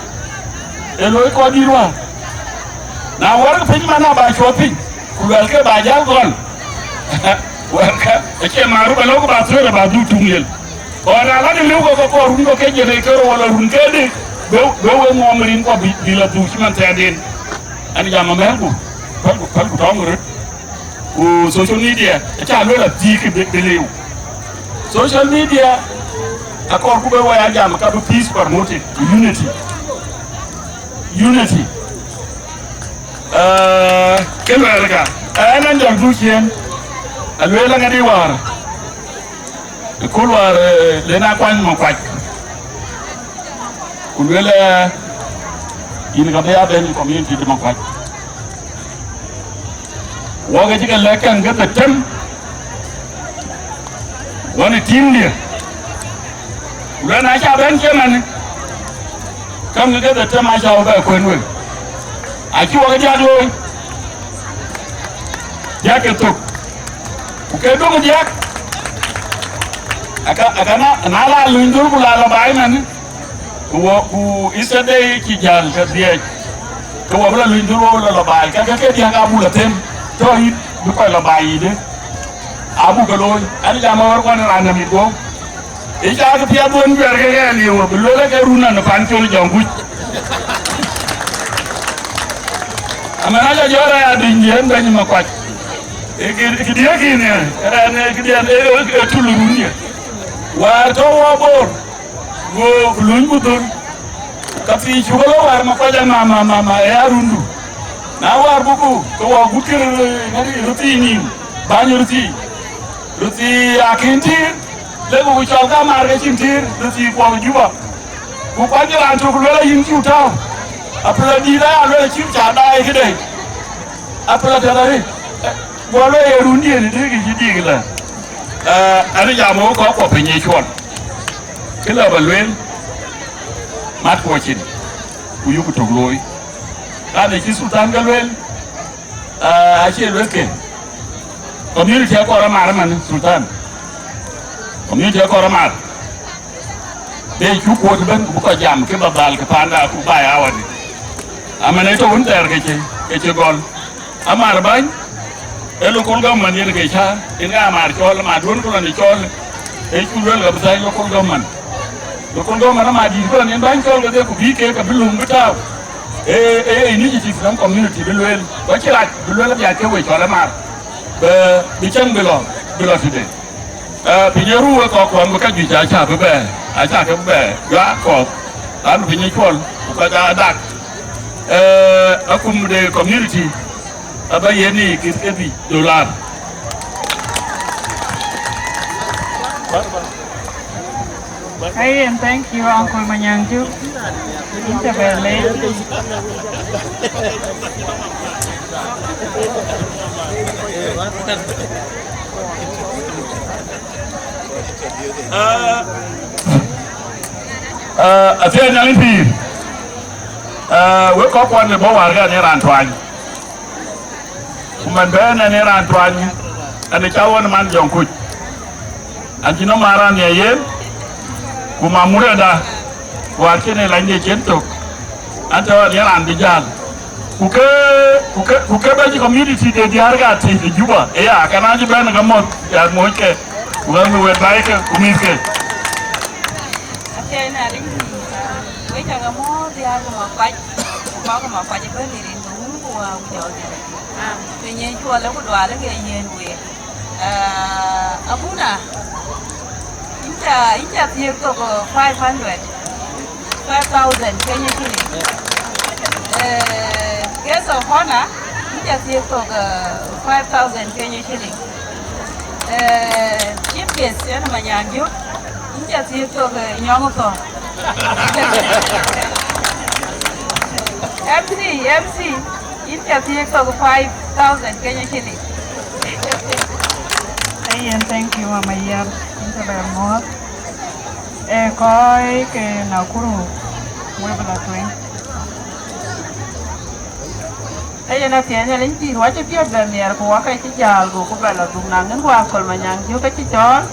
Ë loi kɔc dït wäär. Na wärkï piny man aba cuɔt piny, ku luɛlkë ba jäl gɔl. Wärkë, acie maru ba lɔ ku ba thuëër aba dhuk tuŋ liel. Ɣɔn na lɔ de lëu ke ke kɔɔr run ke ke jël ke rou wala run ke dï, be, be we ŋuɔm rin kɔ bï, bï lɔ dhuk cï man thɛɛrden. Ɛn ë jam amɛ̈lku, pälku, pälku tɔŋ röt. Ku social media aca luel athii ke bï, bï liu. Social media akɔɔr ku bï wɔ ya jam ka bï peace promoted, unity. Unity. Eh, ke luɛɛl ka, eh, ɛn an jɔl du ciëën, alueel aŋadï wäär. Ë kul wäär, eh, le na kuany Makuac. Ku lueel, eh, yïn ka bï ya bɛ̈ny community de Makuac. Wok ë cï ke lɛ̈k käŋ ke dhetem, wën ë tïŋdië. Ku lueel na ca bɛ̈n cï ëmënë, käŋ ke dhetem aca wɔ bɛ kuën wek. Acï wok ë diäk looi, diäk ke thök. Ku ke döŋ diäk, aka, aka na, na la luny dhöl ku la lɔ baai ëmënë, ku wɔ, ku Easter Day cï jäl ke dhiëc, ke wɔ bï la luny dhöl wɔ bï la lɔ baai, ka ke, ke diäk abuk la them, tɔ yïn bï kɔc la baai yïde, abuk ke looi, ɛn jam ɣɔr kuan raan nɔm yï guɔ̈u. Ë cak piɛth wën juɛ̈r ke ɣɛɛr liu, bï lueel ke run nɔn pan col jɔŋ kuc. Amɛn aca jɔt aya duny diën bɛ̈ny Makuac. Ë kë, kë diëëk yïn ë, rɛn ë kë diën ë, ë, ë tul run ye. Wäär tɔ wɔ Bor, go luny ku dhöl. Ka thii cuk ë lɔ wäär Makuac ama, ma, ma, ma, ë arundu. Na wäär buku, ke wɔ gut kë röt thii nïïm, bäny röt thii. Röt thii akïn tïïr, lek ku cɔl ka maar ke cïn tïïr, röt thii kuɔk Juba. Ku kuany raan tök luel ayïn cï tääu. Apil adït aya luel acï ca daai këde. Apil apiɛth arëët. Guɔ luel ye rundiën ë dïk cï dïk lɛ. Eh, ɛn jam wok kɔk kuɔ piny ë cuɔl. Kë lɔ bä lueel, mat kuɔ cin, ku yuk tök looi. Raan ë cï Sultan ke lueel, ah, acie lueel ke. Community akɔɔr amar man, Sultan. Community akɔɔr amar. Be cuk kuɔt bɛ̈n, ku bï kɔc jam, ke ba dhal, ke panda, ku ba ya wadi. Aman ë tɔ wun thɛɛr ke cï, ke cï gɔl. Amar bäny, ë local government yen ke cä, yen ke amar cɔl, amar duön ku lɔn ë cɔl, ë cuk luel ke bï thäi local government. Ku kɔn gɔ̈ɔ̈r man amadït kɔn yen bäny cɔl kedhie ku bï kek ke bï luŋ bï tääu. Ee, ee initiative nɔm community bï lueel. Ku acï rac bï lueel abiac ke we cɔl ë mar. Bï, bï cäŋ bï lɔ, bï lɔ tëde. Ee, piny ë ruu ë kɔk kuɔn bï ka juëc acä bï bɛ̈ɛ̈r, acä ke bï bɛ̈ɛ̈r. Juak kɔk, anu piny ë cuɔl, ku kɔc aa dak. Ee, akum de community, aba yen ni kït ke bï dolar. Hey, and thank you, Uncle Manyang Juk. Inta bele. Uh, uh, afiɛn nyan pïïr. Uh, wek kɔk kuan në bɔ̈ warkë në raan tuany. Ku man bɛ̈n ɛn ë raan tuany, ɛn ë ca ɣɔn man jɔŋ kuc. An cï nɔm aa raan nhiɛɛr yen, ku mamurada, wäär cïn ë lany de cïn tök. An tɔ̈ ɛn ë raan bï jäl. Ku ke, ku ke, ku ke bɛ̈ny community de diäär ka tïc ë Juba, ëya, ke na cï bɛ̈n ke mɔ̈th, ya moc ke, ku ɣɛn wet baai ke, ku mïth ke. Acie na rin, wek cä ke mɔ̈ɔ̈th diäär ku ma kuac, ku kɔk ma kuac ëbɛ̈n ë rin ke wun ku wä ku jɔl. Piny ë cuɔl ku dual ke yen week. Ah, Abuna, inta, inta thiëëk thok, uh, five hundred, five thousand Kenya shilling. Eh, guest of honor, inta thiëëk thok, uh, five thousand Kenya shilling. Eh, chief guest, yan Manyang Juk, inta thiëëk thok, uh, nyɔŋ thok. M C, M C. Yïn ca thiëëk thok five thousand Kenya shilling. Hey, and thank you, Mama Yar. Yïn ca bɛ mɔ̈ɔ̈th. Eh, kɔc ke Nakuru, we bï la tueŋ. Hey, yen athiɛɛny aliny pïïr, wa cï piɔ̈ɔ̈th bɛ miɛɛr, ku wa ka cï jäl, go ku bɛ la dhuk na ŋën, ku Akol Manyang Juk ka cï cɔɔl.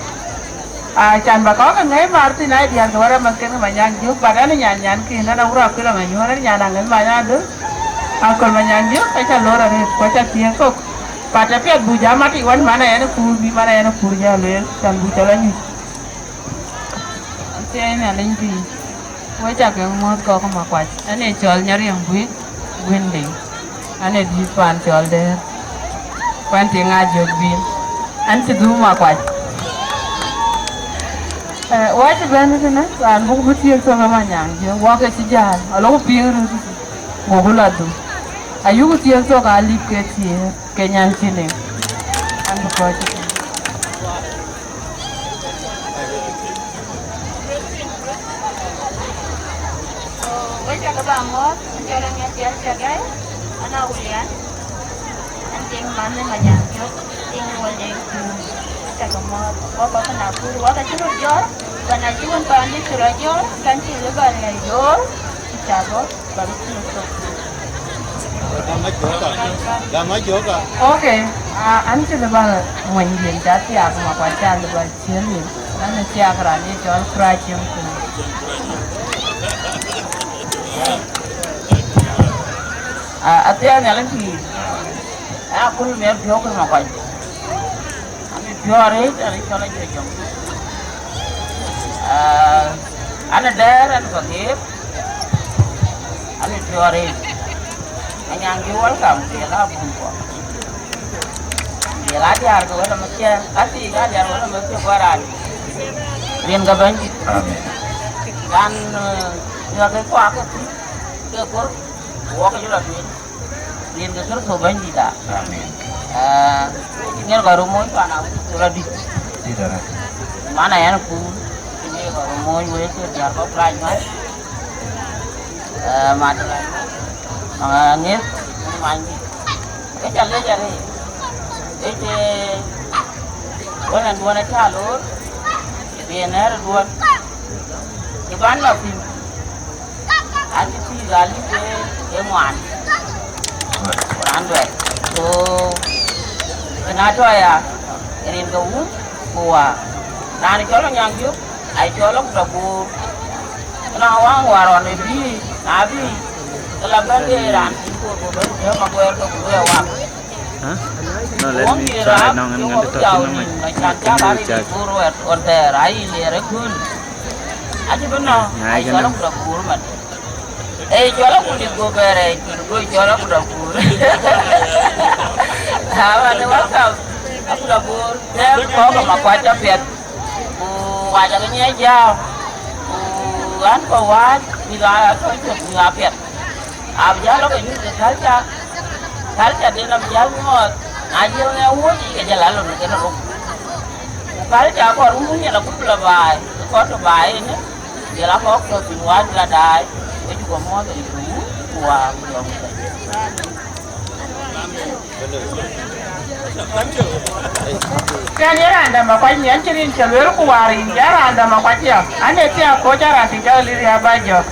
Ah, can ba kɔ̈k ke ŋɛi mar thïn, ai diäär ke wär amäthken ke Manyang Juk, but ɛn nyan nyan kïn, ɛn Awur Akuël Amanyuɔ̈ɔ̈n, ɛn nyan aŋën Manyang Juk, Akol Manyang Juk, ka ca lor arëët, ku aca thiëëk thok. But apiɛth bu jam atic wän man ayɛn ë kuur, bï man ayɛn ë kuur jɔ lueel, can bu cɔl anyuc. Athiɛɛny Nhialic pïïr. Wek ca ke muɔ̈ɔ̈th kɔ̈k ë Makuac. Ɛn ee cɔl Nyariɛŋ Guiik Guinding. Ɛn ee dït paan cɔl Dɛ̈ɛ̈r. Kuɛn tiŋ aa jök bïn. Ɛn cï dhum Makuac. Eh, wɔ cï bɛ̈n tënë, raan buk bï thiëëk thok ë Manyang Juk, wɔ ke cï jäl, alok piŋ röt, goku la dhum. Ayuk thiëëk thok aa lip ke thiëëk, ke nyan cï liu. Ɛn bï kɔc cï Wek cä ke ba mɔ̈ɔ̈th, cɔl ë ŋɛk piɛth cä gäi, an, a William, an, tiŋ man ë Manyang Juk, tiŋ wal de kuur, wek cä ke mɔ̈ɔ̈th, wä kɔc ke Nakuru, wä ke cï röt jɔ̈ɔ̈r, bä na cï wën paan dït cï rɔt jɔ̈ɔ̈r, kan cï lë bä ŋɛc jɔ̈ɔ̈r, cä bɔ̈, bä bï cï thok. Gama joka, gama joka. Okay, uh, an cï lë bä mony yen ca thiaak ma kuan ca lë bä Ciëŋ yen, an, ë thiaak raan ye cɔl Kurac Ciëŋ Kuur. Ah, athiɛɛn Nhialic pïïr, aa, akul miɛt piɔ̈u kën Makuac. An, ë piɔ̈u arëët, an, ë cɔl Ajuɔc Jɔŋ. Ah, an, ë Dɛ̈ɛ̈r, an, Pageer. An, ë piɔ̈u arëët. Anyaŋ cï welcome, ku jɔl a bun kɔ̈k. Jɔl a diäär ke wël amëthiɛ, ka thiic a diäär wël amëthiɛ kuɛɛr raan. Rin ke Bɛ̈nydït. Amen. Kan, eh, ŋɛk ke kuak ke thïn, ke kor, wok ke jɔl a tueŋ. Rin ke Kërtho Bɛ̈nydït a. Amen. Eh, ŋɛk kɔc röt moc pan a wut rɔt dït. Dït arëët. Man a yɛn kuur, ŋɛk kɔc röt moc wek ke diäär kɔ̈k rac man. Eh, mat, eh, ŋeth, many. Ke ca lec arëët. Ke ce wën ɛn duɔ̈n acä loor, riɛn nɛ̈ɛ̈r duɔ̈n. Cï ban lɔ thïn. An cï pïïr ɣal yï ke, ke ŋuan. Raan duɛt. So, kën atɔ̈ ya, rin ke wun, ku wa. Raan cɔl Anyaŋ Jök, ai cɔl lɔ ku tɔ guur. Ëna waŋ warɔn ë bï, na bï, ke la bɛ̈n ke raan cï koor ku bɛ̈n ku tɛ̈m aguɛɛr ke ku luɛɛl wak. Huh? No, let me try now and get to talk to my. Can you charge? Ku ruɛt ɣɔn thɛɛr, ai liɛɛr ë kön. Acï bï nɔ̈k, ai, cɔl Akut Abur man. Ei, cɔl Akut Abur bɛ̈ɛ̈r, ei, cɔl Akut Abur. Awa, ne welcome. Akut Abur, tɛ̈ɛ̈m kɔ̈k ke Makuac apiɛth. Ku wac akë nyiɛc jääm. Ku ɣän kɔ̈k wääc, bïk aa tɔ̈ cök, bïk aa piɛth. Abï jäl lɔ ke nyuc ke culture, culture den abï jäl nyuɔɔth, na jiël ŋɛ wuɔ̈c yic ke jɔl a lon kën rou. Ku culture kɔɔr wun yen akuc bï lɔ baai, kɔɔr tɔ̈ baai ënë, jɔl a kɔ̈k tɔ̈ piny wään bï la daai, ke cuk amuɔ̈th ë yï wun ku wäär ku jɔŋdït. Kɛn ye raan dɛ̈ Makuac, yen cï rin cï lueel ku wäär yïn ya raan dɛ̈ Makuac ya. An, ee thiaak koc a raan tïc jɔl lir ya ba jɔ̈k.